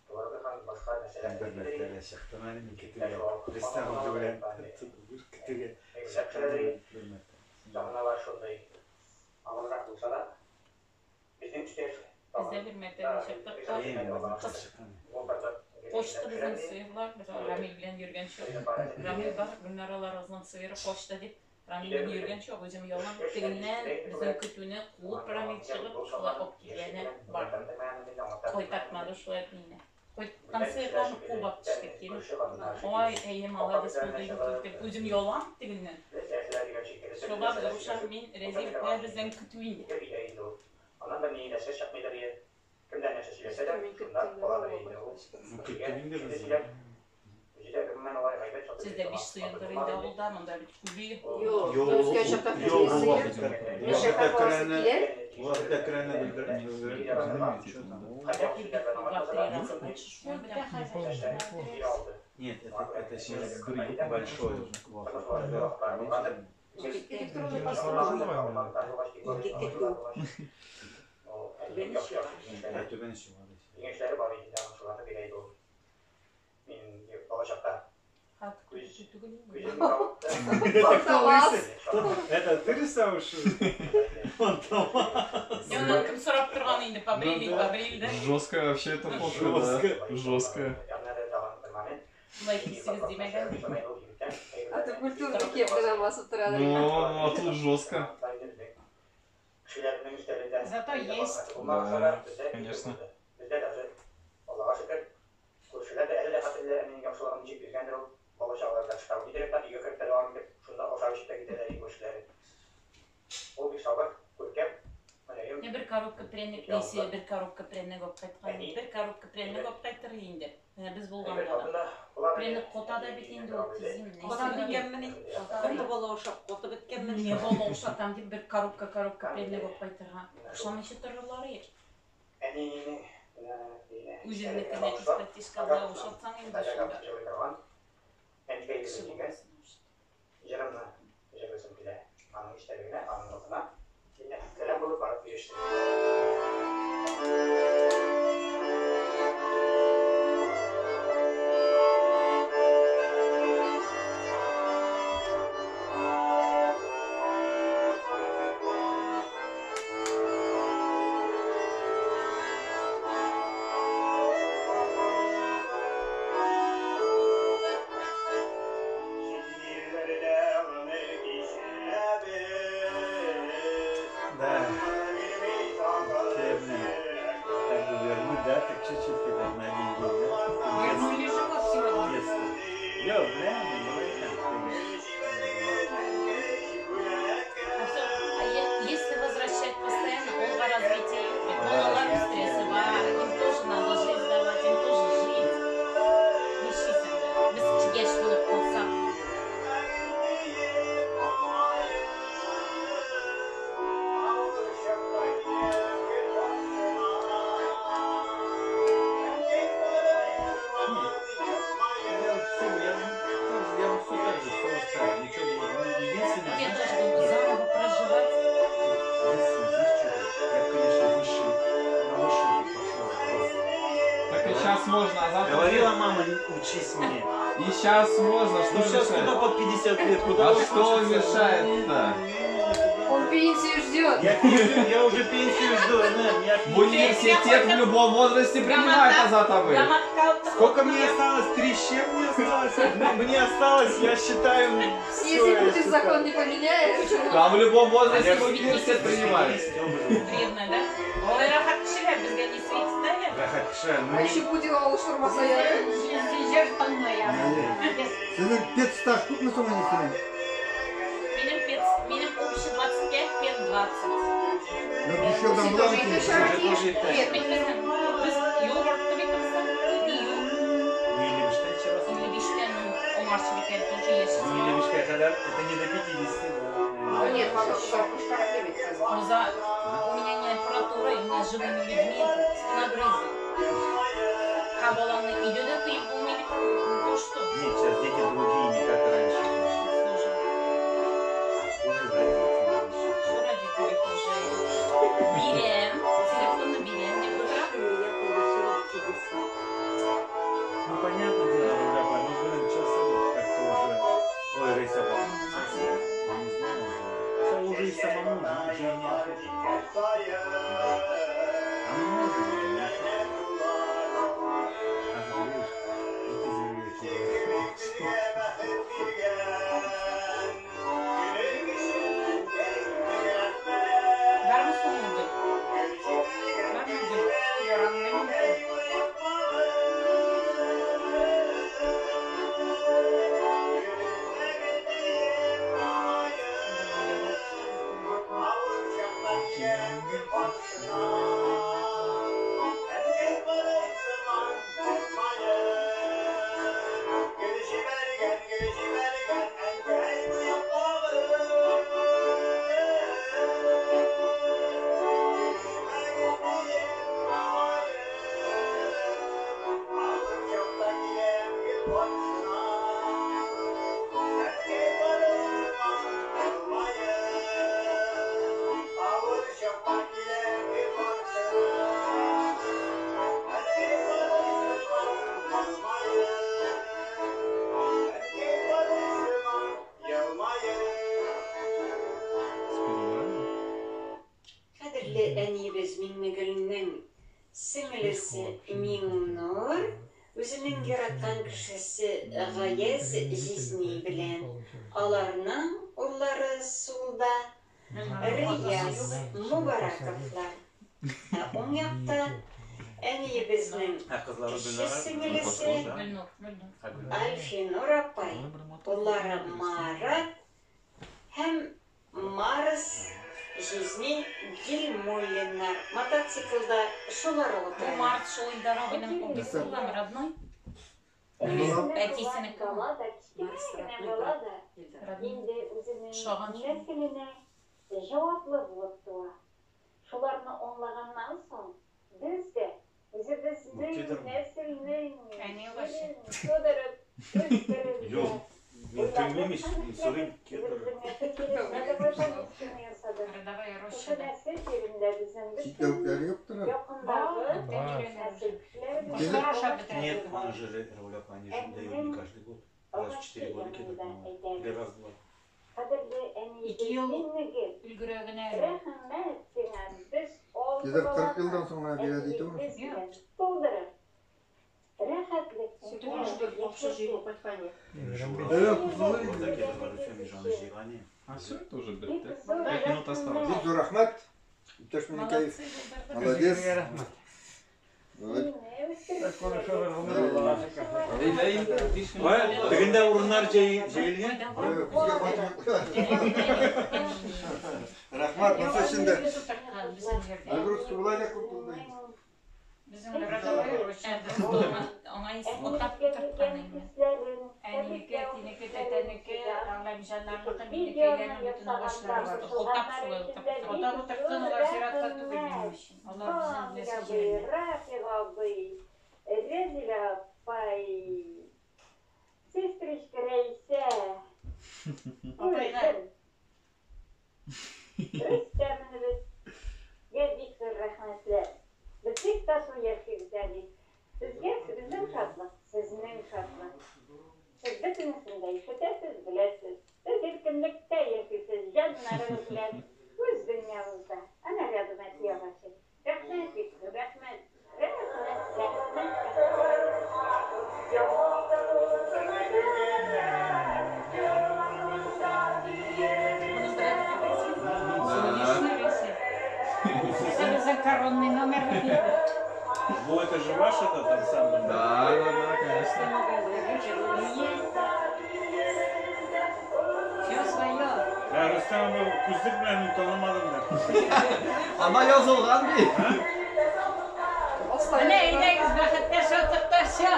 творогы һәм башка нәрсәләр Бер китерер идек. мәртәбә чыктым әле мин көтүгә. Рөстәм абый белән көтүгә чыктым бер мәртәбә. Заманалар шундый авыррак булса да, безнең өстәл Без дә бер мәртәбә чыктык та, кыз кочты безнең сыерлар, без Рамил белән йөргән чак. Рамил бар, Гөлнараларыбызның сыеры кочты дип, Рамил белән йөргән чак, үзем ялан тегеннән безнең көтүне куып Рамил чыгып, шулай алып килгәне бар. Кайтартмады шулай мине. Кайткан сыерларны куып алып төштек кире. Ой, әйе, молодец булды инде дип, үзем ялан тегеннән. Шуга без Рушан, мин, Рәзил, кая бездән көтү инде. Аннан бер ни нәрсә чыкмыйдыр иде. Кемдән нәрсә сөйләсә дә, шунда каладыр инде ул. Ну, көттем инде без. Үзе дә гомумән алай гайбәт сатып Сездә биш сыердыр инде авылда, монда бит күби. Юк, Юк, үскән чакта юк, ул сыер. вакытта. Ул вакытта керәне, ул вакытта керәне Нет, это сейчас большой вакыт. Электронный постройка. Ике көтү. Түбән чыга. Ә, түбән чыга. Киңәшләре бар иде, шуларны бирә иде ул. Мин балачакта күземне кабытты. Это ты рисуешь? Фантомас. Аннан кем сорап торган инде, побрили, побрили, да? Жесткая вообще эта фотка, да. Жестко. Жесткая. Шулай кисегез димәгән. А то культурный кепкадан басып торадыр. Ну, а тут жестко. Зато есть. Да, конечно. Бездә даже, Аллага шөкер, күршеләр дә әле дә хәтерлиләр әнинең яхшылыгын ничек биргәндер ул. Бала чагалар да тышка китереп тә, өйгә кереп тә дәвам итеп, шунда ашап эчеп тә китәләр иде күршеләре. Ул бик сабыр, күркәм, мөлаем. Бер коробка пряник несе, бер коробка пряник алып кайткан. Бер коробка пряник алып кайтыр инде. Менә без булганда да. Пряник кота да бит инде ул тизим. Катып беткәнмени? Каты бала ашап, катып беткәнмени? Не бала ашатам дип бер коробка коробка пряник алып кайтырга. Ошамыйча торырлар иде. Әнинең Үзеңнекенә из-под ошатсаң инде шунда. Әнкәй дигән җырымны җырлыйсым килә. Аның истәлегенә, аның рухына сәлам булып барып ирештем. Да. Ты, так бы вернуть, да, так чуть-чуть хотя бы на один день, да? Вернули же вот сегодня. Детство. Йо, бля, ну давай там. А всё, а если возвращать постоянно, он развитие юк. Балалар стрессы бар, им тоже надо жизнь давать, им тоже жить. Нишлисең? Без яшь булып калсак. Я бы все так же, все оставил, ничего не Единственное, Я знаешь, тоже думаю, заново проживать. единственное, знаешь, что? Я бы, конечно, высший, на высший бы пошел. Так и сейчас можно, а завтра... Говорила мама, учись мне. И сейчас можно, что Ну сейчас мешает? куда под 50 лет, куда А уж что учиться? мешает-то? Не, куда Он пенсию ждет. Я пенсию, я уже пенсию жду. На, я В университет в любом возрасте принимает Азат абый. Сколько мне осталось? Три с чем мне осталось? Мне осталось, я считаю, всё, Если я Путин считаю. закон не поменяет. Там в любом возрасте в университет принимают. Вредно, да? Алай рәхәт кешеләр безгә не светит, да? Рәхәт кеше, ну А еще Путин алыштырмаса ярый. Җыр тыңлый. Сезнең педстаж күпме соң инде синең? Минем пед, минем общий 25, пед 20. Ну, биш елдан була микән? Нет, мин безнең без йогуртты бит безнең. Не юк. Илле биштән аңарчы бит әле тоже яшь. Ну, илле бишкә кадәр, это не до 50. Ну нет, потом кушкарак бит хәзер. Роза, у меня не аппаратура, и у меня с живыми людьми спина грызет. Һәм баланы өйдә дә тыеп булмый бит, не то что. Нет, сейчас дети другие, не как раньше. Сложно. Хуже родители. Что родители хуже? Бирәм, телефонны бирәм дип утыра. Ну, понятно дело, Руля, ну, блин, сейчас как-то уже... Ой, Рейса, совсем, я не знаю уже. Сейчас уже и самому уже и неохота. А ну можно уже, неохота. А ты видишь, и ты живешь. Бармы соң инде? Бармы гөл? Кадерле әниебез Миңнегөлнең сеңлесе Миңнур үзенең яраткан кешесе Гаяз җизни белән. Аларның уллары сулда Рияз Мубараковлар. Ә уң якта әниебезнең Ә кызлары кече Гөлнара? сеңлесе Гөлнур, Гөлнур. Альфинур апай, уллары Марат һәм Марс җизни Гилмуллиннар. Мотоциклда шулар Бу утыра. Март шул Илдар абыйның абыйсы буламы, родной? Әтисенеке. Бала да, кечкенә генә бала да инде үзенең Ошаган шул. нәселенә җаваплы булып туа. Шуларны аңлаганнан соң без дә үзебезнең Кедр. нәселнең Әни вообще. җирен тудырып үстерергә Юк, мин тыңлыйм, сорыйм, кедр. Родовая Шушы роща. нәсел җирендә безнең бөтен Чикләвекләре юктыр. якындагы нәсел кешеләребез Кошлар ашап бетерә. Нет, она же, Рауля, они же дают не каждый год. Раз в 4 года кедр, по-моему. Или раз в два. Кадерле әниебез Ике ел Миңнегөл, өлгерә генә әле. рәхмәт сиңа, без алты Кедр 40 баланы елдан соң гына бирә ди түгелме? әтиебез белән тудырып, рәхәтлектә Тоже бер бакча җыеп кайткан. Әйе, кызылы Орда инде. кедрлар үсә, мин аны җыйган идем. А все, это уже Бик бетте. зур 5 минут осталось. Бик зур рәхмәт. Иптәш Минекәев. Молодец. Давай. Мине үстереп Ой, тегендә урыннар җәелгән. Безгә кайтып Рәхмәт, монысы өчен дә. Без утырткан безнең җирдә. Нагрузка болай да күп булды. Безнең родовая роща. Аңа отап утырткан инде. Әнинеке, әтинеке, тәтәнеке, Әгъләмҗаннарныкы, минекеләрнең бөтен агачлары бар. Отап шулай утырткан. Отап утырткан алар зиратта түгел минем өчен. Алар безнең нәсел җирендә. Рафик абый, Рәзилә апай, сестричка Рәйсә, Апайга үзем, Рөстәм энебезгә бик зур рәхмәтләр. Без бик тату яшибез әни. Безгә безнең шатлык, сезнең шатлык. Сез бөтенесен дә ишетәсез, беләсез. Сез иркенлектә яшисез, җаннарыгыз белән. Ваш этот ансамбль? Да, да, да, конечно. Все свое. Ә, Рөстәм абый, күзлек белән мин танымадым да. Ана язылган бит. Менә әйдәгез, бәхеттә, шатлыкта, все.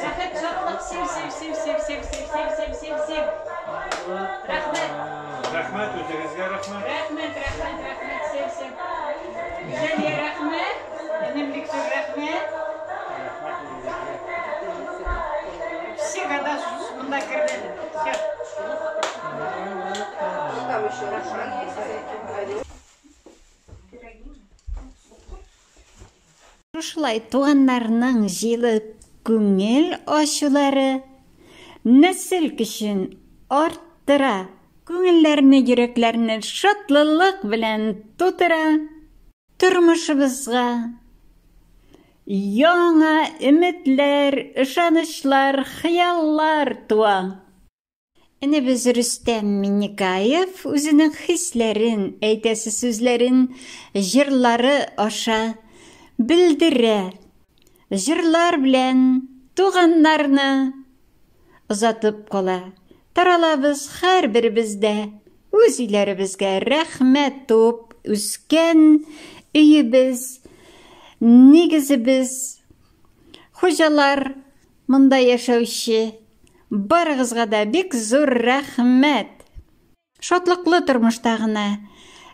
Бәхет, шатлык, всем, всем, всем, всем, всем, всем, всем, всем, всем, всем. Рәхмәт. Рәхмәт, үзегезгә рәхмәт. Рәхмәт, рәхмәт, рәхмәт, всем, всем. Гүзәлия, рәхмәт. Энем бик зур рәхмәт. Все года монда кермәдем. Все. Там еще Рошан есть. Шушылай туганнарның җыелып күңел ачулары нәсел көчен арттыра, күңелләрне, йөрәкләрне шатлылык белән тутыра, тормышыбызга яңа өметләр, ышанычлар, хыяллар туа. Энебез Рөстәм Миннекаев үзенең хисләрен, әйтәсе сүзләрен җырлары аша белдерә. Җырлар белән туганнарны озатып кала. Таралабыз һәрберебез дә үз өйләребезгә рәхмәт туып үскән өебез, нигезебез, хуҗалар, монда яшәүче барыгызга да бик зур рәхмәт. Шатлыклы тормышта гына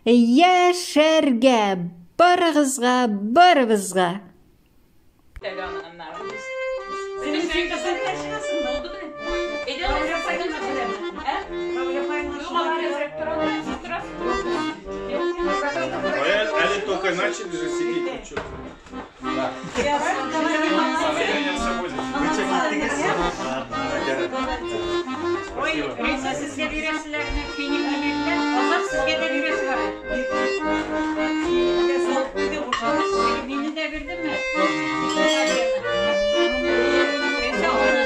яшәргә барыгызга, барыбызга. Әле только начали же сидеть, ну что ты. Со временем все будет. Вы что, киттегез? Ой, Рәйсә, сезгә бирәселәрне, финикны бирделәр. Азат, сезгә дә бирәсе бар. Мине дә бирдеме? Рәйсә, аны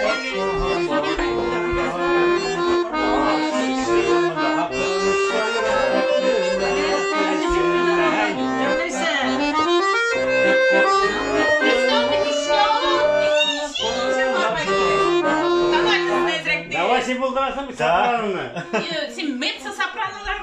Давай син булдырасың бит сопраноны. Син меццо-сопранолар.